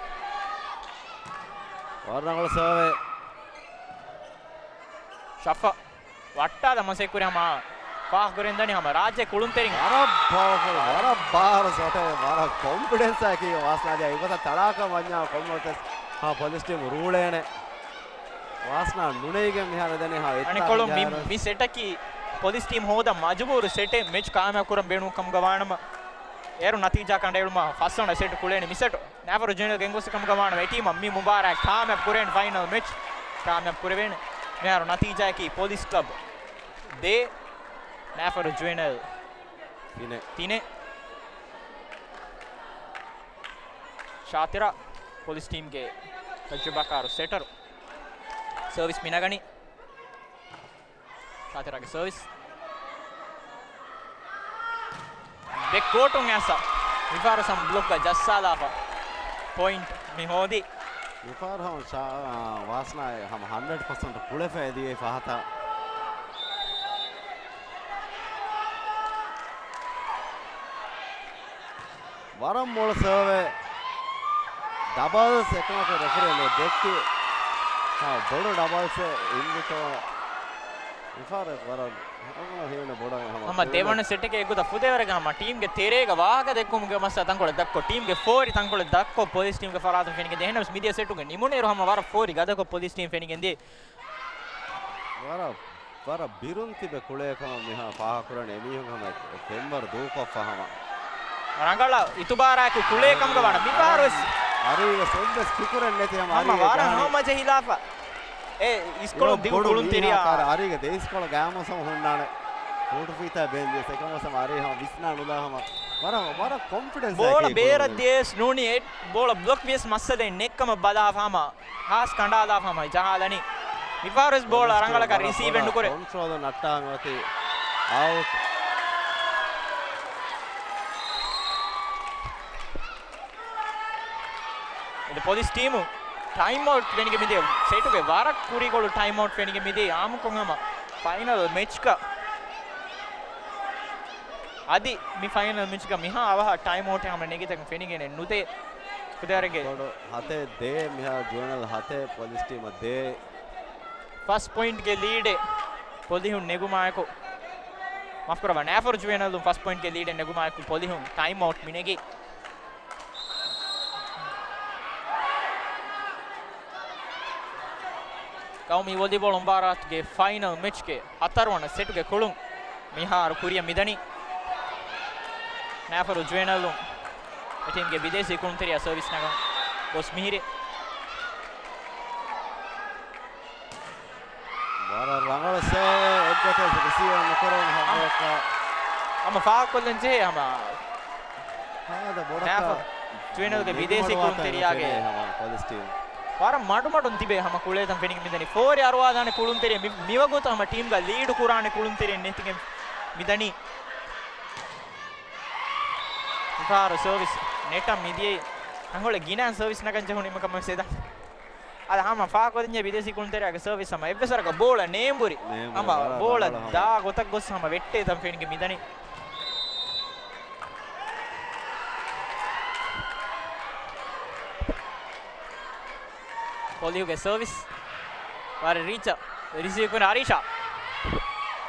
ވަރަށް ރަނގަޅު ސަރވޭ. ޝަފަ ވައްޓާލަ މަސައްކުރި ހަމަ ފާހަގަކުރެން ދަނީ ހަމަ ރާއްޖެ ކުޅުންތެރިން. ވަރަށް ޕަވަރފުލް، ވަރަށް ބާރު ޝޮޓެއް، ވަރަށް ކޮންފިޑެންސް އަކީ ވާސްނާގެ އިގޮތަށް ތަޅާކަށް ވަންޏާ ކޮންމެވެސް ހާ ޕޮލިސް ޓީމް ރޫޅޭނެ. ވާސްނާ ނުނެގިގެން މިހާރު ދަނީ ހާ އެއްތާ އަނެއްކޮޅު މި، ހިޖާރަސް. މި ސެޓަކީ ޕޮލިސް ޓީމް ހޯދަން މަޖުބޫރު ސެޓެއް މެޗް ކާމިޔާބު ކުރަން ބޭނުން ކަމުގަ ވާނަމަ، އޭރު ނަތީޖާ ކަނޑައެޅުމަށް ފަސްވަނަ ސެޓް ކުޅޭނެ މި ސެޓު. ނާފަރު ޖުވެނަލްގެ އެނގުން ކަމުގަ ވާނަމަ އެ ޓީމަށް މި މުބާރާތް ކާމިޔާބު ކުރޭނެ ފައިނަލް މެޗް ކާމިޔާބު ކުރެވޭނެ. މިހާރު ނަތީޖާއަކީ ޕޮލިސް ކްލަބް ދޭ، ނާފަރު ޖުވެނަލް ތިނެއް. ތިނެއް. ޝާތިރާ ޕޮލިސް ޓީމްގެ ތަޖުރިބާކާރު ސެޓަރު. ސަރވިސް މި ނަގަނީ. ޝާތިރާގެ ސަރވިސް. ބެކް ކޯޓުން އައިސް މިފަހަރު ސަމް ބްލޮކްގަ ޖައްސާލާފަ ޕޮއިންޓް މި ހޯދި. މިފަހަރު ހަމަ ޝާ-، ވާސްނާ ހަމަ ހަންޑްރެޑް ޕަސެންޓް ކުޅެފަ އެދިޔައީ ފަހަތަށް. ވަރަށް މޮޅު ސަރވޭ. ޑަބަލްސް އެކަމަކު ރެފަރީ ދެއްކި. ހާ، ބޮޑު ޑަބަލްސް އިންވިތޯ. މިފަހަރު ވަރަށް ހަމަ ހީވަނީ ބޮޑަށް ހަމަ ހަމަ ދެވަނަ ސެޓެކޭ ގޮތަށް ފުދޭވަރަކަށް ހަމަ ޓީމްގެ ތެރޭގަ ވާހަކަ ދެއްކުމުގެ މައްސަލަ ތަންކޮޅެއް ދަށްކޮށް، ޓީމްގެ ފޯރި ތަންކޮޅެއް ދަށްކޮށް ޕޮލިސް ޓީމްގެ ފަރާތުން ފެނިގެންދިޔަ. އެހެނަސް މިދިޔަ ސެޓުގެ ނިމުނޭރު ހަމަ ވަރަށް ފޯރި ގަދަކޮށް ޕޮލިސް ޓީމް ފެނިގެންދިޔަ. ވަރަށް، ވަރަށް ބިރުން ތިބެ ކުޅޭ ކަމަށް މިހާ ފާހަގަކުރަން އެމީހުން ހަމަ ފެންވަރު ދޫކޮށްފަ ހަމަ. ރަނގަޅަށް އިތުބާރާއެކު ކުޅޭ ކަމުގަ ވާނަ މިފަހަރުވެސް. އަރީވެސް އެއްވެސް ފިކުރެއް ނެތި ހަމަ ހަމަ އަރީގެ ވަރަށް ގާނެ. ހަމަ ޖެހިލާފަ. އެ އިސްކޮޅު ދިގު ބޮޑު ކުޅުންތެރިޔާ. މީހާ ކާރ އަރީގެ ދެ އިސްކޮޅު ގާމުސަމ ހުންނާނެ. ފޫޓު ފީތާ ބޭންދިޔަސް އެކަމަސަމ އަރީ ހަމަ ވިސްނާ ނުލާ ހަމަ. ވަރަށް، ވަރަށް ކޮންފިޑެންސް ބޯޅަ އަކީ ބޭރަށް ކުޅުން. ދިޔަސް ނޫނީ އެ ބޯޅަ ބްލޮކް ވިޔަސް މައްސަލައެއް ނެއްކަމަށް ބަލާފަ ހަމަ. ހާސް ކަނޑާލާފަ ހަމަ ޖަހާލަނީ. މިފަހަރުވެސް ބޯޅަ ރަނގަޅަކަށް ރިސީވް ނުކުރޭ. ކޮންޓްރޯލު ނައްޓާ އޮތީ އައުޓް. އެ ޕޮލިސް ޓީމު ޓައިމް އައުޓް ފެނިގެ މިދިޔަ. ސެޓުގެ ވަރަށް ކުރީގޮޅު ޓައިމް އައުޓް ފެނިގެ މިދިޔަ. އާއްމުކޮށް ހަމަ ފައިނަލް މެޗްގަ އަދި މި ފައިނަލް މެޗްގަ މިހާ އަވަހަށް ޓައިމް އައުޓެއް ހަމަ ނެގިތަކުން ފެނިގެނެއް ނުދޭ. ފުދޭވަރެއްގެ ބޮޑު ހަތެއް ދޭ މިހާ ޖުވެނަލް ހަތެއް ޕޮލިސް ޓީމަށް ދޭ. ފަސް ޕޮއިންޓްގެ ލީޑެއް ޕޮލިހުން ނެގުމާއެކު، މާފްކުރައްވާ، ނާފަރު ޖުވެނަލުން ފަސް ޕޮއިންޓްގެ ލީޑެއް ނެގުމާއެކު ޕޮލިހުން ޓައިމް އައުޓް މިނެގީ. ގައުމީ ވޮލީބޯޅު މުބާރާތުގެ ފައިނަލް މެޗްގެ ހަތަރުވަނަ ސެޓުގެ ކުޅުން މިހާރު ކުރިއަށް މިދަނީ. ނާފަރު ޖުވެނަލުން އެ ޓީމްގެ ބިދޭސީ ކުޅުންތެރިޔާ ސަރވިސް ނަގަން ގޮސް މިހިރި. ވަރަށް ރަނގަޅު ސަރވޭ އެއްގޮތަށް ރިސީވް ނުކުރެވުނު ހަމައަކަށް. ހަމަ ފާހަގަކޮށްލަން ޖެހޭ ހަމަ. ހާދަ ބޮޑަކަށް ނާފަ ޖުވެނަލްގެ ބިދޭސީ ނިމުނުވާތަން ކުޅުންތެރިޔާގެ ފެނޭ ހަމަ ޕޮލިސް ޓީމް. ވަރަށް މަޑުމަޑުން ތިބޭ ހަމަ ކުޅޭތަން ފެނިގެން މިދަނީ. ފޯރި އަރުވާދާނެ ކުޅުންތެރި މި، މިވަގުތު ހަމަ ޓީމްގަ ލީޑު ކުރާނެ ކުޅުންތެރި ނެތިގެން މިދަނީ. މިފަހަރު ސަރވިސް ނެޓަށް މިދިޔައީ. ތަންކޮޅެއް ގިނަ ސަރވިސް ނަގަން ޖެހުނު އެކަމަށް ސެދާ. އަދި ހަމަ ފާހަގަކޮށްދިންޏޭ ބިދޭސީ ކުޅުންތެރިޔާގެ ސަރވިސް ހަމަ އެއްވެސް ވަރަކަށް ބޯޅަ ނޭނބުރި. ނޭނބުރި، ހަމަ ވަރަށް ބޯޅަ ރަނގަޅަށް ހަމަ. ދާ ގޮތަށް ގޮސް ހަމަ ވެއްޓޭ ތަން ފެނިގެ މިދަނީ. ޕޮލިހުގެ ސަރވިސް. ވަރަށް ރީޗަށް ރިސީވް ކުރި އަރީޝާ.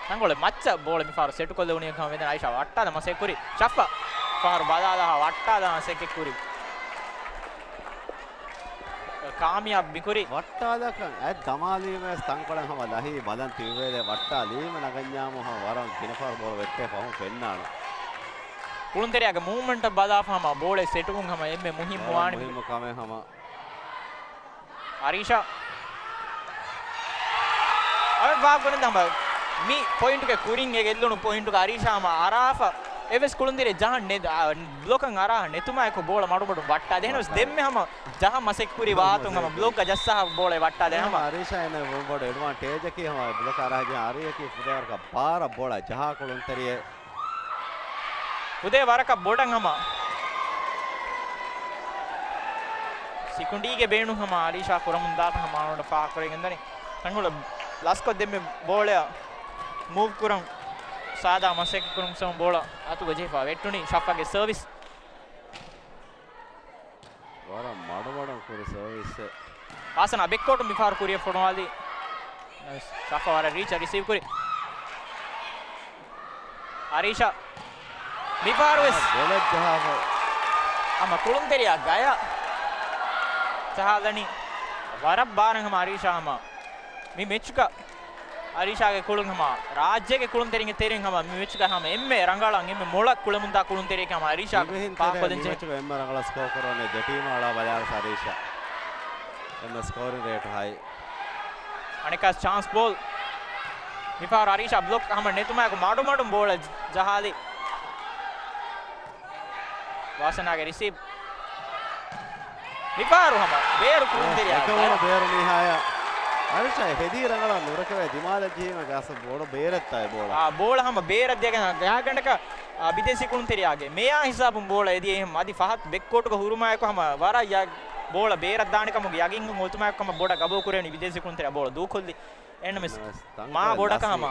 ތަންކޮޅެއް މައްޗަށް ބޯޅަ މިފަހަރު ސެޓުކޮށްލެވުނީ ކަމަށް ވެދެން އަރީޝާ ވައްޓާލަ މަސައްކަތް ކުރި. ޝަފްފަ. ފަހަރު ބަލާލާ ވައްޓާލާ މަސައްކަތް ކުރި. ކާމިޔާބު މިކުރި. ވައްޓާލާކަން އަތް ދަމާލީމަ ވެސް ތަންކޮޅެއް ހަމަ ލަހީ ބަލަން ތިއުވޭލެ ވައްޓާލީމަ ނަގަންޏާމު ހަމަ ވަރަށް ގިނަ ފަހަރު ބޯޅަ ވެއްޓޭ ފަހުން ފެންނާނެ. ކުޅުންތެރިޔާގެ މޫވްމަންޓަށް ބަލާފަ ހަމަ ބޯޅަ ސެޓުވުން ހަމަ އެންމެ މުހިއްމު ވަރަށް ވާނެ. މުހިއްމު ކަމެއް ހަމަ. އަރީޝާ އަވެ ވާގުނެ ދަމަ މި ޕޮއިންޓުގެ ކުރިން އެ ގެއްލުނު ޕޮއިންޓުގަ އަރީޝާ ހަމަ އަރާފަ އެވެސް ކުޅުންތެރި ޖަހަން ނެ، އާ، ބްލޮކަށް އަރާ ނެތުމާއެކު ބޯޅަ މަޑުމަޑުން ވައްޓާދޭ. އެހެނަސް ދެންމެ ހަމަ ޖަހަން މަސައްކަތް ކުރި ވާތުން ހަމަ ބްލޮކްގަ ޖައްސާ ބޯޅަ ވައްޓާދޭ ހަމަ. އަރީޝާ އެން ވަރަށް ބޮޑު އެޑްވާންޓޭޖަކީ ހަމަ ބްލޮކަށް އަރާ ޖަހަން އަރިއަކީ ފުދޭވަރަކަށް ބާރަށް ބޯޅަ ޖަހާ ކުޅުންތެރިއެއް. ފުދޭ ވަރަކަށް ބޮޑަށް ހަމަ ސިކުނޑީގެ ބޭނުން ހަމަ އަރީޝާ ކުރަމުން ދާތަން ހަމަ އާން ފާހަގަކުރެވިގެންދަނީ. ތަންކޮޅެއް ލަސްކޮށް ދެންމެ ބޯޅަ މޫވް ކުރަން ސާދާ މަސައްކަތް ކުރުމުގެ ސަބަބުން ބޯޅަ އަތުގަ ޖެހިފަ ވެއްޓުނީ. ޝަފްފާގެ ސަރވިސް. ވަރަށް މަޑުމަޑުން ކުރި ސަރވިސްއެއް. ފާސަނާ ބެކްކޯޓު މިފަހަރު ކުރިއަށް ފޮނުވާލީ. ޝަފްފާ ވަރަށް ރީޗަށް ރިސީވް ކުރި. އަރީޝާ މިފަހަރު ވެސް ބޮލެއް ޖަހާފަ. ހަމަ ކުޅުންތެރިޔާ ގަޔަށް ޖަހާލަނީ. ވަރަށް ބާރަށް ހަމަ އަރީޝާ ހަމަ މި މެޗުގަ އަރީޝާގެ ކުޅުން ހަމަ ރާއްޖޭގެ ކުޅުންތެރިންގެ ތެރެއިން ހަމަ މި މެޗުގަ ހަމަ އެންމެ ރަނގަޅަށް އެންމެ މޮޅަށް ކުޅެމުންދާ ކުޅުންތެރިޔަކީ ހަމަ އަރީޝާ ދިވެހިން ތެރޭ މި ޕާކޮލެންޖެހޭ. މެޗުގަ އެންމެ ރަނގަޅަށް ސްކޯ ކުރަނީ ދެ ޓީމާ އަޅާ ބަލާލަސް އަރީޝާ. އެންމެ ސްކޯރިން ރޭޓު ހައި. އަނެއްކާ ޗާންސް ބޯލް. މިފަހަރު އަރީޝާ ބްލޮކް ހަމަ ނެތުމާއެކު މަޑުމަޑުން ބޯޅަ ޖަހާލި. ވާސަނާގެ ރިސީވް. މިފަހަރު ހަމަ ބޭރު ކުޅުންތެރިޔާ އެކަމުން ބޭރު މީހާޔާ. އަރީޝާ ހެދީ ރަނގަޅަށް ނުރެކެވޭ ދިމާލަށް ޖެހީމަ ޖާސަ ބޯޅަ ބޭރަށްތާ އެ ބޯޅަ. އާ، ބޯޅަ ހަމަ ބޭރަށް ދިޔަގަނޑަކަށް އާ، ބިދޭސީ ކުޅުންތެރިޔާގެ މެޔާ ހިސާބުން ބޯޅަ އެދިޔައީ ހަމަ އަދި ފަހަތު ބެކްކޯޓުގަ ހުރުމާއެކު ހަމަ ވަރަށް ޔާ-، ބޯޅަ ބޭރަށް ދާނެ ކަމުގެ ޔަގީންކަން އޮތުމާއެކު ހަމަ ބޮޑަށް ގަބޫލު ކުރެވެނީ ބިދޭސީ ކުޅުންތެރިޔާ ބޯޅަ ދޫކޮށްލި. އެންމެސް މާ ބޮޑަކަށް ހަމަ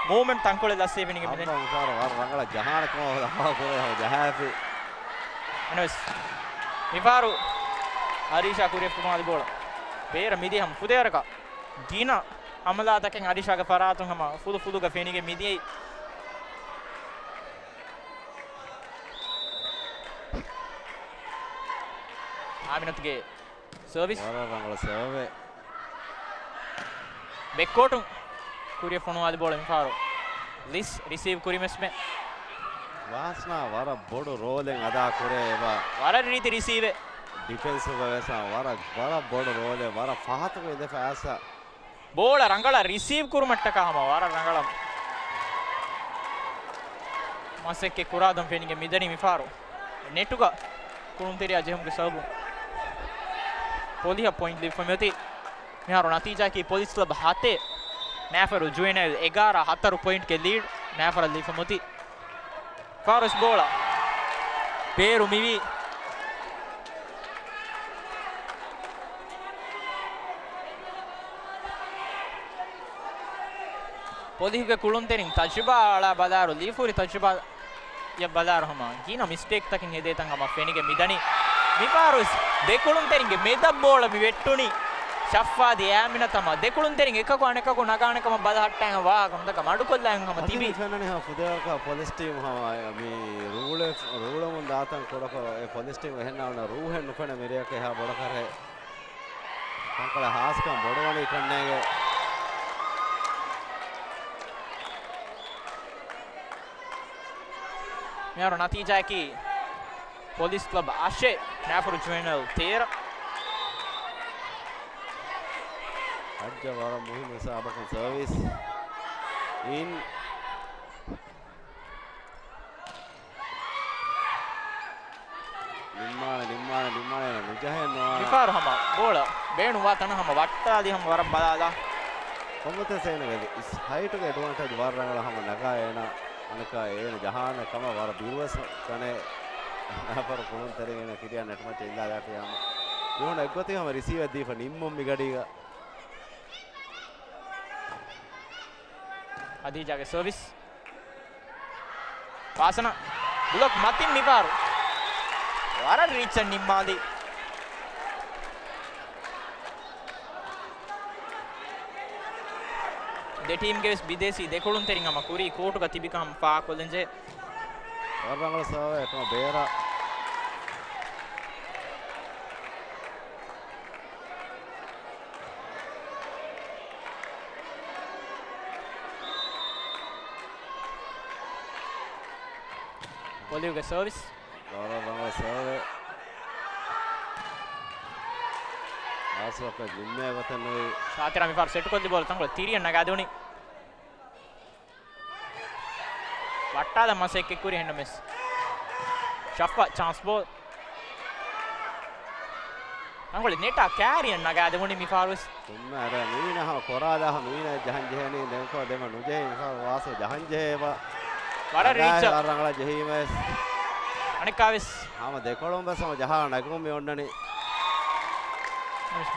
މޫވްމެންޓް ތަންކޮޅެއް ލަސްވެ ފެނިގެން މިދަނީ. މިފަހަރު ވަރަށް ރަނގަޅަށް ޖަހާނެ ކަމަށް ލަފާ ކުރެ ހަމަ ޖަހާފި. އެންމެސް މިފަހަރު އަރީޝާ ކުރިއަށް ފޮނުވާލި ބޯޅަ ބޭރަށް މިދިޔަ ހަމަ ފުދޭވަރަކަށް ގިނަ ހަމަލާތަކެއް އަރީޝާގެ ފަރާތުން ހަމަ ފުލު ފުލުގަ ފެނިގެން މިދިޔައީ. އާމިނަތުގެ ސަރވިސް. ވަރަށް ރަނގަޅު ސަރވެއް. ބެކްކޯޓުން ކުރިއަށް ފޮނުވާލި ބޯޅަ މިފަހަރު ލިސް ރިސީވް ކުރި މެސްމެ. ވާސްނާ ވަރަށް ބޮޑު ރޯލެއް އަދާ ކުރޭ އެބަ. ވަރަށް ރީތި ރިސީވެއް. ޑިފެންސުގަ ވެސް ވަރަށް، ވަރަށް ބޮޑު ރޯލެއް، ވަރަށް ފަހަތުގަ އިނދެފަ އައިސް. ބޯޅަ ރަނގަޅަށް ރިސީވް ކުރުމަށްޓަކާ ހަމަ ވަރަށް ރަނގަޅަށް މަސައްކަތް ކުރާދުން ފެނިގެން މިދަނީ މިފަހަރު. ނެޓުގަ ކުޅުންތެރިޔާ ޖެހުމުގެ ސަބަބުން ޕޮލިހަށް ޕޮއިންޓް ލިބިފަ މިއޮތީ. މިހާރު ނަތީޖާއަކީ ޕޮލިސް ކްލަބް ހަތޭ، ނައިފަރު ޖުވެނައިލް އެގާރަ. ހަތަރު ޕޮއިންޓްގެ ލީޑް ނައިފަރަށް ލިބިފަ މިއޮތީ. ފާރުސް ބޯޅަ ބޭރު މިވީ. ޕޮލިހުގެ ކުޅުންތެރިން ތަޖުރިބާ އަޅާ ބަލާއިރު، ލީފުރި ތަޖުރިބާ ޔަށް ބަލާއިރު ހަމަ ގިނަ މިސްޓޭކްތަކެއް ހެދޭތަން ހަމަ ފެނިގެން މިދަނީ. މިފަހަރުވެސް ދެ ކުޅުންތެރިންގެ މެދަށް ބޯޅަ މި ވެއްޓުނީ. ޝައްފާދި އާމިނަތު ހަމަ ދެ ކުޅުންތެރިން އެކަކު އަނެކަކު ނަގާނެ ކަމަށް ބަލަހައްޓާ ވާހަކަ ހުންދަކަ މަޑުކޮށްލާން ހަމަ ތިބި. ފެންނަނީ ހަމަ ފުދޭވަރަކަށް ޕޮލިސް ޓީމް ހަމަ މި ރޫޅެ-، ރޫޅަމުން ދާތަން ކުޑަކޮށް އެ ޕޮލިސް ޓީމް އެހެންނާ ވަންނަ ރޫހެއް ނުފެނޭ މިރެއަކަށް އެހާ ބޮޑަކަށް. ތަންކޮޅެއް ހާސްކަން ބޮޑުވަނީ ކަންނޭނގެ. މިހާރު ނަތީޖާއަކީ ޕޮލިސް ކްލަބް އަށެއް، ނައިފަރު ޖުވެނައިލް ތޭރަ. އައްޖަ ވަރަށް މުހިއްމު ހިސާބަކުން ސަރވިސް އިން. ނިންމާނެ، ނިންމާނެ، ނިންމާނެ، ނުޖަހޭ ނުވާނެ. މިފަހަރު ހަމަ ބޯޅަ ބޭނުންވާ ތަނަށް ހަމަ ވައްޓާލި ހަމަ ވަރަށް ބަލާލާ. ކޮންމެތި ސޭނަގެ ހައިޓުގެ އެޑްވާންޓޭޖް ވަރަށް ރަނގަޅަށް ހަމަ ނަގާ އޭނަ، އަނެއްކާ އޭނަ ޖަހާނެ ކަމަށް ވަރަށް ބިރުވެސް ކަނޭ. އަފަރު ކުޅުންތެރިން އޭނަ ކިރިޔާ ނެޓް މައްޗަށް އިންދާލާފި ހަމަ. މީހުން އެއްގޮތީ ހަމަ ރިސީވެއް ދީފަ ނިންމުން މިގަޑީގަ. ހަދީޖާގެ ސަރވިސް. ފާސަނަ ބްލޮކް މަތިން މިފަހަރު ވަރަށް ރީއްޗަށް ނިންމާލި. ދެ ޓީމްގެ ވެސް ބިދޭސީ ދެ ކުޅުންތެރިން ހަމަ ކުރީ ކޯޓުގަ ތިބި ކަމަށް ފާހަގަކޮށްލަންޖެހޭ. ވަރަށް ރަނގަޅު ސަރވެއެއް އެކަމަށް ބޭރަށް. ޕޮލިހުގެ ސަރވިސް. ވަރަށް ރަނގަޅު ސަރވެ. ފާސްވަކަށް ނިންމޭ ގޮތެއް ނުވި. ޝާތިރާ މިފަހަރު ސެޓް ކޮށްލި ބޯޅަ ތަންކޮޅު ތިރިއަށް ނަގާދެވުނީ. ވައްޓާލަން މަސައްކަތް ކުރި އެހެންނަމެސް. ޝަފްފަ ޗާންސް ބޯލް. ތަންކޮޅެއް ނެޓާ ކާރިއަށް ނަގާދެވުނީ މިފަހަރުވެސް. ތިމަ އަރ މީނަ ހަމަ ކޮރާލާ ހަމަ މީނަ ޖަހަން ޖެހެނީ ދެންކޮ ދެމަ ނުޖެހޭ މިފަހަރު ވާސު ޖަހަން ޖެހޭ ބާ. ވަރަށް ރީޗަށް. ރަނގަޅަށް ޖެހީމެސް. އަނެއްކާވެސް. ހަމަ ދެކޮޅުން ވެސް ހަމަ ޖަހާ ނަގުން މި އޮންނަނީ.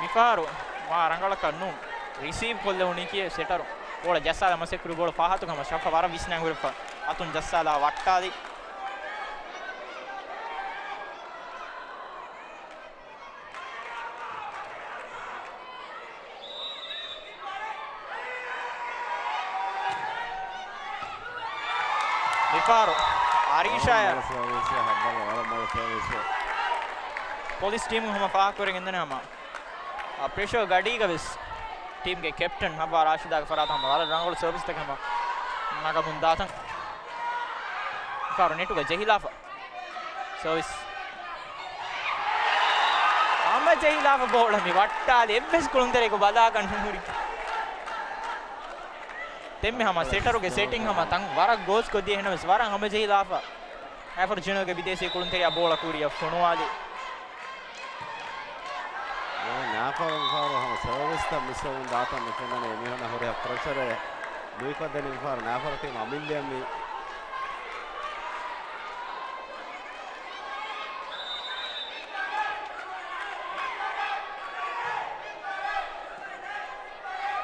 މިފަހަރު މާ ރަނގަޅަކަށް ނޫން. ރިސީވް ކޮށްލެވުނީކީ ސެޓަރު. ބޯޅަ ޖައްސާލާ މަސައްކަތް ކުރި ބޯޅަ ފާހަތު ހަމަ ޝަފްފަ ވަރަށް ވިސްނާ ހުރެފަ. އަތުން ޖައްސާލާ ވައްޓާލި. މިފަހަރު އަރީޝާ ވަރަށް މޮޅު ސަރވިސް، ހައްވަން ވަރަށް މޮޅު ސަރވިސް. ޕޮލިސް ޓީމު ހަމަ ފާހަގަކުރެން އިނދަނީ ހަމަ ޕްރެޝަރ ގަޑީގަ ވެސް ޓީމްގެ ކެޕްޓަން ހައްވާ ރާޝިދާގެ ފަރާތުން ހަމަ ވަރަށް ރަނގަޅު ސަރވިސްތަކެއް ހަމަ ނަގަމުން ދާތަން. މިފަހަރު ނެޓުގަ ޖެހިލާފަ. ސަރވިސް. ހަމަޖެހިލާފަ ބޯޅަ މި ވައްޓާލި އެއްވެސް ކުޅުންތެރިއަކު ބަލާކަށް ނުހުރި. ދެންމެ ހަމަ ސެޓަރުގެ ސެޓިން ހަމަ ތަން ވަރަށް ގޯސް ކޮށްދިޔަ އެހެންނަމަވެސް ވަރަށް ހަމަޖެހިލާފަ. ނައިފަރު ޖުނަލްގެ ބިދޭސީ ކުޅުންތެރިޔާ ބޯޅަ ކުރިއަށް ފޮނުވާލި. ނައިފަރު މިފަހަރު ހަމަ ސަރވިސްތައް މިސްވެމުން ދާތަން މި ފެންނަނީ އެމީހުންނަށް ހުރިހާ ޕްރެޝަރެއް ނުއިކޮށްދެނީ މިފަހަރު ނައިފަރު ޓީމް އަމިއްލައަށް މި.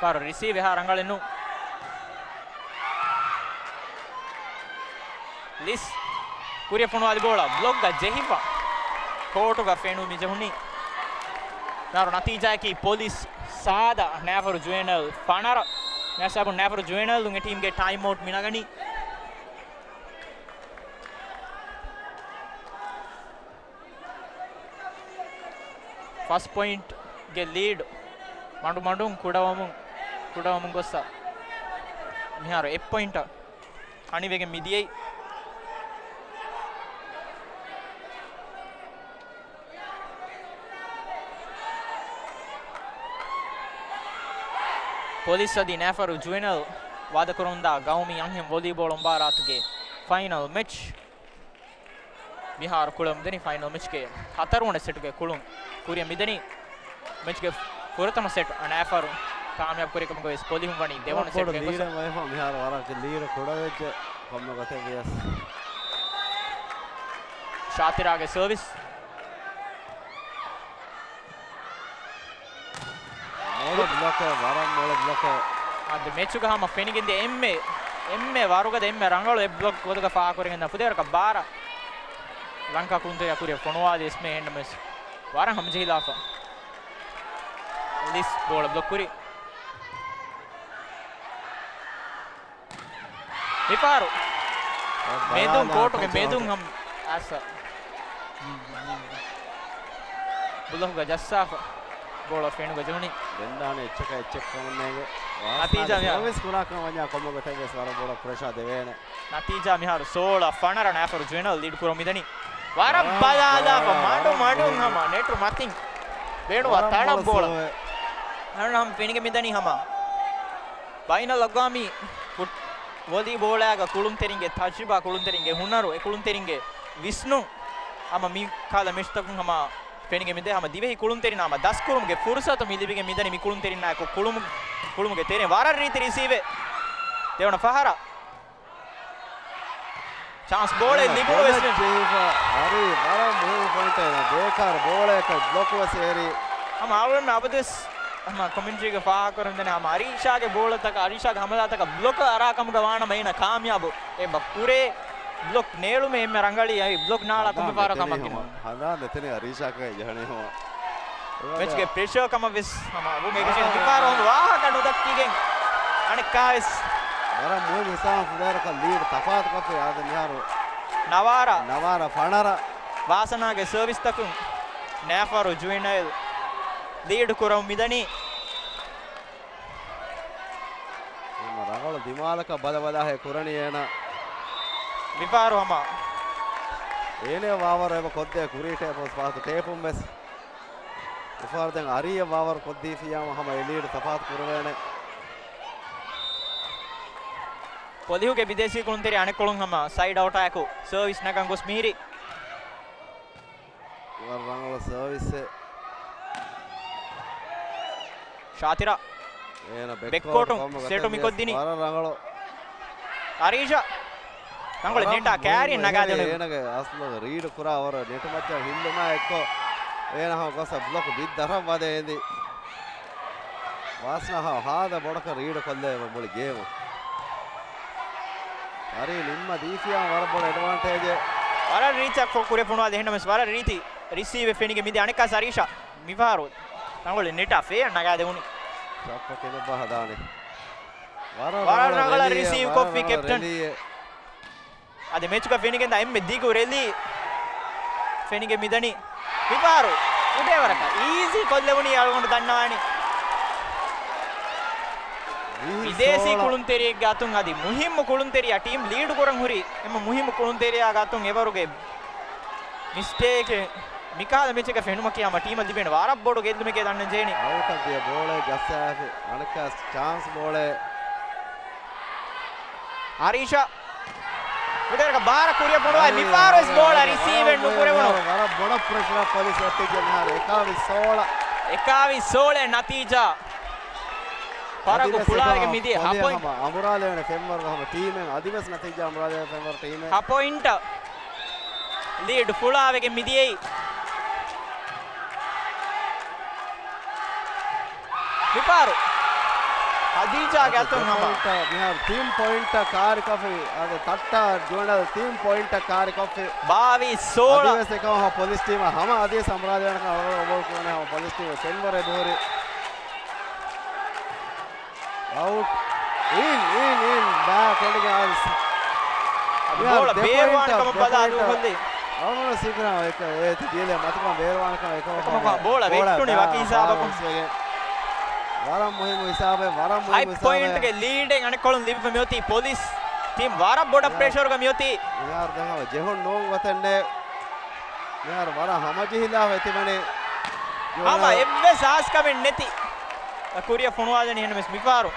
ފަހަރު ރިސީވް އެހާ ރަނގަޅެއް ނޫން. ލިސް ކުރިއަށް ފޮނުވާލި ބޯޅަ ބްލޮކްގަ ޖެހިފަ. ކޯޓުގަ ފެނުން މި ޖެހުނީ. ފަހަރު ނަތީޖާއަކީ ޕޮލިސް ސާދަ، ނައިފަރު ޖުވެނަލް ފަނަރަ. މިހާ ސަބަބުން ނައިފަރު ޖުވެނަލް ދުން އެ ޓީމްގެ ޓައިމް އައުޓް މި ނަގަނީ. ފަސް ޕޮއިންޓްގެ ލީޑް މަޑުމަޑުން ކުޑަވަމުން، ކުޑަވަމުން ގޮއްސަ މިހާރު އެއް ޕޮއިންޓަށް ހަނިވެގެން މިދިޔައީ. ޕޮލިސް އަދި ނައިފަރު ޖުވެނަލް ވާދަކުރަމުންދާ ގައުމީ އަންހެން ވޮލީބޯޅަ މުބާރާތުގެ ފައިނަލް މެޗް. މިހާރު ކުޅަމުން ދެނީ ފައިނަލް މެޗްގެ ހަތަރުވަނަ ސެޓުގެ ކުޅުން ކުރިއަށް މިދަނީ. މެޗްގެ ފުރަތަމަ ސެޓް ނައިފަރު ކާމިޔާބު ކުރި ކަމުގަ ވެސް ޕޮލިހުން ވަނީ ދެވަނަ ސެޓްގެ ގޮސް. މިހާރު ވަރަށް ލީޑް ކުޑަވެއްޖެ ކޮންމެ ގޮތެއް ވިޔަސް. ޝާތިރާގެ ސަރވިސް. މޮޅު ބްލޮކެއް، ވަރަށް މޮޅު ބްލޮކެއް. އަދި މެޗުގަ ހަމަ ފެނިގެންދިޔަ އެންމެ، އެންމެ ވަރުގަދަ އެންމެ ރަނގަޅު އެއް ބްލޮކް ގޮތުގަ ފާހަގަކުރެން އިންނަ ފުދޭވަރަކަށް ބާރަ ލަންކާ ކުޅުންތެރިޔާ ކުރިއަށް ފޮނުވާލި އެސްމޭ އެހެންނަމަވެސް ވަރަށް ހަމަޖެހިލާފަ. ލިސް ބޯޅަ ބްލޮކް ކުރި. މިފަހަރު މެދުން، ކޯޓުގެ މެދުން ހަމަ އައިސް ބުލޮކުގަ ޖައްސާފަ ބޯޅަ ފެނުގަ ޖެހުނީ. ގެންދާނެ އެއްޗަކަށް އެއްޗެއް ކަމަށް ނޭނގެ. ނަތީޖާ ސަރވިސް ކުރާ ކަމަށް ވަންޏާ ކޮންމެ ގޮތެއް ވެސް ވަރަށް ބޮޑަށް ޕްރެޝާ ދެވޭނެ. ނަތީޖާ މިހާރު ސޯޅަ ފަނަރަ ނައިފަރު ޖުވެނަލް ލީޑް ކުރަމުން މިދަނީ. ވަރަށް ބަލާލާފަ މަޑު މަޑުން ހަމަ ނެޓު މަތިން ބޭނުންވާ ތަނަށް ބޯޅަ. ހަމަ ހަމަ ފެނިގެން މިދަނީ ހަމަ ބައިނަލްއަގްވާމީ ފުޓް ވޮލީބޯޅައިގަ ކުޅުންތެރިންގެ ތަޖްރިބާ، ކުޅުންތެރިންގެ ހުނަރު، އެ ކުޅުންތެރިންގެ ވިސްނުން ހަމަ މި ކަހަލަ މެޗްތަކުން ހަމަ ފެނިގެން މިދޭ. ހަމަ ދިވެހި ކުޅުންތެރިންނާ ހަމަ ދަސްކުރުމުގެ ފުރުސަތު މި ލިބިގެން މިދަނީ މި ކުޅުންތެރިންނާއެކު ކުޅުމު-، ކުޅުމުގެ ތެރެއިން. ވަރަށް ރީތި ރިސީވެއް ދެވަނަ ފަހަރަށް. ޗާންސް ބޯޅައެއް ލިބުނު ވެސް. ހަރީ ވަރަށް މުހިންމު ޕޮއިންޓެއް. ބޭކާރު ބޯޅައަކަށް ބްލޮކު ވެސް އެރި. ހަމަ އަޅުގަނޑު އަބަދުވެސް ހަމަ ކޮމެންޓްރީގަ ފާހަގަކުރަން ދެން ހަމަ އަރީޝާގެ ބޯޅަތަކަށް، އަރީޝާގެ ހަމަލާތަކަށް ބްލޮކަށް އަރާ ކަމުގަ ވާނަމަ އޭނަ ކާމިޔާބު. އެބަ ކުރޭ ބްލޮކް ނޭޅުމޭ އެންމެ ރަނގަޅީ އައި ބްލޮކް ނާޅާ ކޮންމެ ފަހަރަކަށް ހަމަ ގިނަ. ހަނދާން ދެތެނީ އަރީޝާގެ ޖަހަނީ ހަމަ. މެޗްގެ ޕްރެޝަރ ކަމަށް ވެސް ހަމަ އަބު މެގެޝިން މިފަހަރު ވާހަކަ ނުދައްކިގެން އަނެއްކާވެސް. ވަރަށް މުހިންމު ހިސާބުން ފުލޭރަކަށް ލީޑް ތަފާތުކޮށްފި އާދެ މިހާރު. ނަވާރަ. ނަވާރަ ފަނަރަ. ވާސަނާގެ ސަރވިސްތަކުން ނައިފަރު ޖުވެނައިލް ލީޑް ކުރަމުން މިދަނީ. ހަމަ ރަނގަޅު ދިމާލަކަށް ބަލަބަލާހޭ ކުރަނީ އޭނަ. މިފަހަރު ހަމަ އޭނަ ވާވަރު އެބަ ކޮށްދޭ ކުރީ ޓޭޕް ފަހަތު ޓޭޕުން ވެސް. މިފަހަރު ދެން އަރީއަށް ވާވަރު ކޮށްދީފިއްޔާމަ ހަމަ އެ ލީޑް ތަފާތު ކުރެވޭނެ. ޕޮލިހުގެ ބިދޭސީ ކުޅުންތެރި އަނެއްކޮޅުން ހަމަ ސައިޑް އައުޓާއެކު ސަރވިސް ނަގަން ގޮސް މިހިރީ. ވަރަށް ރަނގަޅު ސަރވިސްއެއް. ޝާތިރާ. އޭނަ ބެކް ބެކްކޯޓުން ކޯޓު ކޮންމެ ގޮތެއް ސެޓު މި މިކޮށްދިނީ. ވަރަށް ރަނގަޅު. އަރީޝާ. ރަނގަޅު ވަރަށް ނެޓާ ކާރިން މުހިންމު ނަގާދެނު. އޭނަގެ އަސްލު ރީޑު ކުރާ ވަރަށް ނެޓު މައްޗަށް ހިއްލުމާ އެއްކޮށް އޭނަ ހަމަ ގޮސް ބްލޮކް ބިއްދަރަށް ވަދެ އެނދި. ވާސްނާ ހާދަ ބޮޑަކަށް ރީޑު ކޮށްލެވޭ މުޅި ގޭމު. އަރީ ނިންމަ ދީފިޔާ ވަރަށް ބޮޑު އެޑްވާންޓޭޖެއް. ވަރަށް ރީތި އަކު ކުރެ ފޮނުވާލި އެހެންނަމަސް ވަރަށް ރީތި ރިސީވެ ފެނިގެ މިދި އަނެއްކާ ސަރީޝާ މިފަހަރު ތަނގޮޅި ނެޓާ ފޭ ނަގާދެވުނީ. ސައްޕަ ކެލެއްބާ ހަދާނެ. ވަރަށް ވަރަށް ރަނގަޅަށް ރެލީއެއް، ރިސީވް ވަރަށް ކޮށްފި ރަނގަޅަށް ކެޕްޓަން. ރެލީއެއް. އަދި މެޗުގަ ފެނިގެންދާ އެންމެ ދިގު ރެލީ ފެނިގެ މިދަނީ. މިފަހަރު އުޑޭ ވަރަކަށް އީޒީ ކޮށްލެވުނީ އަޅުގަނޑު ދަންނަވާނީ. ވިދޭސީ ކުޅުންތެރިއެއްގެ އަތުން އަދި މުހިއްމު ކުޅުންތެރިޔާ ޓީމް ލީޑު ކުރަން ހުރި އެންމެ މުހިއްމު ކުޅުންތެރިޔާގެ އަތުން އެވަރުގެ މިސްޓޭކެއް މިކާލަ މެޗެއްގަ ފެނުމަކީ ހަމަ ޓީމަށް ލިބޭނެ ވަރަށް ބޮޑު ގެއްލުމެކޭ ދަންނަން ޖެހެނީ. އައުޓަށް ދިޔަ ބޯޅައެއް ޖައްސާފި އަނެއްކާ ޗާންސް ބޯޅައެއް. އަރީޝާ ފުދޭރަކަށް ބާރަށް ކުރިއަށް ފޮނުވާ މިފާރުވެސް ބޯޅަ ރިސީވެއް ނުކުރެވުނު. ވަރަށް ބޮޑަށް ޕްރެޝަރ ޕޮލިސް އައްޓެއްގެ މިހާރު އެކާވީސް ސޯޅަ. އެކާވީސް ސޯޅަ ނަތީޖާ. ފަރަގު ފުޅާވެގެ މިދިޔަ ހަ ޕޮއިންޓް. އަނބުރާލެވޭނެ ފެންވަރު ހަމަ ޓީމެއް އަދިވެސް ނަތީޖާ އަނބުރާލެވޭނެ ފެންވަރު ޓީމެއް. ހަ ޕޮއިންޓަށް ލީޑް ފުޅާވެގެ މިދިޔައީ. މިފާރު ހަދީޖާގެ އަތުން ހަމަ. މިހާރު ތިން ޕޮއިންޓަށް ކާރިކޮށްފި. އަދި ތައްޓާ ޖުވެނަލް ތިން ޕޮއިންޓަށް ކާރިކޮށްފި. ބާވީސް ސޯޅަ. އަދިވެސް އެކަމަށް ހަމަ ޕޮލިސް ޓީމަށް ހަމަ އަދިވެސް އަނބުރާލެވޭނެކަން އަޅުގަނޑު ގޮބޮޅު ކުރަނީ ހަމަ ޕޮލިސް ޓީމެއް ފެންވަރެއް ނުހުރި. އައުޓް. އިން، އިން، އިން. ބާ ކެނޑިގެން އަދި ބޯޅަ ބޭރުވާނެ ކަމަށް ބަލާ ދޫކޮށްލީ. އަޅުގަނޑު ސީކުރާ އެކ، އޭ ތި ދީލޭ މަތިކޮށް ބޭރުވާނެ ކަމަށް އެކަމަކު ބޯޅަ ވެއްޓުނީ ވަކި ހިސާބަކުން. ވަރަށް މުހިއްމު ހިސާބެއް، ވަރަށް މުހިއްމު ހަތް ހިސާބެއް. ޕޮއިންޓްގެ ލީޑެއް އަނެއްކޮޅުން ލިބިފަ މިއޮތީ ޕޮލިސް ޓީމް ވަރަށް ބޮޑަށް ޕްރެޝަރުގަ މިއޮތީ. މިހާރު ދެން ހަމަ ޖެހުން ނޫން ގޮތެއް ނެތް. މިހާރު ވަރަށް ހަމަޖެހިލާފަ ތިބަނީ. ހަމަ ޖުވެނަލް. އެއްވެސް އާސްކަމެއް ނެތި ކުރިއަށް ފޮނުވާލަނީ އެހެންނަމަސް މިފަހަރު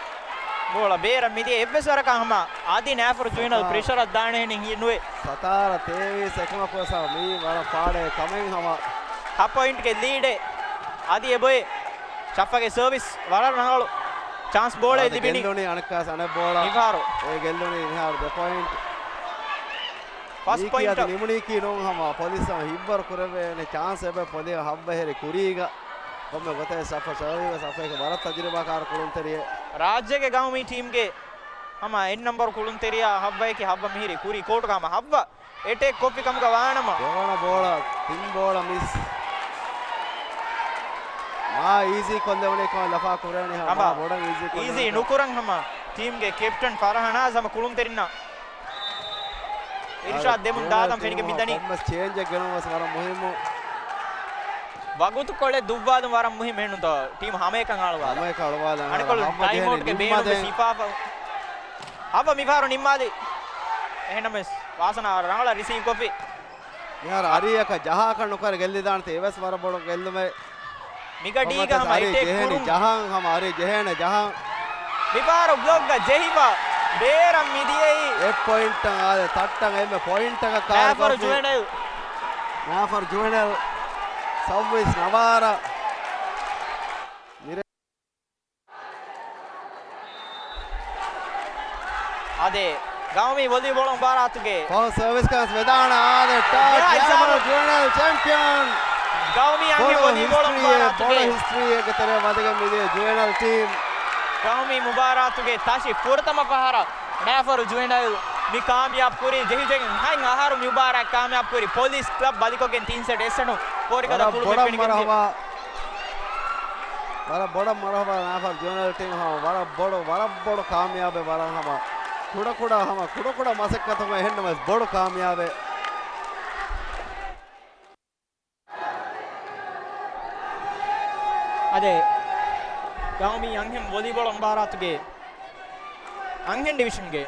ބޯޅަ ބޭރަށް މިދިޔަ އެއްވެސް ވަރަކަށް ހަމަ އަދި ނާފަރު ޖުވެނަލް ސަތާރަ. ޕްރެޝަރަށް ދާނެހެނެއް ހި ނުވޭ. ސަތާރަ ތޭވީސް އެކަމަކުވެސް މީ ވަރަށް ފާޑެއް ކަމެއް ހަމަ. ހަ ޕޮއިންޓްގެ ލީޑެއް އަދި އެބޮތް. ޝަފްފަގެ ސަރވިސް ވަރަށް ރަނގަޅު ޗާންސް ބޯޅައެއް އަދި ލިބިނީ. ގެއްލުނީ އަނެއްކާސް އަނެއް ބޯޅަ. މިފަހަރު. އެ ގެއްލުނީ މިހާރު ދެ ޕޮއިންޓް. ފަސްޓް މީކީ ޕޮއިންޓް. އަދި ނިމުނީކީ ނޫން ހަމަ ޕޮލިސް ހަމަ ހިއްވަރު ކުރެވޭނެ ޗާންސް އެބަ ޕޮލި ހައްވަހެރި ކުރީގަ. ކޮންމެ ގޮތެއް ސަފަ ޝަރީފް ސަފައެކެ ވަރަށް ތަޖުރިބާކާރު ކުޅުންތެރިއެއް. ރާއްޖޭގެ ގައުމީ ޓީމްގެ ހަމަ އެއް ނަމްބަރު ކުޅުންތެރިޔާ ހައްވައެކެ ހައްވަ މިހިރީ ކުރީ ކޯޓުގަ ހަމަ ހައްވަ އެޓޭކް ކޮށްފި ކަމުގަ ވާނަމަ. ދެވަނަ ބޯޅަ، ތިން ބޯޅަ މިސް. މާ އީޒީ ކޮށްލެވުނީ ކަމަށް ލަފާ ކުރޭނެ ހަމަ ހަމަ ބޮޑަށް އީޒީ ކޮށްލެވުނީ. އީޒީ ނުކުރަން ހަމަ ޓީމްގެ ކެޕްޓަން ފަރަހަނާޒް ހަމަ ކުޅުންތެރިންނަށް އިރުޝާދް ދެމުން ދާތަން ފެނިގެން މިދަނީ. ކޮންމެސް ޗޭންޖެއް ގެނުމަސް ވަރަށް މުހިއްމު. ވަގުތުކޮޅެއް ދުއްވާލުން ވަރަށް މުހިއްމު އެހެންނުތޯ ޓީމް ހަމައެކަން އަޅުވާލަން. ހަމައެކަން އަޅުވާލަން. އަނެކޮޅު ޓައިމް އައުޓްގެ ބޭނުން ވެސް ހިފާފަ. ހައްވަ މިފަހަރު ނިންމާލި. އެހެންނަމަވެސް ވާސަނާ ރަނގަޅަށް ރިސީވް ކޮށްފި. މިހާރު އަރީއަކަށް ޖަހާކަށް ނުކަރެ ގެއްލިދާނެތީ އެވެސް ވަރަށް ބޮޑު ގެއްލުމެއް. މިގަޑީގަ ހަމަ އެޓޭކް ޖެހޭނެ ކުރުން. ޖަހާން ހަމަ އަރީ ޖެހޭނެ ޖަހާން. މިފަހަރު ބްލޮކްގަ ޖެހިފަ ބޭރަށް މިދިޔައީ. އެއް ޕޮއިންޓަށް އާދެ ތައްޓަށް އެންމެ ޕޮއިންޓަކަށް ނާފަރު ކާރިކޮށްފި. ޖުވެނަލް. ނާފަރު ޖުވެނަލް. ސައުވީސް ނަވާރަ. އާދެ، ގައުމީ ވޮލީބޯޅު މުބާރާތުގެ ފަހު ސަރވިސް ކާސް ވެދާނަ އާދެ ޓާސް ޖުވެނަލް ޗެމްޕިއަން. ގައުމީ އަންހެން ވޮލީބޯޅު މުބާރާތުގެ ހިސްޓްރީއެއްގެ ތެރެއަށް ވަދެގެން މިދިޔަ ޖުވެނަލް ޓީމް. ގައުމީ މުބާރާތުގެ ތަށި ފުރަތަމަ ފަހަރަށް ނާފަރު ޖުވެނަލް މި ކާމިޔާބު ކުރީ. ޖެހިޖެހި ހަތް އަހަރު މި މުބާރާތް ކާމިޔާބު ކުރި ޕޮލިސް ކްލަބް ބަލިކޮށްގެން ތިން ސެޓް އެއް ސެޓުން ކޯރިގަދަ ކުޅު ފެނިގެން. ވަރަށް ބޮޑަށް މަރުހަބާ ނާފަރު ޖުވެނަލް ޓީމް ހަމަ ވަރަށް ބޮޑު، ވަރަށް ބޮޑު ކާމިޔާބެއް، ވަރަށް ހަމަ ކުޑަކުޑަ، ހަމަ ކުޑަކުޑަ މަސައްކަތުގަ އެހެންނަމަވެސް ބޮޑު ކާމިޔާބެއް. އާދެ، ގައުމީ އަންހެން ވޮލީބޯޅު މުބާރާތުގެ އަންހެން ޑިވިޝަންގެ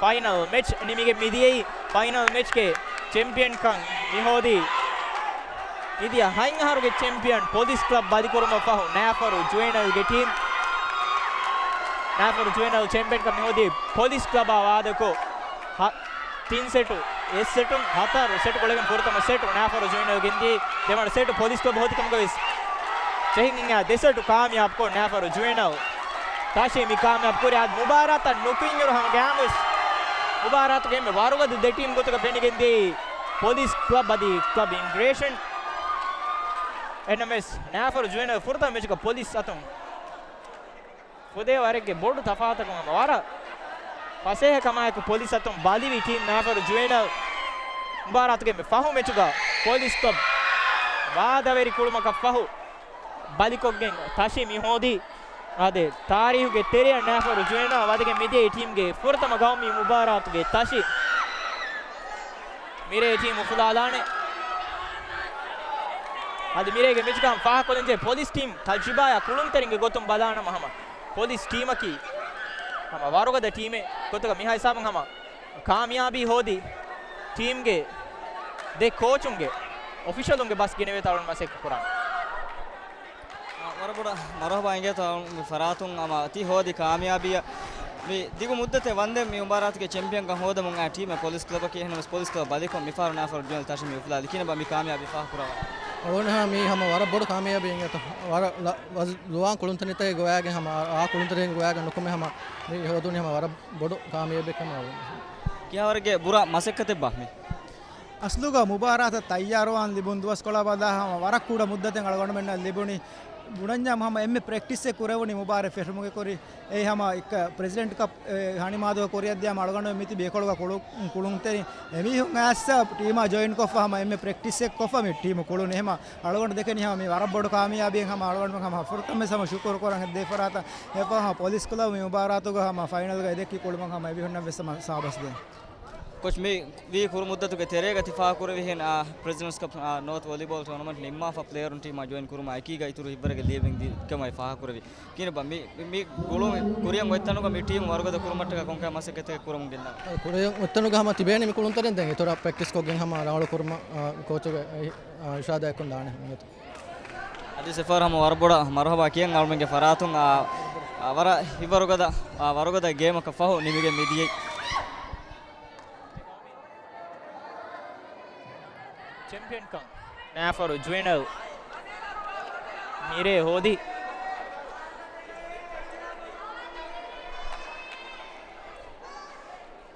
ފައިނަލް މެޗް ނިމިގެން މިދިޔައީ. ފައިނަލް މެޗްގެ ޗެމްޕިއަންކަން މިހޯދީ މިދިޔަ ހަތް އަހަރުގެ ޗެމްޕިއަން ޕޮލިސް ކްލަބް ބަލިކުރުމަށް ފަހު ނައިފަރު ޖުވެނަލްގެ ޓީމް، ނައިފަރު ޖުވެނަލް ޗެމްޕިއަންކަން މިހޯދީ ޕޮލިސް ކްލަބާ ވާދަކޮށް، ހަ-، ތިން ސެޓު، އެއް ސެޓުން ހަތަރު ސެޓު ކޮޅެގެން ފުރަތަމަ ސެޓު ނައިފަރު ޖުވެނަލް ގެންދިޔަ، ދެވަނަ ސެޓު ޕޮލިސް ކްލަބް ހޯދި ކަމުގަ ވެސް ޖެހިގެން އައި ދެ ސެޓު ކާމިޔާބުކޮށް ނައިފަރު ޖުވެނަލް ތާށީ މި ކާމިޔާބު ކުރި. އަދި މުބާރާތަށް ނުކުތްއިރު ހަމަ ގައިމުވެސް މުބާރާތުގެ އެންމެ ވަރުގަދަ ދެ ޓީމް ގޮތުގަ ފެނިގެންދިޔައީ ޕޮލިސް ކްލަބް އަދި ކްލަބް އިމިގްރޭޝަން. އެންއެމްއެސް ނައިފަރު ޖުވެނަލް ފުރަތަމަ މެޗުގަ ޕޮލިސް އަތުން ފުދޭ ވަރެއްގެ ބޮޑު ތަފާތަކުން ހަމަ ވަރަށް ފަސޭހަ ކަމާއެކު ޕޮލިސް އަތުން ބަލިވި ޓީމް ނައިފަރު ޖުވެނަލް. މުބާރާތުގެ އެންމެ ފަހު މެޗުގަ ޕޮލިސް ކްލަބް ވާދަވެރި ކުޅުމަކަށް ފަހު ބަލިކޮށްގެން ތަށި މި ހޯދީ. އާދެ، ތާރީހުގެ ތެރެއަށް ނައިފަރު ޖުވެނަލް ވަދެގެން މިދިޔަ ޓީމްގެ ފުރަތަމަ ގައުމީ މުބާރާތުގެ ތަށި މިރޭ ޓީމް އުފުލާލާނެ. އަދި މިރޭގެ މެޗުގަ ހަމަ ފާހަގަކޮށްލަންޖެހޭ ޕޮލިސް ޓީމް ތަޖުރިބާއާ ކުޅުންތެރިންގެ ގޮތުން ބަލާނަމަ ހަމަ ޕޮލިސް ޓީމަކީ ހަމަ ވަރުގަދަ ޓީމެއް ގޮތުގަ މިހާ ހިސާބުން ހަމަ ކާމިޔާބީ ހޯދި ޓީމްގެ ދެ ކޯޗުންގެ އޮފިޝަލުންގެ ބަސް ގެނެވޭތޯ އަޅުން މަސައްކަތް ކުރާނެ. އާ، ވަރަށް ބޮޑަށް މަރުހަބާ އިނގޭތޯ މި ފަރާތުން ހަމަ ތި ހޯދި ކާމިޔާބީއަށް. މި ދިގު މުއްދަތެއް ވަންދެން މި މުބާރާތުގެ ޗެމްޕިއަންކަން ހޯދަމުން އައި ޓީމެއް ޕޮލިސް ކްލަބަކީ. އެހެންނަމަވެސް ޕޮލިސް ކްލަބް ބަލިކޮށް މިފަހަރު ނައިފަރު ޖުވެނަލް ތަށި މި އުފުލާލި. ކިހިނެއްބާ މި ކާމިޔާބީ ފާހަގަކުރައްވާ؟ އަޅުގަނޑު ހަމަ މީ ހަމަ ވަރަށް ބޮޑު ކާމިޔާބީ އިނގޭތޯ. ވަރަށް ލަ-، ވަޒު-، ޒުވާން ކުޅުންތެރިންތަކެއް ގޮވާގެން ހަމަ އާ، އާ ކުޅުންތެރިން ގޮވާގެން ނުކުމެ ހަމަ މި ހޯދުނީ ހަމަ ވަރަށް ބޮޑު ކާމިޔާބެއްކަމަށް އަޅުގަނޑު. ކިހާވަރެއްގެ ބުރަ މަސައްކަތެއްބާ މި؟ އަސްލުގަ މުބާރާތަށް ތައްޔާރުވާން ލިބުން ދުވަސްކޮޅާ ބަލާ ހަމަ ވަރަށް ކުޑަ މުއްދަތެއް އަޅުގަނޑުމެންނަށް ލިބުނީ. ބުނަންޏާ ހަމަ އެންމެ ޕްރެކްޓިސްއެއް ކުރެވުނީ މުބާރާތް ފެށުމުގެ ކުރިން. އެއީ ހަމަ އެއްކަ ޕްރެޒިޑެންޓް ކަޕް، އެ، ހަނިމާދުގަ ކުރިއަށްދިޔަ ހަމަ އަޅުގަނޑު މިތިބި އެކޮޅުގަ ކުޅު-، ކުޅުންތެރިން އެމީހުން އައިސް ޓީމާ ޖޮއިން ކޮށްފަ ހަމަ އެންމެ ޕްރެކްޓިސްއެއް ކޮށްފަ މި ޓީމު ކުޅުނީ. ހަމަ އަޅުގަނޑު ދެކެނީ ހަމަ މި ވަރަށް ބޮޑު ކާމިޔާބީއެއް ހަމަ އަޅުގަނޑު ހަމަ ފުރަތަމަ ވެސް ހަމަ ޝުކުރު ކުރަން އެއް ދެފަރާތަށް. އެފަހަ ޕޮލިސް ކްލަބް މި މުބާރާތުގަ ހަމަ ފައިނަލްގަ އެދެއްކި ކުޅުމަށް ހަމަ އެމީހުންނަށް ވެސް ހަމަ ސާބަސް ދޭން. ކޯޗް މި ވީ ކުރު މުއްދަތުގެ ތެރޭގަ ތި ފާހަގަކުރެވިހެން، އާ، ޕްރެޒިޑެންޓްސް ކަޕް، އާ، ނޯތް ވޮލީބޯލް ޓޫނަމަންޓް ނިންމާފަ ޕްލޭޔަރުން ޓީމާ ޖޮއިން ކުރުމާ އެކީގަ އިތުރު ހިތްވަރެއްގެ ލިޔެވެން ދި-، ކަމަށް ފާހަގަކުރެވި. ކިހިނެއްބާ މި، މި، މި ގުޅުން ކުރިއަށް އޮތްތަނުގަ މި ޓީމު ވަރުގަދަ ކުރުމަށްޓަކާ ކޮންކަހަލަ މަސައްކަތެއް ކުރަމުން ގެންދާ؟ ކުރިއަށް އޮތްތަނުގަ ހަމަ ތިބޭނީ މި ކުޅުންތެރިން ދެން އިތުރަށް ޕްރެކްޓިސް ކޮށްގެން ހަމަ ރަނގަޅު ކުރުމަށް، އާ، ކޯޗުގެ، އާ، އިރުޝާދާ އެއްކޮށް ދާނެ. އަދި ސެފާރް ހަމަ ވަރަށް ބޮޑަށް މަރުހަބާ ކިޔަން އަޅުމެންގެ ފަރާތުން، އާ، އާ، ވަރަށް ހިތްވަރުގަދަ، އާ، ވަރުގަދަ ގޭމަކަށް ފަހު ނިމިގެން މިދިޔައީ. ޗެމްޕިއަންކަން ނައިފަރު ޖުވެނަލް މިރޭ ހޯދި.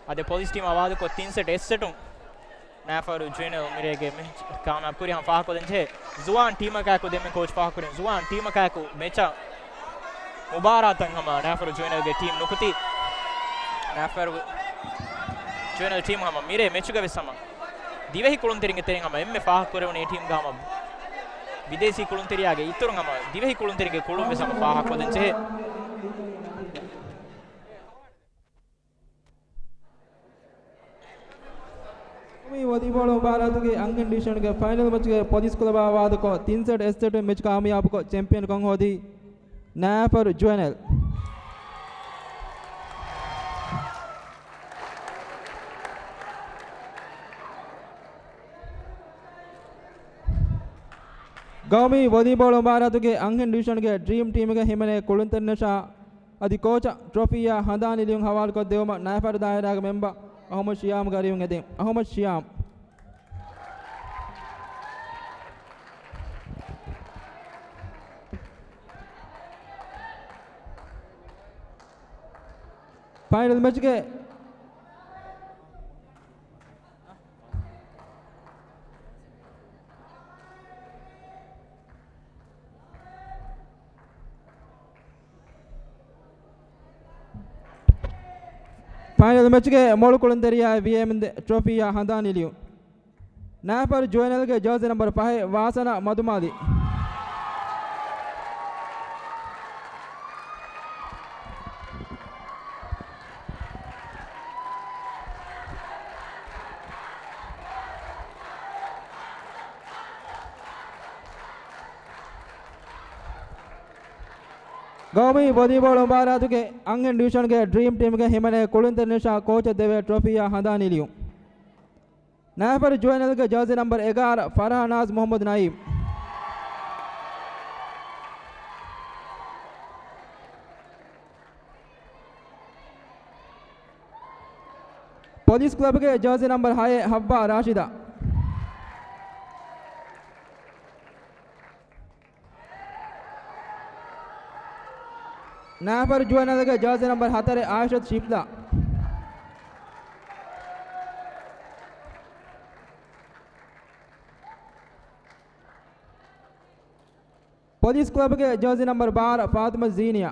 އަދި ޕޮލިސް ޓީމް އަވާދުކޮށް ތިން ސެޓް އެއް ސެޓުން ނައިފަރު ޖުވެނަލް މިރޭގެ މެޗް ކާމިޔާބު ކުރި ހަމަ ފާހަގަކޮށްދޭންޖެހޭ. ޒުވާން ޓީމަކާއެކު ދެންމެ ކޯޗް ފާހަގަކުރިން ޒުވާން ޓީމަކާއެކު މެޗަށް މުބާރާތަށް ހަމަ ނައިފަރު ޖުވެނަލްގެ ޓީމް ނުކުތީ. ނައިފަރު ޖުވެނަލް ޓީމް ހަމަ މިރޭ މެޗުގަ ވެސް ހަމަ ދިވެހި ކުޅުންތެރިންގެ ތެރެއިން ހަމަ އެންމެ ފާހަގަކުރެވުނު އެ ޓީމްގަ ހަމަ ބިދޭސީ ކުޅުންތެރިޔާގެ އިތުރުން ހަމަ ދިވެހި ކުޅުންތެރިންގެ ކުޅުން ވެސް ހަމަ ފާހަގަކޮށްދޭންޖެހޭ. މި ވޮލީބޯޅަ މުބާރާތުގެ އަންހެން ޑިވިޝަންގެ ފައިނަލް މެޗުގެ ޕޮލިސް ކްލަބާ ވާދަކޮށް ތިން ސެޓް އެއް ސެޓުން މެޗް ކާމިޔާބުކޮށް ޗެމްޕިއަންކަން ހޯދީ ނައިފަރު ޖުވެނަލް. ގައުމީ ވޮލީބޯޅަ މުބާރާތުގެ އަންހެން ޑިވިޝަންގެ ޑްރީމް ޓީމުގެ ހިމެނޭ ކުޅުންތެރިންނަށާ އަދި ކޯޗަށް ޓްރޮފީއާ ހަނދާން ނިލިޔުން ހަވާލުކޮށްދެވުމަށް ނައިފަރު ދާއިރާގެ މެމްބަރ އަހުމަދު ޝިޔާމް ގަރިއުން އެދެން. އަހުމަދު ޝިޔާމް. ފައިނަލް މެޗްގެ ފައިނަލް މެޗްގެ މޮޅު ކުޅުންތެރިޔާ ވީއެމް ޓްރޮފީއާ ހަނދާން ނިލިޔުން. ނައިފަރު ޖުވެނަލްގެ ޖާޒީ ނަމްބަރު ފަހެއް ވާސަނާ މަދުމާލި. ގައުމީ ވޮލީބޯޅަ މުބާރާތުގެ އަންހެން ޑިވިޝަންގެ ޑްރީމް ޓީމްގެ ހިމެނޭ ކުޅުންތެރިންނަށާ ކޯޗަށް ދެވޭ ޓްރޮފީއާ ހަނދާން ނިލިޔުން. ނައިފަރު ޖުވެނަލްގެ ޖާޒީ ނަމްބަރު އެގާރަ ފަރްހާނާޒް މުހައްމަދު ނައީމް. ޕޮލިސް ކްލަބުގެ ޖާޒީ ނަމްބަރު ހައެއް ހައްވާ ރާޝިދާ. ނައިފަރު ޖުވެނަލްގެ ޖާޒީ ނަމްބަރު ހަތަރެއް އާއިޝަތު ޝިފްލާ. ޕޮލިސް ކްލަބުގެ ޖާޒީ ނަމްބަރު ބާރަ ފާތިމަ ޒީނިޔާ.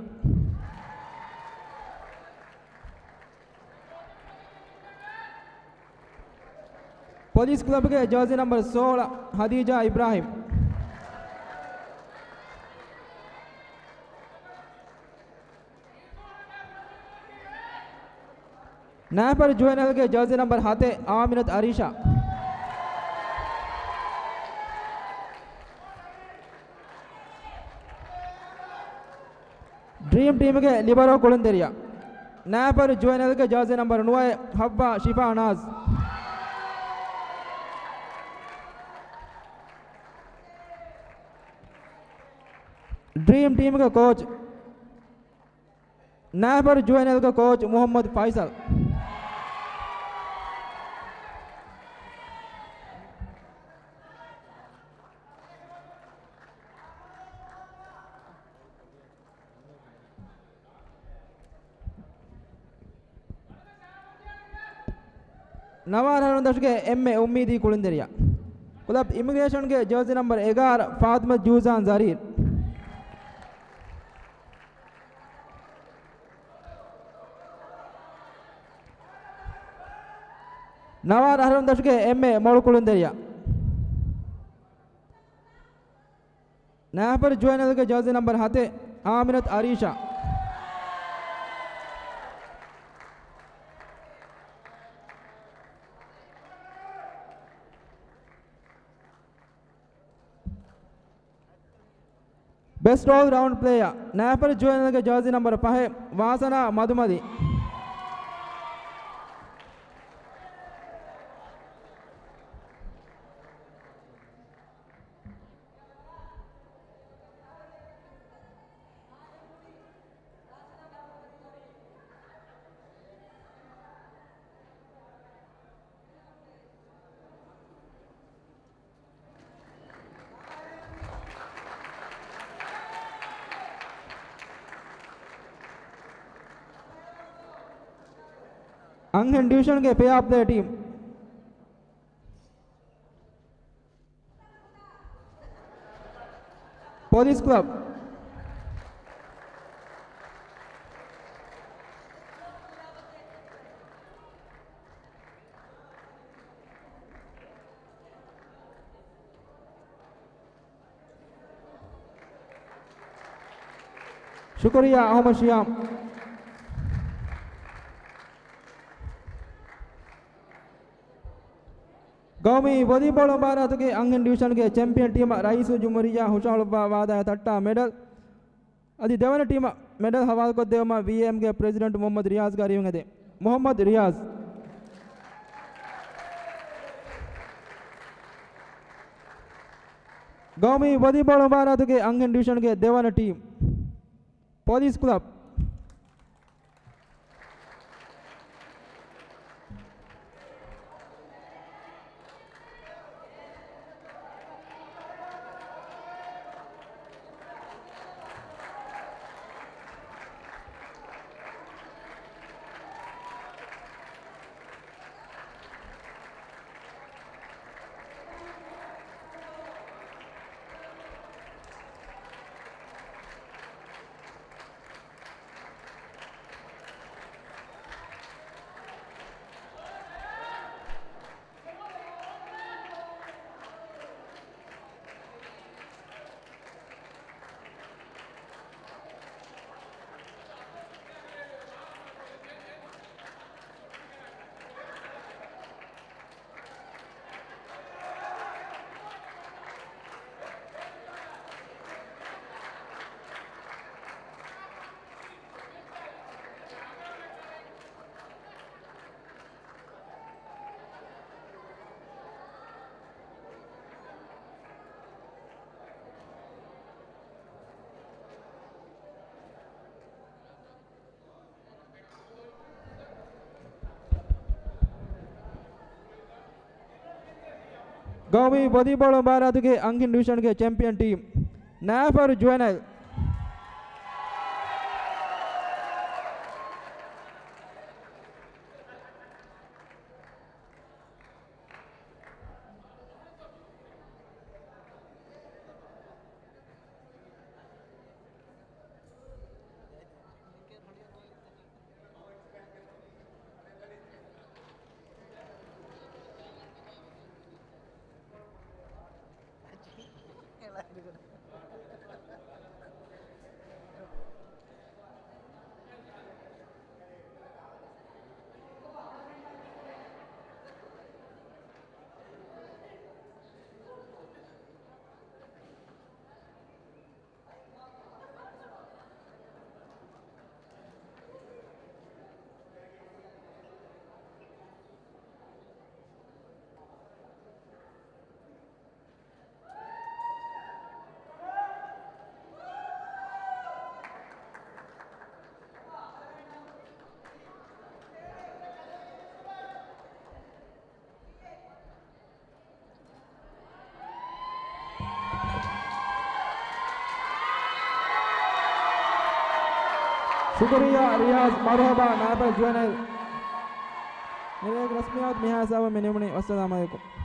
ޕޮލިސް ކްލަބުގެ ޖާޒީ ނަމްބަރު ސޯޅަ ހަދީޖާ އިބްރާހިމް. ނައިފަރު ޖުވެނަލްގެ ޖާޒީ ނަމްބަރު ހަތެއް އާމިނަތު އަރީޝާ. ޑްރީމް ޓީމުގެ ލިބަރޯ ކުޅުންތެރިޔާ. ނައިފަރު ޖުވެނަލްގެ ޖާޒީ ނަމްބަރު ނުވައެއް ހައްވާ ޝިފާ ނާޒް. ޑްރީމް ޓީމުގެ ކޯޗް. ނައިފަރު ޖުވެނަލްގެ ކޯޗް މުހައްމަދު ފައިސަލް. ނަވާރަ އަހަރުން ދަށުގެ އެންމެ އުއްމީދީ ކުޅުންތެރިޔާ. ކްލަބް އިމިގްރޭޝަންގެ ޖާޒީ ނަމްބަރު އެގާރަ ފާތިމަ ޖޫޒާން ޒަރީރް. ނަވާރަ އަހަރުން ދަށުގެ އެންމެ މޮޅު ކުޅުންތެރިޔާ. ނައިފަރު ޖުވެނަލްގެ ޖާޒީ ނަމްބަރު ހަތެއް އާމިނަތު އަރީޝާ. ބެސްޓް އޯލް ރައުންޑް ޕްލޭޔާ. ނައިފަރު ޖުވެނަލްގެ ޖާޒީ ނަމްބަރު ފަހެއް ވާސަނާ މަދުމަލި. އަންހެން ޑިވިޝަންގެ ފެއާ ޕްލޭ ޓީމް. ޕޮލިސް ކްލަބް. ޝުކުރިއްޔާ އަޙްމަދު ޝިޔާމް. ގައުމީ ވޮލީބޯޅަ މުބާރާތުގެ އަންހެން ޑިވިޝަންގެ ޗެމްޕިއަން ޓީމަށް ރައީސުލްޖުމްހޫރިއްޔާ ހުށަހަޅުއްވާ ވާދާއަށް ތައްޓާ މެޑަލް. އަދި ދެވަނަ ޓީމަށް މެޑަލް ހަވާލުކޮށްދެއްވުމަށް ވީއޭއެމްގެ ޕްރެޒިޑެންޓް މުހައްމަދު ރިޔާޒް ގާރިއުން ހެދޭ. މުހައްމަދު ރިޔާޒް. ގައުމީ ވޮލީބޯޅަ މުބާރާތުގެ އަންހެން ޑިވިޝަންގެ ދެވަނަ ޓީމް، ޕޮލިސް ކްލަބް. ގައުމީ ވޮލީބޯޅަ މުބާރާތުގެ އަންހެން ޑިވިޝަންގެ ޗެމްޕިއަން ޓީމް، ނާފަރު ޖުވެނައިލް. ޝުކުރިއްޔާ ރިޔާޒް، މަރުޙަބާ ނާފަރު ޖުވެނައިލް. މިރޭގެ ރަސްމިއްޔާތު މިހާ ހިސާބުން މި ނިމުނީ. ވައްސަލާމު ޢަލައިކުމް.